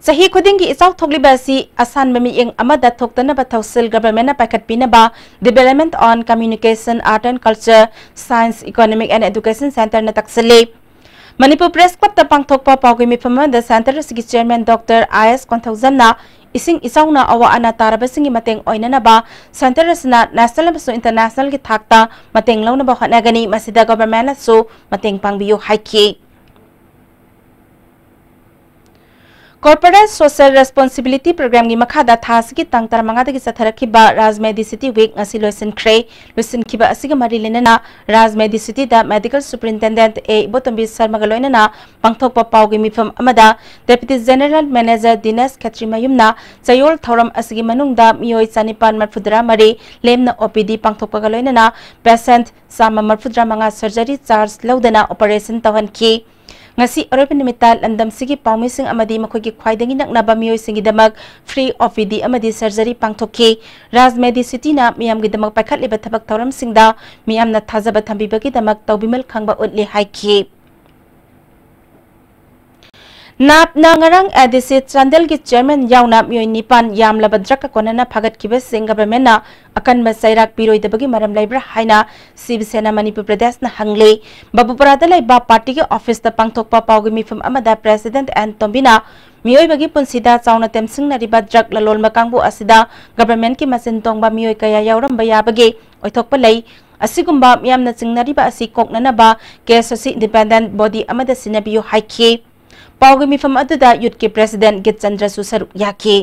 ꯆꯍꯤ ꯈꯨꯗꯤꯡꯒꯤ ꯏꯆꯥꯎ ꯊꯣꯛꯂꯤꯕ ꯑꯁꯤ ꯑꯁꯥꯟꯕ ꯃꯤꯠꯌꯦꯡ ꯑꯃꯗ ꯊꯣꯛꯇꯅꯕ ꯊꯧꯁꯤꯜ ꯒꯚꯔꯟꯃꯦꯟꯠꯅ ꯄꯥꯏꯈꯠꯄꯤꯅꯕ Development on Communication, Art and Culture, Science, Economic and Education Centreꯅ ꯇꯛꯁꯤꯜꯂꯤ꯫ ꯃꯅꯤꯄꯨꯔ ꯄ꯭ꯔꯦꯁ ꯀ꯭ꯂꯕꯇ ꯄꯥꯡꯊꯣꯛꯄ ꯄꯥꯎꯒꯤ ꯃꯤꯐꯝ ꯑꯃꯗ ꯁꯦꯟꯇꯔ ꯑꯁꯤꯒꯤ ꯆꯤꯌꯔꯃꯦꯟ ꯗꯣꯛꯇꯔ ꯑꯥꯏ ꯑꯦꯁ ꯀꯣꯟꯊꯧꯖꯝꯅ ꯏꯁꯤꯡ ꯏꯆꯥꯎꯅ ꯑꯋꯥ ꯑꯅꯥ ꯇꯥꯔꯕꯁꯤꯡꯒꯤ ꯃꯇꯦꯡ ꯑꯣꯏꯅꯅꯕ ꯁꯦꯟꯇꯔ ꯑꯁꯤꯅ ꯅꯦꯁꯅꯦꯜ ꯑꯃꯁꯨꯡ ꯏꯟꯇꯔꯅꯦꯁꯅꯦꯜꯒꯤ ꯊꯥꯛꯇ ꯃꯇꯦꯡ ꯂꯧꯅꯕ ꯍꯣꯠꯅꯒꯅꯤ, ꯃꯁꯤꯗ ꯒꯚꯔꯟꯃꯦꯟꯠꯅꯁꯨ ꯃꯇꯦꯡ ꯄꯥꯡꯕꯤꯌꯨ ꯍꯥꯏꯈꯤ꯫ Corporate Social Responsibility Programꯒꯤ ꯃꯈꯥꯗ ꯊꯥ ꯑꯁꯤꯒꯤ ꯇꯥꯡ ꯇꯔꯥꯃꯉꯥꯗꯒꯤ ꯆꯠꯊꯔꯛꯈꯤꯕ ꯔꯥꯖ ꯃꯦꯗꯤꯁꯤꯇꯤ ꯋꯤꯛ ꯉꯁꯤ ꯂꯣꯏꯁꯤꯟꯈ꯭ꯔꯦ꯫ ꯂꯣꯏꯁꯤꯟꯈꯤꯕ ꯑꯁꯤꯒ ꯃꯔꯤ ꯂꯩꯅꯅ ꯔꯥꯖ ꯃꯦꯗꯤꯁꯤꯇꯤꯗ ꯃꯦꯗꯤꯀꯦꯜ ꯁꯨꯄꯔꯤꯟꯇꯦꯟꯗꯦꯟꯠ ꯑꯦ ꯏꯕꯣꯇꯣꯝꯕꯤ ꯁꯔꯃꯒ ꯂꯣꯏꯅꯅ ꯄꯥꯡꯊꯣꯛꯄ ꯄꯥꯎꯒꯤ ꯃꯤꯐꯝ ꯑꯃꯗ ꯗꯦꯄꯨꯇꯤ ꯖꯦꯅꯦꯔꯦꯜ ꯃꯦꯅꯦꯖꯔ ꯗꯤꯅꯦꯁ ꯈꯦꯇ꯭ꯔꯤꯃꯌꯨꯝꯅ ꯆꯌꯣꯜ ꯊꯧꯔꯝ ꯑꯁꯤꯒꯤ ꯃꯅꯨꯡꯗ ꯃꯤꯑꯣꯏ ꯆꯅꯤꯄꯥꯟ ꯃꯔꯤꯐꯨꯇꯔꯥ ꯃꯔꯤ ꯂꯦꯝꯅ ꯑꯣ ꯄꯤ ꯗꯤ ꯄꯥꯡꯊꯣꯛꯄꯒ ꯂꯣꯏꯅꯅ ꯄꯦꯁꯦꯟꯠ ꯆꯥꯝꯃ ꯃꯔꯤꯐꯨꯇꯔꯥ ꯃꯉꯥ ꯁꯔꯖꯔꯤ ꯆꯥꯔꯖ ꯂꯧꯗꯅ ꯑꯣꯄꯔꯦꯁꯟ ꯇꯧꯍꯟꯈꯤ꯫ ꯉꯁꯤ ꯑꯔꯣꯏꯕ ꯅꯨꯃꯤꯠꯇ ꯂꯝꯗꯝꯁꯤꯒꯤ ꯄꯥꯎꯃꯤꯁꯤꯡ ꯑꯃꯗꯤ ꯃꯈꯣꯏꯒꯤ ꯈ꯭ꯋꯥꯏꯗꯒꯤ ꯅꯛꯅꯕ ꯃꯤꯑꯣꯏꯁꯤꯡꯒꯤꯗꯃꯛ ꯐ꯭ꯔꯤ ꯑꯣ ꯄꯤ ꯗꯤ ꯑꯃꯗꯤ ꯁꯔꯖꯔꯤ ꯄꯥꯡꯊꯣꯛꯈꯤ꯫ ꯔꯥꯖ ꯃꯦꯗꯤꯁꯤꯇꯤꯅ ꯃꯤꯌꯥꯝꯒꯤꯗꯃꯛ ꯄꯥꯏꯈꯠꯂꯤꯕ ꯊꯕꯛ ꯊꯧꯔꯝꯁꯤꯡꯗ ꯃꯤꯌꯥꯝꯅ ꯊꯥꯖꯕ ꯊꯝꯕꯤꯕꯒꯤꯗꯃꯛ ꯇꯧꯕꯤꯃꯜ ꯈꯪꯕ ꯎꯠꯂꯤ ꯍꯥꯏꯈꯤ꯫ ꯅꯥꯞꯅ ꯉꯔꯥꯡ ꯑꯦ ꯗꯤ ꯁꯤ ꯆꯥꯟꯗꯦꯜꯒꯤ ꯆꯤꯌꯔꯃꯦꯟ ꯌꯥꯎꯅ ꯃꯤꯑꯣꯏ ꯅꯤꯄꯥꯟ ꯌꯥꯝꯂꯕ ꯗ꯭ꯔꯒꯀ ꯀꯣꯟꯅꯅ ꯐꯥꯒꯠꯈꯤꯕꯁꯤꯡ ꯒꯚꯔꯟꯃꯦꯟꯠꯅ ꯑꯀꯟꯕ ꯆꯩꯔꯥꯛ ꯄꯤꯔꯣꯏꯗꯕꯒꯤ ꯃꯔꯝ ꯂꯩꯕ꯭ꯔꯥ ꯍꯥꯏꯅ ꯁꯤꯕ ꯁꯦꯅꯥ ꯃꯅꯤꯄꯨꯔ ꯄ꯭ꯔꯗꯦꯁꯅ ꯍꯪꯂꯤ꯫ ꯕꯕꯨꯄꯨꯔꯥꯗ ꯂꯩꯕ ꯄꯥꯔꯇꯤꯒꯤ ꯑꯣꯐꯤꯁꯇ ꯄꯥꯡꯊꯣꯛꯄ ꯄꯥꯎꯒꯤ ꯃꯤꯐꯝ ꯑꯃꯗ ꯄ꯭ꯔꯦꯁꯤꯗꯦꯟꯠ ꯑꯦꯟ ꯇꯣꯝꯕꯤꯅ ꯃꯤꯑꯣꯏꯕꯒꯤ ꯄꯨꯟꯁꯤꯗ ꯆꯥꯎꯅ ꯇꯦꯝꯁꯤꯡꯅꯔꯤꯕ ꯗ꯭ꯔꯒ ꯂꯂꯣꯟꯕ ꯀꯥꯡꯕꯨ ꯑꯁꯤꯗ ꯒꯚꯔꯟꯃꯦꯟꯠꯀꯤ ꯃꯆꯤꯟ ꯇꯣꯡꯕ ꯃꯤꯑꯣꯏ ꯀꯌꯥ ꯌꯥꯎꯔꯝꯕ ꯌꯥꯕꯒꯤ ꯑꯣꯏꯊꯣꯛꯄ ꯂꯩ꯫ ꯑꯁꯤꯒꯨꯝꯕ ꯃꯤꯌꯥꯝꯅ ꯆꯤꯡꯅꯔꯤꯕ ꯑꯁꯤ ꯀꯣꯛꯅꯅꯕ ꯀꯦꯁ ꯑꯁꯤ ꯏꯟꯗꯤꯄꯦꯟꯗꯦꯟꯠ ꯕꯣꯗꯤ ꯑꯃꯗ ꯁꯤꯟꯅꯕꯤꯌꯨ ꯍꯥꯏꯈꯤ꯫ ꯄꯥꯎꯒꯤ ꯃꯤꯐꯝ ꯑꯗꯨꯗ ꯌꯨꯠꯀꯤ ꯄ꯭ꯔꯦꯁꯤꯗꯦꯟꯠ ꯒꯤꯠꯆꯟꯗ꯭ꯔꯁꯨ ꯁꯔꯨꯛ ꯌꯥꯈꯤ꯫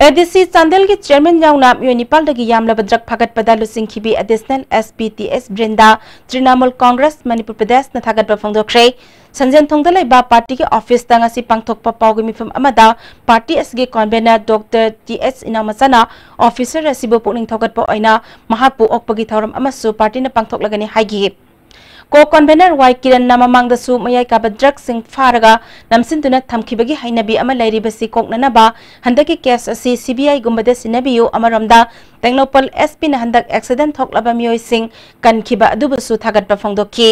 ꯑꯦ ꯗꯤ ꯁꯤ ꯆꯥꯟꯗꯦꯜꯒꯤ ꯆꯤꯌꯔꯃꯦꯟ ꯌꯥꯎꯅ ꯃꯤꯑꯣꯏ ꯅꯤꯄꯥꯜꯗꯒꯤ ꯌꯥꯝꯂꯕ ꯗ꯭ꯔꯒ ꯐꯥꯒꯠꯄꯗ ꯂꯨꯆꯤꯡꯈꯤꯕꯤ additional S P T S Brinda Trinamool Congress Manipur ꯄ꯭ꯔꯗꯦꯁꯅ ꯊꯥꯒꯠꯄ ꯐꯣꯡꯗꯣꯛꯈ꯭ꯔꯦ꯫ ꯁꯟꯖꯦꯟꯊꯣꯡꯗ ꯂꯩꯕ ꯄꯥꯔꯇꯤꯒꯤ ꯑꯣꯐꯤꯁꯇ ꯉꯁꯤ ꯄꯥꯡꯊꯣꯛꯄ ꯄꯥꯎꯒꯤ ꯃꯤꯐꯝ ꯑꯃꯗ ꯄꯥꯔꯇꯤ ꯑꯁꯤꯒꯤ ꯀꯣꯟꯚꯦꯅꯔ ꯗꯣꯛꯇꯔ ꯇꯤ ꯑꯦꯁ ꯏꯅꯥꯎꯃꯆꯥꯅ ꯑꯣꯐꯤꯁꯔ ꯑꯁꯤꯕꯨ ꯄꯨꯛꯅꯤꯡ ꯊꯧꯒꯠꯄ ꯑꯣꯏꯅ ꯃꯍꯥꯛꯄꯨ ꯑꯣꯛꯄꯒꯤ ꯊꯧꯔꯝ ꯑꯃꯁꯨ ꯄꯥꯔꯇꯤꯅ ꯄꯥꯡꯊꯣꯛꯂꯒꯅꯤ ꯍꯥꯏꯈꯤ꯫ ꯀꯣ ꯀꯣꯟꯚꯦꯅꯔ ꯋꯥꯏ ꯀꯤꯔꯟꯅ ꯃꯃꯥꯡꯗꯁꯨ ꯃꯌꯥꯏ ꯀꯥꯕ ꯗ꯭ꯔꯒꯁꯤꯡ ꯐꯥꯔꯒ ꯅꯝꯁꯤꯟꯗꯨꯅ ꯊꯝꯈꯤꯕꯒꯤ ꯍꯩꯅꯕꯤ ꯑꯃ ꯂꯩꯔꯤꯕꯁꯤ ꯀꯣꯛꯅꯅꯕ ꯍꯟꯗꯛꯀꯤ ꯀꯦꯁ ꯑꯁꯤ ꯁꯤ ꯕꯤ ꯑꯥꯏꯒꯨꯝꯕꯗ ꯁꯤꯟꯅꯕꯤꯌꯨ꯫ ꯑꯃꯔꯣꯝꯗ ꯇꯦꯡꯅꯧꯄꯜ ꯑꯦꯁ ꯄꯤꯅ ꯍꯟꯗꯛ ꯑꯦꯛꯁꯤꯗꯦꯟꯠ ꯊꯣꯛꯂꯕ ꯃꯤꯑꯣꯏꯁꯤꯡ ꯀꯟꯈꯤꯕ ꯑꯗꯨꯕꯨꯁꯨ ꯊꯥꯒꯠꯄ ꯐꯣꯡꯗꯣꯛꯈꯤ꯫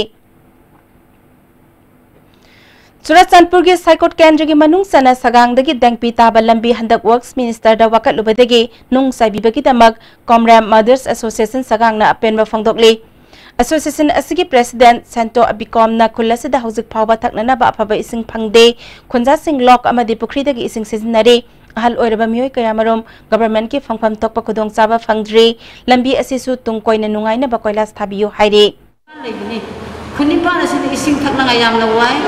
ꯆꯨꯔꯆꯥꯟꯄꯨꯔꯒꯤ ꯁꯥꯏꯀꯣꯠ ꯀꯦꯟꯗ꯭ꯔꯒꯤ ꯃꯅꯨꯡ ꯆꯟꯅ ꯁꯒꯥꯡꯗꯒꯤ ꯗꯦꯡꯄꯤ ꯇꯥꯕ ꯂꯝꯕꯤ ꯍꯟꯗꯛ ꯋꯔꯛꯁ ꯃꯤꯅꯤꯁꯇꯔꯗ ꯋꯥꯀꯠꯂꯨꯕꯗꯒꯤ ꯅꯨꯡ ꯆꯥꯏꯕꯤꯕꯒꯤꯗꯃꯛ ꯀꯣꯝꯔꯦꯝ ꯃꯗꯔꯁ ꯑꯦꯁꯣꯁꯤꯌꯦꯁꯟ ꯁꯒꯥꯡꯅ ꯑꯄꯦꯟꯕ ꯐꯣꯡꯗꯣꯛꯂꯤ꯫ ꯑꯦꯁꯣꯁꯤꯌꯦꯁꯟ ꯑꯁꯤꯒꯤ ꯄ꯭ꯔꯦꯁꯤꯗꯦꯟꯠ ꯁꯦꯟꯇꯣ ꯑꯕꯤꯀꯣꯝꯅ ꯈꯨꯜ ꯑꯁꯤꯗ ꯍꯧꯖꯤꯛ ꯐꯥꯎꯕ ꯊꯛꯅꯅꯕ ꯑꯐꯕ ꯏꯁꯤꯡ ꯐꯪꯗꯦ, ꯈꯨꯟꯖꯥꯁꯤꯡ ꯂꯣꯛ ꯑꯃꯗꯤ ꯄꯨꯈ꯭ꯔꯤꯗꯒꯤ ꯏꯁꯤꯡ ꯁꯤꯖꯤꯟꯅꯔꯤ꯫ ꯑꯍꯜ ꯑꯣꯏꯔꯕ ꯃꯤꯑꯣꯏ ꯀꯌꯥꯃꯔꯨꯝ ꯒꯚꯔꯟꯃꯦꯟꯠꯀꯤ ꯐꯪꯐꯝ ꯊꯣꯛꯄ ꯈꯨꯗꯣꯡꯆꯥꯕ ꯐꯪꯗ꯭ꯔꯤ꯫ ꯂꯝꯕꯤ ꯑꯁꯤꯁꯨ ꯇꯨꯡ ꯀꯣꯏꯅ ꯅꯨꯡꯉꯥꯏꯅꯕ ꯀꯣꯏꯂꯥꯁ ꯊꯥꯕꯤꯌꯨ ꯍꯥꯏꯔꯤ꯫ ꯂꯩꯕꯅꯤ꯫ ꯈꯨꯟ ꯅꯤꯄꯥꯟ ꯑꯁꯤꯗ ꯏꯁꯤꯡ ꯊꯛꯅꯉꯥꯏ ꯌꯥꯝꯅ ꯋꯥꯏ꯫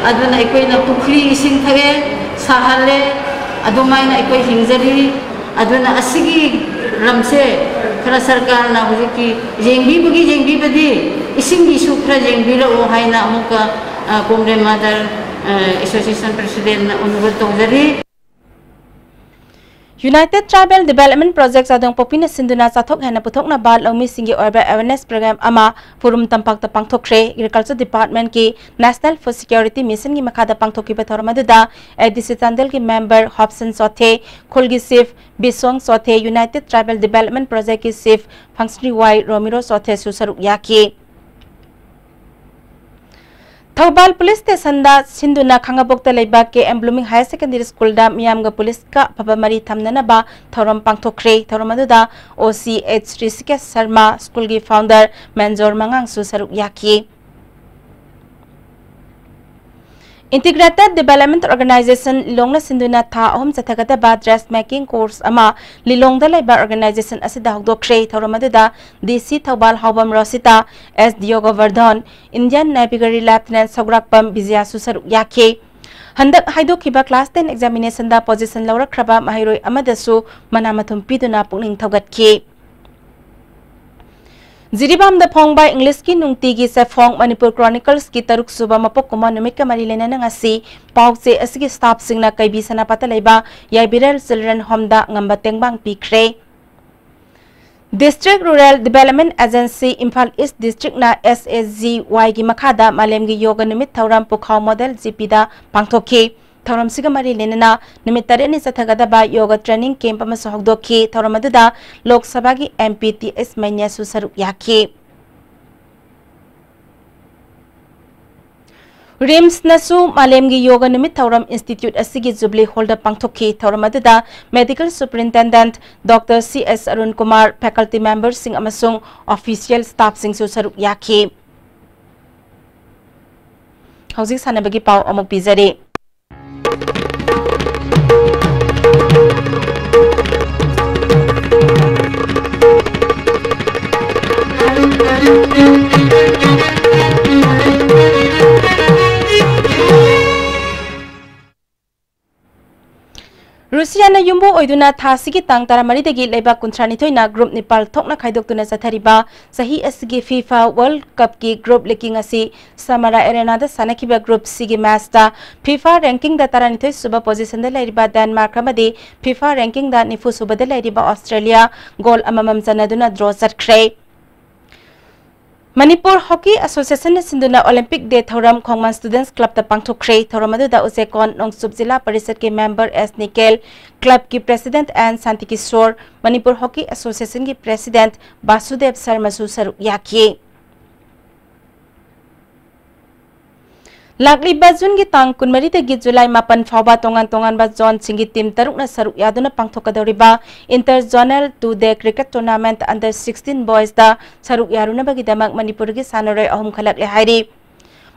ꯑꯗꯨꯅ ꯑꯩꯈꯣꯏꯅ ꯄꯨꯈ꯭ꯔꯤ ꯏꯁꯤꯡ ꯊꯛꯑꯦ, ꯁꯥꯍꯜꯂꯦ, ꯑꯗꯨꯃꯥꯏꯅ ꯑꯩꯈꯣꯏ ꯍꯤꯡꯖꯔꯤ꯫ ꯑꯗꯨꯅ ꯑꯁꯤꯒꯤ ꯂꯝꯁꯦ ꯈꯔ ꯁꯔꯀꯥꯔꯅ ꯍꯧꯖꯤꯛꯀꯤ ꯌꯦꯡꯕꯤꯕꯒꯤ ꯌꯦꯡꯕꯤꯕꯗꯤ, ꯏꯁꯤꯡꯒꯤꯁꯨ ꯈꯔ ꯌꯦꯡꯕꯤꯔꯛꯑꯣ ꯍꯥꯏꯅ ꯑꯃꯨꯛꯀ, ꯑ, ꯀꯣꯝꯔꯦꯝ ꯃꯗꯔ, ꯑ, ꯑꯦꯁꯣꯁꯤꯌꯦꯁꯟ ꯄ꯭ꯔꯦꯁꯤꯗꯦꯟꯠꯅ ꯑꯣꯅꯔꯦꯠ ꯇꯧꯖꯔꯤ꯫ United Tribal Development Project ꯆꯥꯗꯣꯡ ꯄꯣꯛꯄꯤꯅ ꯁꯤꯟꯗꯨꯅ ꯆꯥꯊꯣꯛ ꯍꯦꯟꯅ ꯄꯨꯊꯣꯛꯅꯕ ꯂꯧꯃꯤꯁꯤꯡꯒꯤ ꯑꯣꯏꯕ awareness program ꯑꯃ ꯐꯨꯔꯨꯝ ꯇꯝꯄꯥꯛꯇ ꯄꯥꯡꯊꯣꯛꯈ꯭ꯔꯦ꯫ Agriculture Department ꯀꯤ National Food Security Mission ꯒꯤ ꯃꯈꯥꯗ ꯄꯥꯡꯊꯣꯛꯈꯤꯕ ꯊꯧꯔꯝ ꯑꯗꯨꯗ A D C ꯆꯥꯟꯗꯦꯜꯒꯤ member ꯍꯣꯞꯁꯟ ꯆꯣꯊꯦ, ꯈꯨꯜꯒꯤ chief ꯕꯤꯁꯣꯡ ꯆꯣꯊꯦ, United Tribal Development Project ꯀꯤ chief functionary ꯋꯥꯏ ꯔꯣꯃꯤꯔꯣ ꯆꯣꯊꯦꯁꯨ ꯁꯔꯨꯛ ꯌꯥꯈꯤ꯫ ꯊꯧꯕꯥꯜ ꯄꯨꯂꯤꯁ ꯁ꯭ꯇꯦꯁꯟꯗ ꯁꯤꯟꯗꯨꯅ ꯈꯥꯡꯉꯕꯣꯛꯇ ꯂꯩꯕ K M Blooming Higher Secondary School ꯗ ꯃꯤꯌꯥꯝꯒ ꯄꯨꯂꯤꯁꯀ ꯑꯐꯕ ꯃꯔꯤ ꯊꯝꯅꯅꯕ ꯊꯧꯔꯝ ꯄꯥꯡꯊꯣꯛꯈ꯭ꯔꯦ꯫ ꯊꯧꯔꯝ ꯑꯗꯨꯗ O C H Rishikesh Sharma, ꯁ꯭ꯀꯨꯜꯒꯤ founder ꯃꯦꯟꯖꯣꯔ ꯃꯉꯥꯡꯁꯨ ꯁꯔꯨꯛ ꯌꯥꯈꯤ꯫ Integrated Development Organization ꯂꯤꯂꯣꯡꯅ ꯁꯤꯟꯗꯨꯅ ꯊꯥ ꯑꯍꯨꯝ ꯆꯠꯊꯒꯗꯕ dress making course ꯑꯃ ꯂꯤꯂꯣꯡꯗ ꯂꯩꯕ organization ꯑꯁꯤꯗ ꯍꯧꯗꯣꯛꯈ꯭ꯔꯦ꯫ ꯊꯧꯔꯝ ꯑꯗꯨꯗ D C Thoubal ꯍꯥꯎꯕꯝ ꯔꯣꯁꯤꯇꯥ, S D O Govardhan, Indian Navy ꯒꯤ Lieutenant ꯁꯧꯒ꯭ꯔꯥꯛꯄꯝ ꯕꯤꯖꯌꯁꯨ ꯁꯔꯨꯛ ꯌꯥꯈꯤ꯫ ꯍꯟꯗꯛ ꯍꯥꯏꯗꯣꯛꯈꯤꯕ class ten examination ꯗ position ꯂꯧꯔꯛꯈ꯭ꯔꯕ ꯃꯍꯩꯔꯣꯏ ꯑꯃꯗꯁꯨ ꯃꯅꯥ ꯃꯊꯨꯝ ꯄꯤꯗꯨꯅ ꯄꯨꯛꯅꯤꯡ ꯊꯧꯒꯠꯈꯤ꯫ ꯖꯤꯔꯤꯕꯥꯝꯗ ꯐꯣꯡꯕ ꯏꯪꯂꯤꯁꯀꯤ ꯅꯨꯡꯇꯤꯒꯤ ꯆꯦꯐꯣꯡ ꯃꯅꯤꯄꯨꯔ Chronicles ꯀꯤ ꯇꯔꯨꯛ ꯁꯨꯕ ꯃꯄꯣꯛ ꯀꯨꯝꯑꯣꯟ ꯅꯨꯃꯤꯠꯀ ꯃꯔꯤ ꯂꯩꯅꯅ ꯉꯁꯤ ꯄꯥꯎ ꯆꯦ ꯑꯁꯤꯒꯤ staff ꯁꯤꯡꯅ ꯀꯩꯕꯤ ꯁꯅꯥꯄꯥꯠꯇ ꯂꯩꯕ ꯌꯥꯏꯕꯤꯔꯦꯜ Children Home ꯗ ꯉꯝꯕ ꯇꯦꯡꯕꯥꯡ ꯄꯤꯈ꯭ꯔꯦ꯫ District Rural Development Agency, Imphal East District ꯅ S A G Y ꯒꯤ ꯃꯈꯥꯗ ꯃꯥꯂꯦꯝꯒꯤ ꯌꯣꯒ ꯅꯨꯃꯤꯠ ꯊꯧꯔꯝ ꯄꯨꯈꯥꯎ Model G P ꯗ ꯄꯥꯡꯊꯣꯛꯈꯤ꯫ ꯊꯧꯔꯝꯁꯤꯒ ꯃꯔꯤ ꯂꯩꯅꯅ ꯅꯨꯃꯤꯠ ꯇꯔꯦꯠꯅꯤ ꯆꯠꯊꯒꯗꯕ ꯌꯣꯒ training camp ꯑꯃꯁꯨ ꯍꯧꯗꯣꯛꯈꯤ꯫ ꯊꯧꯔꯝ ꯑꯗꯨꯗ ꯂꯣꯛ ꯁꯚꯥꯒꯤ M P ꯇꯤ ꯑꯦꯁ ꯃꯩꯅ꯭ꯌꯥꯁꯨ ꯁꯔꯨꯛ ꯌꯥꯈꯤ꯫ ꯔꯤꯝꯁꯅꯁꯨ ꯃꯥꯂꯦꯝꯒꯤ ꯌꯣꯒ ꯅꯨꯃꯤꯠ ꯊꯧꯔꯝ ꯏꯟꯁꯇꯤꯇ꯭ꯌꯨꯠ ꯑꯁꯤꯒꯤ ꯖꯨꯕꯂꯤ ꯍꯣꯜꯗ ꯄꯥꯡꯊꯣꯛꯈꯤ꯫ ꯊꯧꯔꯝ ꯑꯗꯨꯗ medical superintendent doctor C S Arun Kumar, faculty ꯃꯦꯝꯕꯔꯁꯤꯡ ꯑꯃꯁꯨꯡ ꯑꯣꯐꯤꯁꯤꯌꯦꯜ ꯁ꯭ꯇꯥꯐꯁꯤꯡꯁꯨ ꯁꯔꯨꯛ ꯌꯥꯈꯤ꯫ ꯍꯧꯖꯤꯛ ꯁꯥꯟꯅꯕꯒꯤ ꯄꯥꯎ ꯑꯃꯨꯛ ꯄꯤꯖꯔꯤ꯫ ꯔꯨꯁꯤꯌꯥꯅ ꯌꯨꯝꯕꯨ ꯑꯣꯏꯗꯨꯅ ꯊꯥ ꯑꯁꯤꯒꯤ ꯇꯥꯡ ꯇꯔꯥꯃꯔꯤꯗꯒꯤ ꯂꯩꯕꯥꯛ ꯀꯨꯟꯊ꯭ꯔꯥꯅꯤꯊꯣꯏꯅ ꯒ꯭ꯔꯨꯞ ꯅꯤꯄꯥꯜ ꯊꯣꯛꯅ ꯈꯥꯏꯗꯣꯛꯇꯨꯅ ꯆꯠꯊꯔꯤꯕ ꯆꯍꯤ ꯑꯁꯤꯒꯤ ꯐꯤꯐꯥ ꯋꯥꯔꯜꯗ ꯀꯞꯀꯤ ꯒ꯭ꯔꯨꯞ ꯂꯤꯒꯤꯡ ꯑꯁꯤ ꯁꯃꯥꯔꯥ ꯑꯦꯔꯦꯅꯥꯗ ꯁꯥꯟꯅꯈꯤꯕ ꯒ꯭ꯔꯨꯞ ꯁꯤꯒꯤ ꯃꯦꯆꯇ ꯐꯤꯐꯥ ꯔꯦꯡꯀꯤꯡꯗ ꯇꯔꯥꯅꯤꯊꯣꯏ ꯁꯨꯕ ꯄꯣꯖꯤꯁꯟꯗ ꯂꯩꯔꯤꯕ ꯗꯦꯟꯃꯥꯔꯛ ꯑꯃꯗꯤ ꯐꯤꯐꯥ ꯔꯦꯡꯀꯤꯡꯗ ꯅꯤꯐꯨ ꯁꯨꯕꯗ ꯂꯩꯔꯤꯕ ꯑꯣꯁꯇ꯭ꯔꯦꯂꯤꯌꯥ ꯒꯣꯜ ꯑꯃꯃꯝ ꯆꯟꯅꯗꯨꯅ ꯗ꯭ꯔꯣ ꯆꯠꯈ꯭ꯔꯦ꯫ ꯃꯅꯤꯄꯨꯔ ꯍꯣꯀꯤ ꯑꯦꯁꯣꯁꯤꯌꯦꯁꯟꯅ ꯁꯤꯟꯗꯨꯅ ꯑꯣꯂꯤꯝꯄꯤꯛ ꯗꯦ ꯊꯧꯔꯝ ꯈꯣꯡꯃꯟ ꯁ꯭ꯇꯨꯗꯦꯟꯠꯁ ꯀ꯭ꯂꯕꯇ ꯄꯥꯡꯊꯣꯛꯈ꯭ꯔꯦ꯫ ꯊꯧꯔꯝ ꯑꯗꯨꯗ ꯎꯆꯦꯛꯀꯣꯟ ꯅꯣꯡꯆꯨꯞ ꯖꯤꯂꯥ ꯄꯔꯤꯁꯗꯀꯤ ꯃꯦꯝꯕꯔ ꯑꯦꯁ ꯅꯤꯀꯦꯜ, ꯀ꯭ꯂꯕꯀꯤ president N Shantikishor, Manipur hockey ꯑꯦꯁꯣꯁꯤꯌꯦꯁꯟꯒꯤ ꯄ꯭ꯔꯦꯁꯤꯗꯦꯟꯠ ꯕꯥꯁꯨꯗꯦꯕ ꯁꯔꯃꯁꯨ ꯁꯔꯨꯛ ꯌꯥꯈꯤ꯫ ꯂꯥꯛꯂꯤꯕ ꯖꯨꯟꯒꯤ ꯇꯥꯡ ꯀꯨꯟꯃꯔꯤꯗꯒꯤ ꯖꯨꯂꯥꯏ ꯃꯥꯄꯟ ꯐꯥꯎꯕ ꯇꯣꯉꯥꯟ ꯇꯣꯉꯥꯟꯕ ꯖꯣꯟꯁꯤꯡꯒꯤ ꯇꯤꯝ ꯇꯔꯨꯛꯅ ꯁꯔꯨꯛ ꯌꯥꯗꯨꯅ ꯄꯥꯡꯊꯣꯛꯀꯗꯧꯔꯤꯕ enter zonal to day cricket tournament under sixteen ꯕꯣꯏꯁꯇ ꯁꯔꯨꯛ ꯌꯥꯔꯨꯅꯕꯒꯤꯗꯃꯛ ꯃꯅꯤꯄꯨꯔꯒꯤ ꯁꯥꯟꯅꯔꯣꯏ ꯑꯍꯨꯝ ꯈꯜꯂꯛꯂꯦ ꯍꯥꯏꯔꯤ꯫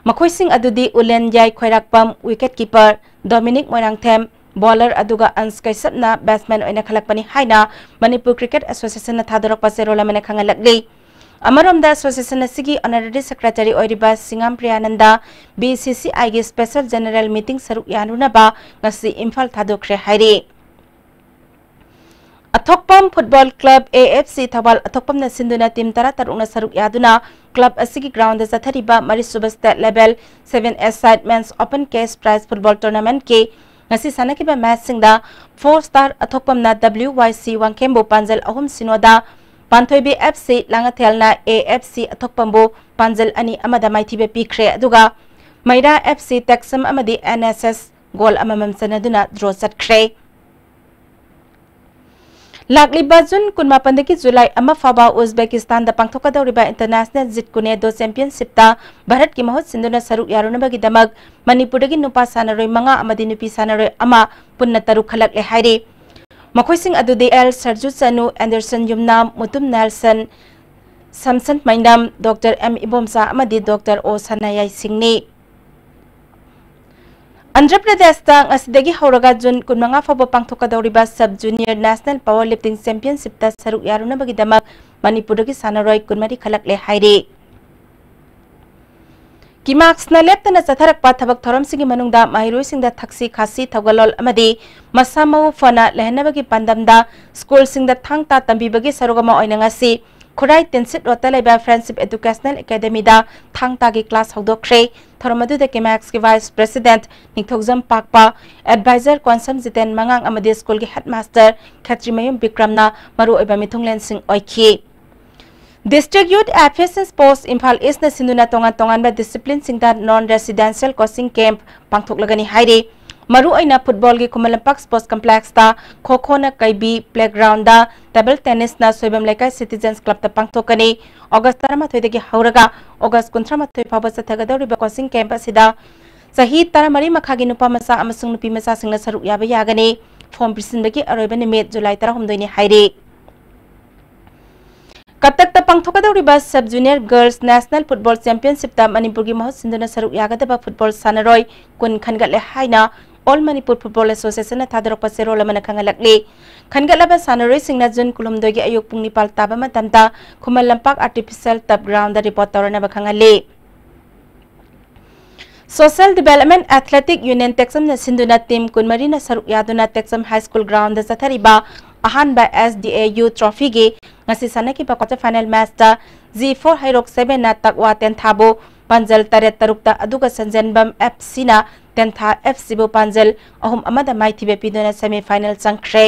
ꯃꯈꯣꯏꯁꯤꯡ ꯑꯗꯨꯗꯤ ꯎꯂꯦꯟ ꯌꯥꯏ ꯈ꯭ꯋꯥꯏꯔꯥꯛꯄꯝ ꯋꯤꯀꯦꯠ ꯀꯤꯄꯔ, ꯗꯣꯃꯤꯅꯤꯛ ꯃꯣꯏꯔꯥꯡꯊꯦꯝ ꯕꯣꯂꯔ ꯑꯗꯨꯒ ꯑꯟꯁ ꯀꯩꯁꯞꯅ ꯕꯦꯠꯁꯃꯦꯟ ꯑꯣꯏꯅ ꯈꯜꯂꯛꯄꯅꯤ ꯍꯥꯏꯅ ꯃꯅꯤꯄꯨꯔ ꯀ꯭ꯔꯤꯀꯦꯠ ꯑꯦꯁꯣꯁꯤꯌꯦꯁꯟꯅ ꯊꯥꯗꯣꯔꯛꯄ ꯆꯦꯔꯣꯜ ꯑꯃꯅ ꯈꯪꯍꯜꯂꯛꯂꯤ꯫ ꯑꯃꯔꯣꯝꯗ ꯑꯦꯁꯣꯁꯤꯌꯦꯁꯟ ꯑꯁꯤꯒꯤ ꯑꯣꯅꯔꯦꯔꯤ ꯁꯦꯀ꯭ꯔꯦꯇꯔꯤ ꯑꯣꯏꯔꯤꯕ ꯁꯤꯉꯥꯝ ꯄ꯭ꯔꯤꯌꯥꯅꯟꯗ ꯕꯤ ꯁꯤ ꯁꯤ ꯑꯥꯏꯒꯤ ꯁ꯭ꯄꯦꯁꯦꯜ ꯖꯦꯅꯔꯦꯜ ꯃꯤꯇꯤꯡ ꯁꯔꯨꯛ ꯌꯥꯔꯨꯅꯕ ꯉꯁꯤ ꯏꯝꯐꯥꯜ ꯊꯥꯗꯣꯛꯈ꯭ꯔꯦ ꯍꯥꯏꯔꯤ꯫ ꯑꯊꯣꯛꯄꯝ football club, A F C, Thoubal ꯑꯊꯣꯛꯄꯝꯅ ꯁꯤꯟꯗꯨꯅ ꯇꯤꯝ ꯇꯔꯥꯇꯔꯨꯛꯅ ꯁꯔꯨꯛ ꯌꯥꯗꯨꯅ ꯀ꯭ꯂꯕ ꯑꯁꯤꯒꯤ ꯒ꯭ꯔꯥꯎꯟꯗ ꯆꯠꯊꯔꯤꯕ ꯃꯔꯤꯁꯨꯕ ꯁ꯭ꯇꯦꯠ ꯂꯦꯚꯦꯜ ꯁꯦꯚꯦꯟ ꯑꯦ ꯁꯥꯏꯗ ꯃꯦꯟꯁ ꯑꯣꯄꯟ ꯀꯦꯁ ꯄ꯭ꯔꯥꯏꯖ ꯐꯨꯠꯕꯣꯜ ꯇꯣꯔꯅꯥꯃꯦꯟꯠꯀꯤ ꯉꯁꯤ ꯁꯥꯟꯅꯈꯤꯕ ꯃꯦꯆꯁꯤꯡꯗ ꯐꯣꯔ ꯁ꯭ꯇꯥꯔ ꯑꯊꯣꯛꯄꯝꯅ ꯗꯕ꯭ꯂꯤꯌꯨ ꯋꯥꯏ ꯁꯤ ꯋꯥꯡꯈꯦꯝꯕꯨ ꯄꯥꯟꯖꯜ ꯑꯍꯨꯝ ꯁꯤꯅꯣꯗ, ꯄꯥꯟꯊꯣꯏꯕꯤ F C ꯂꯥꯡꯉꯊꯦꯜꯅ A F C ꯑꯊꯣꯛꯄꯝꯕꯨ ꯄꯥꯟꯖꯜ ꯑꯅꯤ ꯑꯃꯗ ꯃꯥꯏꯊꯤꯕ ꯄꯤꯈ꯭ꯔꯦ꯫ ꯑꯗꯨꯒ ꯃꯩꯔꯥ ꯑꯦꯐ ꯁꯤ ꯇꯦꯛꯁꯝ ꯑꯃꯗꯤ ꯑꯦꯟ ꯑꯦꯁ ꯑꯦꯁ ꯒꯣꯜ ꯑꯃꯃꯝ ꯆꯟꯅꯗꯨꯅ ꯗ꯭ꯔꯣ ꯆꯠꯈ꯭ꯔꯦ꯫ ꯂꯥꯛꯂꯤꯕ ꯖꯨꯟ ꯀꯨꯟꯃꯥꯄꯟꯗꯒꯤ ꯖꯨꯂꯥꯏ ꯑꯃ ꯐꯥꯎꯕ ꯎꯖꯕꯦꯀꯤꯁꯇꯥꯟꯗ ꯄꯥꯡꯊꯣꯛꯀꯗꯧꯔꯤꯕ ꯏꯟꯇꯔꯅꯦꯁꯅꯦꯜ ꯖꯤꯠ ꯀꯨꯅꯦꯗꯣ ꯆꯦꯝꯄꯤꯌꯟꯁꯤꯞꯇ ꯚꯥꯔꯠꯀꯤ ꯃꯍꯨꯠ ꯁꯤꯟꯗꯨꯅ ꯁꯔꯨꯛ ꯌꯥꯔꯨꯅꯕꯒꯤꯗꯃꯛ ꯃꯅꯤꯄꯨꯔꯗꯒꯤ ꯅꯨꯄꯥ ꯁꯥꯟꯅꯔꯣꯏ ꯃꯉꯥ ꯑꯃꯗꯤ ꯅꯨꯄꯤ ꯁꯥꯟꯅꯔꯣꯏ ꯑꯃ ꯄꯨꯟꯅ ꯇꯔꯨꯛ ꯈꯜꯂꯛꯂꯦ ꯍꯥꯏꯔꯤ꯫ ꯃꯈꯣꯏꯁꯤꯡ ꯑꯗꯨꯗꯤ ꯑꯦꯜ ꯁꯔꯖꯨ ꯆꯅꯨ, ꯑꯦꯟꯗꯔꯁꯟ ꯌꯨꯝꯅꯥꯝ, Mutum Nelson, ꯁꯝꯁꯟ ꯃꯩꯅꯝ, doctor M Ibomcha ꯑꯃꯗꯤ ꯗꯣꯛꯇꯔ ꯑꯣ ꯁꯅꯥꯌꯥꯏ ꯁꯤꯡꯅꯤ꯫ ꯑꯟꯙ꯭ꯔ ꯄ꯭ꯔꯗꯦꯁꯇ ꯉꯁꯤꯗꯒꯤ ꯍꯧꯔꯒ ꯖꯨꯟ ꯀꯨꯟꯃꯉꯥ ꯐꯥꯎꯕ ꯄꯥꯡꯊꯣꯛꯀꯗꯧꯔꯤꯕ sub junior national power lifting ꯆꯦꯝꯄꯤꯌꯟꯁꯤꯞꯇ ꯁꯔꯨꯛ ꯌꯥꯔꯨꯅꯕꯒꯤꯗꯃꯛ ꯃꯅꯤꯄꯨꯔꯗꯒꯤ ꯁꯥꯟꯅꯔꯣꯏ ꯀꯨꯟꯃꯔꯤ ꯈꯜꯂꯛꯂꯦ ꯍꯥꯏꯔꯤ꯫ ꯀꯤꯃꯥꯛꯁꯅ ꯂꯦꯞꯇꯅ ꯆꯠꯊꯔꯛꯄ ꯊꯕꯛ ꯊꯧꯔꯝꯁꯤꯡꯒꯤ ꯃꯅꯨꯡꯗ ꯃꯍꯩꯔꯣꯏꯁꯤꯡꯗ ꯊꯛꯁꯤ ꯈꯥꯁꯤ, ꯊꯧꯒꯜꯂꯣꯟ ꯑꯃꯗꯤ ꯃꯁꯥ ꯃꯎ ꯐꯅ ꯂꯩꯍꯟꯅꯕꯒꯤ ꯄꯥꯟꯗꯝꯗ ꯁ꯭ꯀꯨꯜꯁꯤꯡꯗ ꯊꯥꯡ ꯇꯥ ꯇꯝꯕꯤꯕꯒꯤ ꯁꯔꯨꯛ ꯑꯃ ꯑꯣꯏꯅ ꯉꯁꯤ ꯈꯨꯔꯥꯏ ꯇꯤꯟꯁꯤꯠ ꯔꯣꯗꯇ ꯂꯩꯕ ꯐ꯭ꯔꯦꯟꯁꯤꯞ ꯑꯦꯗꯨꯀꯦꯁꯅꯦꯜ ꯑꯦꯀꯥꯗꯃꯤꯗ ꯊꯥꯡ ꯇꯥꯒꯤ ꯀ꯭ꯂꯥꯁ ꯍꯧꯗꯣꯛꯈ꯭ꯔꯦ꯫ ꯊꯧꯔꯝ ꯑꯗꯨꯗ ꯀꯤꯃꯥꯛꯁꯀꯤ ꯚꯥꯏꯁ ꯄ꯭ꯔꯦꯁꯤꯗꯦꯟꯠ ꯅꯤꯡꯊꯧꯖꯝ ꯄꯥꯛꯄ, ꯑꯦꯗꯚꯥꯏꯖꯔ ꯀꯣꯟꯁꯝ ꯖꯤꯇꯦꯟ ꯃꯉꯥꯡ ꯑꯃꯗꯤ ꯁ꯭ꯀꯨꯜꯒꯤ ꯍꯦꯗꯃꯥꯁꯇꯔ ꯈꯦꯇ꯭ꯔꯤꯃꯌꯨꯝ ꯕꯤꯀ꯭ꯔꯝꯅ ꯃꯔꯨꯑꯣꯏꯕ ꯃꯤꯊꯨꯡꯂꯦꯟꯁꯤꯡ ꯑꯣꯏꯈꯤ꯫ ꯗꯤꯁꯇ꯭ꯔꯤꯛ ꯌꯨꯠ ꯑꯦꯐꯤꯌꯦꯁꯟ ꯁ꯭ꯄꯣꯔꯠꯁ ꯏꯝꯐꯥꯜ ꯏꯁꯅ ꯁꯤꯟꯗꯨꯅ ꯇꯣꯉꯥꯟ ꯇꯣꯉꯥꯟꯕ ꯗꯤꯁꯤꯄ꯭ꯂꯤꯟꯁꯤꯡꯗ ꯅꯣꯟ ꯔꯦꯁꯤꯗꯦꯟꯁꯤꯌꯦꯜ ꯀꯣꯆꯤꯡ ꯀꯦꯝꯞ ꯄꯥꯡꯊꯣꯛꯂꯒꯅꯤ ꯍꯥꯏꯔꯤ꯫ ꯃꯔꯨꯑꯣꯏꯅ ꯐꯨꯠꯕꯣꯜꯒꯤ Khuman Lampak sports ꯀꯝꯄ꯭ꯂꯦꯛꯁꯇ, ꯈꯣꯈꯣꯅ ꯀꯩꯕꯤ playground, table ꯇꯦꯅꯤꯁꯅ Soibam ꯂꯩꯀꯥꯏ ꯁꯤꯇꯤꯖꯦꯟꯁ ꯀ꯭ꯂꯕꯇ ꯄꯥꯡꯊꯣꯛꯀꯅꯤ꯫ ꯑꯣꯒꯁ ꯇꯔꯥꯃꯥꯊꯣꯏꯗꯒꯤ ꯍꯧꯔꯒ ꯑꯣꯒꯁ ꯀꯨꯟꯊ꯭ꯔꯥꯃꯥꯊꯣꯏ ꯐꯥꯎꯕ ꯆꯠꯊꯒꯗꯧꯔꯤꯕ ꯀꯣꯆꯤꯡ ꯀꯦꯝꯞ ꯑꯁꯤꯗ ꯆꯍꯤ ꯇꯔꯥꯃꯔꯤ ꯃꯈꯥꯒꯤ ꯅꯨꯄꯥ ꯃꯆꯥ ꯑꯃꯁꯨꯡ ꯅꯨꯄꯤ ꯃꯆꯥꯁꯤꯡꯅ ꯁꯔꯨꯛ ꯌꯥꯕ ꯌꯥꯒꯅꯤ꯫ ꯐꯣꯔꯝ ꯄꯤꯁꯤꯟꯕꯒꯤ ꯑꯔꯣꯏꯕ ꯅꯨꯃꯤꯠ ꯖꯨꯂꯥꯏ ꯇꯔꯥꯍꯨꯝꯗꯣꯏꯅꯤ ꯍꯥꯏꯔꯤ꯫ ꯀꯇꯛꯇ ꯄꯥꯡꯊꯣꯛꯀꯗꯧꯔꯤꯕ sub junior girls national football ꯆꯦꯝꯄꯤꯌꯟꯁꯤꯞꯇ ꯃꯅꯤꯄꯨꯔꯒꯤ ꯃꯍꯨꯠ ꯁꯤꯟꯗꯨꯅ ꯁꯔꯨꯛ ꯌꯥꯒꯗꯕ ꯐꯨꯠꯕꯣꯜ ꯁꯥꯟꯅꯔꯣꯏ ꯀꯨꯟ ꯈꯟꯒꯠꯂꯦ ꯍꯥꯏꯅ ꯑꯣꯜ ꯃꯅꯤꯄꯨꯔ ꯐꯨꯠꯕꯣꯜ ꯑꯦꯁꯣꯁꯤꯌꯦꯁꯟꯅ ꯊꯥꯗꯣꯔꯛꯄ ꯆꯦꯔꯣꯜ ꯑꯃꯅ ꯈꯪꯍꯜꯂꯛꯂꯤ꯫ ꯈꯟꯒꯠꯂꯕ ꯁꯥꯟꯅꯔꯣꯏꯁꯤꯡꯅ ꯖꯨꯟ ꯀꯨꯟꯍꯨꯝꯗꯣꯏꯒꯤ ꯑꯌꯨꯛ ꯄꯨꯡ ꯅꯤꯄꯥꯜ ꯇꯥꯕ ꯃꯇꯝꯗ ꯈꯨꯃꯟ ꯂꯝꯄꯥꯛ ꯑꯥꯔꯇꯤꯐꯤꯁꯤꯌꯦꯜ ꯇꯔꯐ ꯒ꯭ꯔꯥꯎꯟꯗ ꯔꯤꯄꯣꯔꯠ ꯇꯧꯔꯅꯕ ꯈꯪꯍꯜꯂꯤ꯫ ꯁꯣꯁꯤꯌꯦꯜ ꯗꯤꯚꯦꯂꯞꯃꯦꯟꯠ ꯑꯦꯊꯂꯦꯇꯤꯛ ꯌꯨꯅꯤꯌꯟ ꯇꯦꯛꯆꯝꯅ ꯁꯤꯟꯗꯨꯅ ꯇꯤꯝ ꯀꯨꯟꯃꯔꯤꯅ ꯁꯔꯨꯛ ꯌꯥꯗꯨꯅ ꯇꯦꯛꯆꯝ ꯍꯥꯏ ꯁ꯭ꯀꯨꯜ ꯒ꯭ꯔꯥꯎꯟꯗ ꯆꯠꯊꯔꯤꯕ ꯑꯍꯥꯟꯕ ꯑꯦꯁ ꯗꯤ ꯑꯦ ꯌꯨ ꯇ꯭ꯔꯣꯐꯤꯒꯤ ꯉꯁꯤ ꯁꯥꯟꯅꯈꯤꯕ ꯀ꯭ꯋꯥꯇꯔ ꯐꯥꯏꯅꯦꯜ ꯃꯦꯆꯇ ꯖꯤ ꯐꯣꯔ ꯍꯩꯔꯣꯛ ꯁꯚꯦꯟꯅ ꯇꯛꯋꯥ ꯇꯦꯟꯊꯥꯕꯨ ꯄꯥꯟꯖꯜ ꯇꯔꯦꯠ ꯇꯔꯨꯛꯇ, ꯑꯗꯨꯒ ꯁꯟꯖꯦꯟꯕꯝ ꯑꯦꯐ ꯁꯤꯅ ꯇꯦꯟꯊꯥ ꯑꯦꯐ ꯁꯤꯕꯨ ꯄꯥꯟꯖꯜ ꯑꯍꯨꯝ ꯑꯃꯗ ꯃꯥꯏꯊꯤꯕ ꯄꯤꯗꯨꯅ ꯁꯦꯃꯤ ꯐꯥꯏꯅꯦꯜ ꯆꯪꯈ꯭ꯔꯦ꯫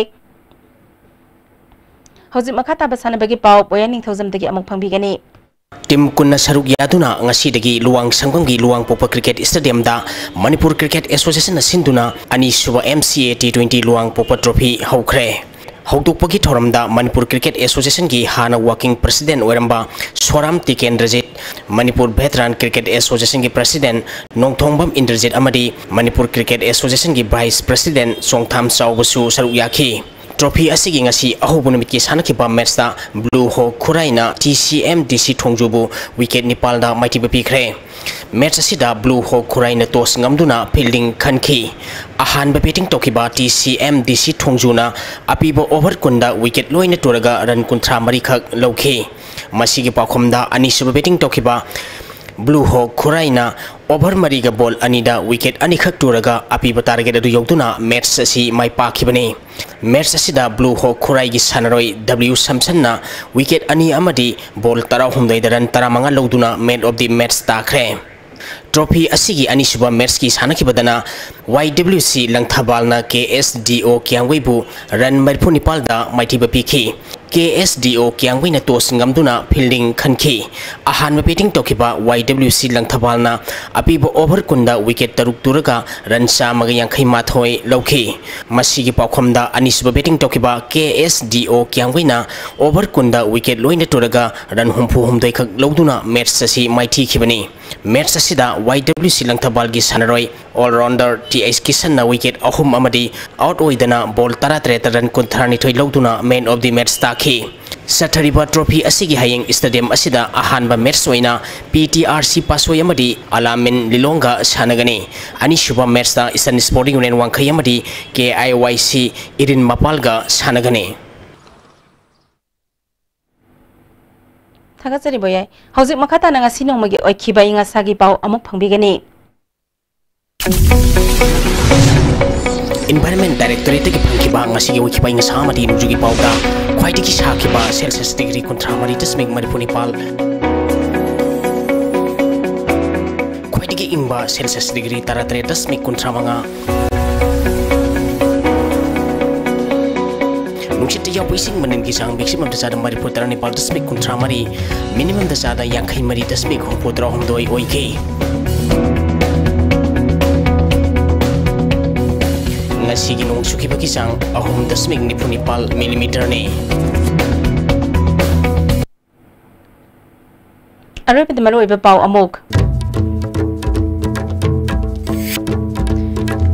ꯍꯧꯖꯤꯛ ꯃꯈꯥ ꯇꯥꯕ ꯁꯥꯟꯅꯕꯒꯤ ꯄꯥꯎ ꯄꯣꯌꯥ ꯅꯤꯡꯊꯧꯖꯝꯗꯒꯤ ꯑꯃꯨꯛ ꯐꯪꯕꯤꯒꯅꯤ꯫ ꯇꯤꯝ ꯀꯨꯟꯅ ꯁꯔꯨꯛ ꯌꯥꯗꯨꯅ ꯉꯁꯤꯗꯒꯤ ꯂꯨꯋꯥꯡ ꯁꯪꯕꯝꯒꯤ ꯂꯨꯋꯥꯡꯄꯣꯛꯄ ꯀ꯭ꯔꯤꯀꯦꯠ ꯁ꯭ꯇꯦꯗꯤꯌꯝꯗ ꯃꯅꯤꯄꯨꯔ ꯀ꯭ꯔꯤꯀꯦꯠ ꯑꯦꯁꯣꯁꯤꯌꯦꯁꯟꯅ ꯁꯤꯟꯗꯨꯅ ꯑꯅꯤꯁꯨꯕ M C A T twenty ꯂꯨꯋꯥꯡꯄꯣꯛꯄ ꯇ꯭ꯔꯣꯐꯤ ꯍꯧꯈ꯭ꯔꯦ꯫ ꯍꯧꯗꯣꯛꯄꯒꯤ ꯊꯧꯔꯝꯗ ꯃꯅꯤꯄꯨꯔ ꯀ꯭ꯔꯤꯀꯦꯠ ꯑꯦꯁꯣꯁꯤꯌꯦꯁꯟꯒꯤ ꯍꯥꯟꯅ ꯋꯥꯔꯀꯤꯡ ꯄ꯭ꯔꯁꯤꯗꯦꯟꯠ ꯑꯣꯏꯔꯝꯕ ꯁꯣꯔꯥꯝ ꯇꯤꯀꯦꯟꯗ꯭ꯔꯖꯤꯠ, ꯃꯅꯤꯄꯨꯔ ꯚꯦꯇꯔꯥꯟ ꯀ꯭ꯔꯤꯀꯦꯠ ꯑꯦꯁꯣꯁꯤꯌꯦꯁꯟꯒꯤ ꯄ꯭ꯔꯁꯤꯗꯦꯟꯠ ꯅꯣꯡꯊꯣꯡꯕꯝ ꯏꯟꯗ꯭ꯔꯖꯤꯠ ꯑꯃꯗꯤ ꯃꯅꯤꯄꯨꯔ ꯀ꯭ꯔꯤꯀꯦꯠ ꯑꯦꯁꯣꯁꯤꯌꯦꯁꯟꯒꯤ ꯚꯥꯏꯁ ꯄ꯭ꯔꯁꯤꯗꯦꯟꯠ ꯆꯣꯡꯊꯥꯝ ꯆꯥꯎꯕꯁꯨ ꯁꯔꯨꯛ ꯌꯥꯈꯤ꯫ ꯇ꯭ꯔꯣꯐꯤ ꯑꯁꯤꯒꯤ ꯉꯁꯤ ꯑꯍꯧꯕ ꯅꯨꯃꯤꯠꯀꯤ ꯁꯥꯟꯅꯈꯤꯕ ꯃꯦꯠꯁꯇ ꯕ꯭ꯂꯨ ꯍꯣꯛ ꯈꯨꯔꯥꯏꯅ T C M D C ꯊꯣꯡꯖꯨꯕꯨ ꯋꯤꯀꯦꯠ ꯅꯤꯄꯥꯜꯗ ꯃꯥꯏꯊꯤꯕ ꯄꯤꯈ꯭ꯔꯦ꯫ ꯃꯦꯠꯁ ꯑꯁꯤꯗ ꯕ꯭ꯂꯨ ꯍꯣꯛ ꯈꯨꯔꯥꯏꯅ ꯇꯣꯁ ꯉꯝꯗꯨꯅ ꯐꯤꯜꯗꯤꯡ ꯈꯟꯈꯤ꯫ ꯑꯍꯥꯟꯕ ꯕꯦꯇꯤꯡ ꯇꯧꯈꯤꯕ ꯇꯤ ꯁꯤ ꯑꯦꯝ ꯗꯤ ꯁꯤ ꯊꯣꯡꯖꯨꯅ ꯑꯄꯤꯕ ꯑꯣꯚꯔ ꯀꯨꯟꯗ ꯋꯤꯀꯦꯠ ꯂꯣꯏꯅ ꯇꯨꯔꯒ ꯔꯟ ꯀꯨꯟꯊ꯭ꯔꯥ ꯃꯔꯤꯈꯛ ꯂꯧꯈꯤ꯫ ꯃꯁꯤꯒꯤ ꯄꯥꯎꯈꯨꯝꯗ ꯑꯅꯤꯁꯨꯕ ꯕꯦꯇꯤꯡ ꯇꯧꯈꯤꯕ ꯕ꯭ꯂꯨ ꯍꯣꯛ ꯈꯨꯔꯥꯏꯅ ꯑꯣꯚꯔ ꯃꯔꯤꯒ ꯕꯣꯜ ꯑꯅꯤꯗ ꯋꯤꯀꯦꯠ ꯑꯅꯤꯈꯛ ꯇꯨꯔꯒ ꯑꯄꯤꯕ ꯇꯥꯔꯒꯦꯠ ꯑꯗꯨ ꯌꯧꯗꯨꯅ ꯃꯦꯠꯁ ꯑꯁꯤ ꯃꯥꯏ ꯄꯥꯛꯈꯤꯕꯅꯤ꯫ ꯃꯦꯠꯁ ꯑꯁꯤꯗ ꯕ꯭ꯂꯨ ꯍꯣꯛ ꯈꯨꯔꯥꯏꯒꯤ ꯁꯥꯟꯅꯔꯣꯏ ꯗꯕ꯭ꯂꯤꯎ ꯁꯝꯁꯟꯅ ꯋꯤꯀꯦꯠ ꯑꯅꯤ ꯑꯃꯗꯤ ꯕꯣꯜ ꯇꯔꯥꯍꯨꯝꯗꯣꯏꯗ ꯔꯟ ꯇꯔꯥꯃꯉꯥ ꯂꯧꯗꯨꯅ ꯃꯦꯟ ꯑꯣꯐ ꯗꯤ ꯃꯦꯠꯁ ꯇꯥꯈ꯭ꯔꯦ꯫ ꯇ꯭ꯔꯣꯐꯤ ꯑꯁꯤꯒꯤ ꯑꯅꯤꯁꯨꯕ ꯃꯦꯠꯁꯀꯤ ꯁꯥꯟꯅꯈꯤꯕꯗꯅ ꯋꯥꯏ ꯗꯕ꯭ꯂꯤꯎ ꯁꯤ ꯂꯪꯊꯕꯥꯜꯅ ꯀꯦ ꯑꯦꯁ ꯗꯤ ꯑꯣ ꯀꯤꯌꯥꯡꯒꯨꯏꯕꯨ ꯔꯟ ꯃꯔꯤꯐꯨ ꯅꯤꯄꯥꯜꯗ ꯃꯥꯏꯊꯤꯕ ꯄꯤꯈꯤ꯫ ꯀꯦ ꯑꯦꯁ ꯗꯤ ꯑꯣ ꯀꯤꯌꯥꯡꯒꯨꯏꯅ ꯇꯣꯁ ꯉꯝꯗꯨꯅ ꯐꯤꯜꯗꯤꯡ ꯈꯟꯈꯤ꯫ ꯑꯍꯥꯟꯕ ꯕꯦꯇꯤꯡ ꯇꯧꯈꯤꯕ ꯋꯥꯏ ꯗꯕ꯭ꯂꯤꯎ ꯁꯤ ꯂꯪꯊꯕꯥꯜꯅ ꯑꯄꯤꯕ ꯑꯣꯚꯔ ꯀꯨꯟꯗ ꯋꯤꯀꯦꯠ ꯇꯔꯨꯛ ꯇꯨꯔꯒ ꯔꯟ ꯆꯥꯝꯃꯒ ꯌꯥꯡꯈꯩ ꯃꯥꯊꯣꯏ ꯂꯧꯈꯤ꯫ ꯃꯁꯤꯒꯤ ꯄꯥꯎꯈꯨꯝꯗ ꯑꯅꯤꯁꯨꯕ ꯕꯦꯇꯤꯡ ꯇꯧꯈꯤꯕ ꯀꯦ ꯑꯦꯁ ꯗꯤ ꯑꯣ ꯀꯤꯌꯥꯡꯒꯨꯏꯅ ꯑꯣꯚꯔ ꯀꯨꯟꯗ ꯋꯤꯀꯦꯠ ꯂꯣꯏꯅ ꯇꯨꯔꯒ ꯔꯟ ꯍꯨꯝꯐꯨ ꯍꯨꯝꯗꯣꯏꯈꯛ ꯂꯧꯗꯨꯅ ꯃꯦꯠꯁ ꯑꯁꯤ ꯃꯥꯏꯊꯤꯈꯤꯕꯅꯤ꯫ ꯃꯦꯠꯁ ꯑꯁꯤꯗ ꯋꯥꯏ ꯗꯕ꯭ꯂꯤꯎ ꯁꯤ ꯂꯪꯊꯕꯥꯜꯒꯤ ꯁꯥꯟꯅꯔꯣꯏ ꯑꯣꯜꯔꯥꯎꯟꯗꯔ ꯇꯤ ꯑꯩꯆ ꯀꯤꯁꯟꯅ ꯋꯤꯀꯦꯠ ꯑꯍꯨꯝ ꯑꯃꯗꯤ ꯑꯥꯎꯠ ꯑꯣꯏꯗꯅ ꯕꯣꯜ ꯇꯔꯥꯇꯔꯦꯠꯇ ꯔꯟ ꯀꯨꯟꯊ꯭ꯔꯥꯅꯤꯊꯣꯏ ꯂꯧꯗꯨꯅ ꯃꯦꯟ ꯑꯣꯐ ꯗꯤ ꯃꯦꯠꯁ ꯇꯥꯈꯤ꯫ ꯆꯠꯊꯔꯤꯕ ꯇ꯭ꯔꯣꯐꯤ ꯑꯁꯤꯒꯤ ꯍꯌꯦꯡ ꯁ꯭ꯇꯦꯗꯤꯌꯝ ꯑꯁꯤꯗ ꯑꯍꯥꯟꯕ ꯃꯦꯠꯁ ꯑꯣꯏꯅ ꯄꯤ ꯇꯤ ꯑꯥꯔ ꯁꯤ ꯄꯥꯁꯣꯏ ꯑꯃꯗꯤ ꯑꯂꯥꯃꯤꯟ ꯂꯤꯂꯣꯡꯒ ꯁꯥꯟꯅꯒꯅꯤ꯫ ꯑꯅꯤꯁꯨꯕ ꯃꯦꯠꯁꯇ ꯏꯁꯇꯔꯟ ꯁ꯭ꯄꯣꯔꯇꯤꯡ ꯌꯨꯅꯤꯌꯟ ꯋꯥꯡꯈꯩ ꯑꯃꯗꯤ ꯀꯦ ꯑꯥꯏ ꯋꯥꯏ ꯁꯤ ꯏꯔꯤꯟ ꯃꯄꯥꯜꯒ ꯁꯥꯟꯅꯒꯅꯤ꯫ ꯊꯥꯒꯠꯆꯔꯤ ꯕꯣ ꯌꯥꯏ꯫ ꯍꯧꯖꯤꯛ ꯃꯈꯥ ꯇꯥꯅ ꯉꯁꯤ ꯅꯣꯡꯃꯒꯤ ꯑꯣꯏꯈꯤꯕ ꯑꯏꯪ ꯑꯁꯥꯒꯤ ꯄꯥꯎ ꯑꯃꯨꯛ ꯐꯪꯕꯤꯒꯅꯤ꯫ ꯏꯟꯚꯥꯏꯔꯟꯃꯦꯟ ꯗꯥꯏꯔꯦꯛꯇꯣꯔꯦꯠꯇꯒꯤ ꯐꯪꯈꯤꯕ ꯉꯁꯤꯒꯤ ꯑꯣꯏꯈꯤꯕ ꯑꯏꯪ ꯑꯁꯥ ꯑꯃꯗꯤ ꯅꯣꯡꯖꯨꯒꯤ ꯄꯥꯎꯗ ꯈ꯭ꯋꯥꯏꯗꯒꯤ ꯁꯥꯈꯤꯕ ꯁꯦꯜꯁꯤꯌꯁ ꯗꯤꯒ꯭ꯔꯤ ꯀꯨꯟꯊ꯭ꯔꯥ ꯃꯔꯤ ꯗꯁꯃꯤꯛ ꯃꯔꯤꯐꯨ ꯅꯤꯄꯥꯜ, ꯈ꯭ꯋꯥꯏꯗꯒꯤ ꯏꯪꯕ ꯁꯦꯜꯁꯤꯌꯁ ꯗꯤꯒ꯭ꯔꯤ ꯇꯔꯥꯇꯔꯦꯠ ꯗꯁꯃꯤꯛ ꯀꯨꯟꯊ꯭ꯔꯥ ꯃꯉꯥ, ꯅꯨꯡꯁꯤꯠꯇ ꯌꯥꯎꯕ ꯏꯁꯤꯡ ꯃꯅꯤꯜꯒꯤ ꯆꯥꯡ ꯃꯦꯛꯁꯤꯃꯝꯗ ꯆꯥꯗ ꯃꯔꯤꯐꯨ ꯇꯔꯥꯅꯤꯄꯥꯜ ꯗꯁꯃꯤꯛ ꯀꯨꯟꯊ꯭ꯔꯥ ꯃꯔꯤ, ꯃꯤꯅꯤꯃꯝꯗ ꯆꯥꯗ ꯌꯥꯡꯈꯩ ꯃꯔꯤ ꯗꯁꯃꯤꯛ ꯍꯨꯝꯐꯨ ꯇꯔꯥꯍꯨꯝꯗꯣꯏ ꯑꯣꯏꯈꯤ꯫ ꯉꯁꯤ ꯁꯤꯒꯤ ꯅꯣꯡ ꯆꯨꯈꯤꯕꯒꯤ ꯆꯥꯡ ꯑꯍꯨꯝ ꯗꯁꯃꯤꯛ ꯅꯤꯐꯨ ꯅꯤꯄꯥꯜ ꯃꯤꯂꯤꯃꯤꯇꯔꯅꯤ꯫ ꯑꯔꯣꯏꯕꯗ ꯃꯔꯨꯑꯣꯏꯕ ꯄꯥꯎ ꯑꯃꯨꯛ꯫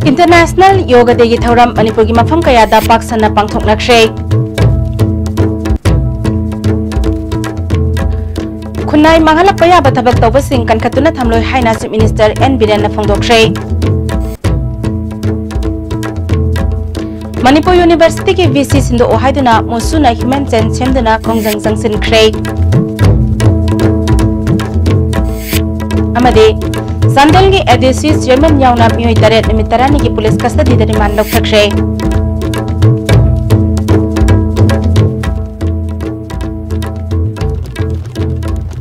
International Yoga Day ꯒꯤ ꯊꯧꯔꯝ ꯃꯅꯤꯄꯨꯔꯒꯤ ꯃꯐꯝ ꯀꯌꯥꯗ ꯄꯥꯛ ꯁꯟꯅ ꯄꯥꯡꯊꯣꯛꯅꯈ꯭ꯔꯦ꯫ ꯈꯨꯟꯅꯥꯏ ꯃꯥꯡꯍꯜꯂꯛꯄ ꯌꯥꯕ ꯊꯕꯛ ꯇꯧꯕꯁꯤꯡ ꯀꯟꯈꯠꯇꯨꯅ ꯊꯝꯂꯣꯏ ꯍꯥꯏꯅ Chief Minister N ꯕꯤꯔꯦꯟꯅ ꯐꯣꯡꯗꯣꯛꯈ꯭ꯔꯦ꯫ Manipur University ꯒꯤ V C ꯁꯤꯟꯗꯣꯛꯑꯣ ꯍꯥꯏꯗꯨꯅ ꯃꯨꯁꯨꯅ human chain ꯁꯦꯝꯗꯨꯅ ꯈꯣꯡꯖꯪ ꯆꯪꯁꯤꯟꯈ꯭ꯔꯦ꯫ ꯑꯃꯗꯤ ꯆꯥꯟꯗꯦꯜꯒꯤ A D C chairman ꯌꯥꯎꯅ ꯃꯤꯑꯣꯏ ꯇꯔꯦꯠ ꯅꯨꯃꯤꯠ ꯇꯔꯥꯅꯤꯒꯤ police custody ꯗ remand ꯂꯧꯊꯈ꯭ꯔꯦ꯫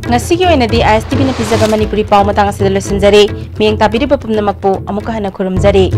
ꯉꯁꯤꯒꯤ ꯑꯣꯏꯅꯗꯤ I S T V ꯅ ꯄꯤꯖꯕ ꯃꯅꯤꯄꯨꯔꯤ ꯄꯥꯎ ꯃꯇꯥꯡ ꯑꯁꯤꯗ ꯂꯣꯏꯁꯤꯟꯖꯔꯦ꯫ ꯃꯤꯠꯌꯦꯡ ꯇꯥꯕꯤꯔꯤꯕ ꯄꯨꯝꯅꯃꯛꯄꯨ ꯑꯃꯨꯛꯀ ꯍꯟꯅ ꯈꯨꯔꯨꯝꯖꯔꯤ꯫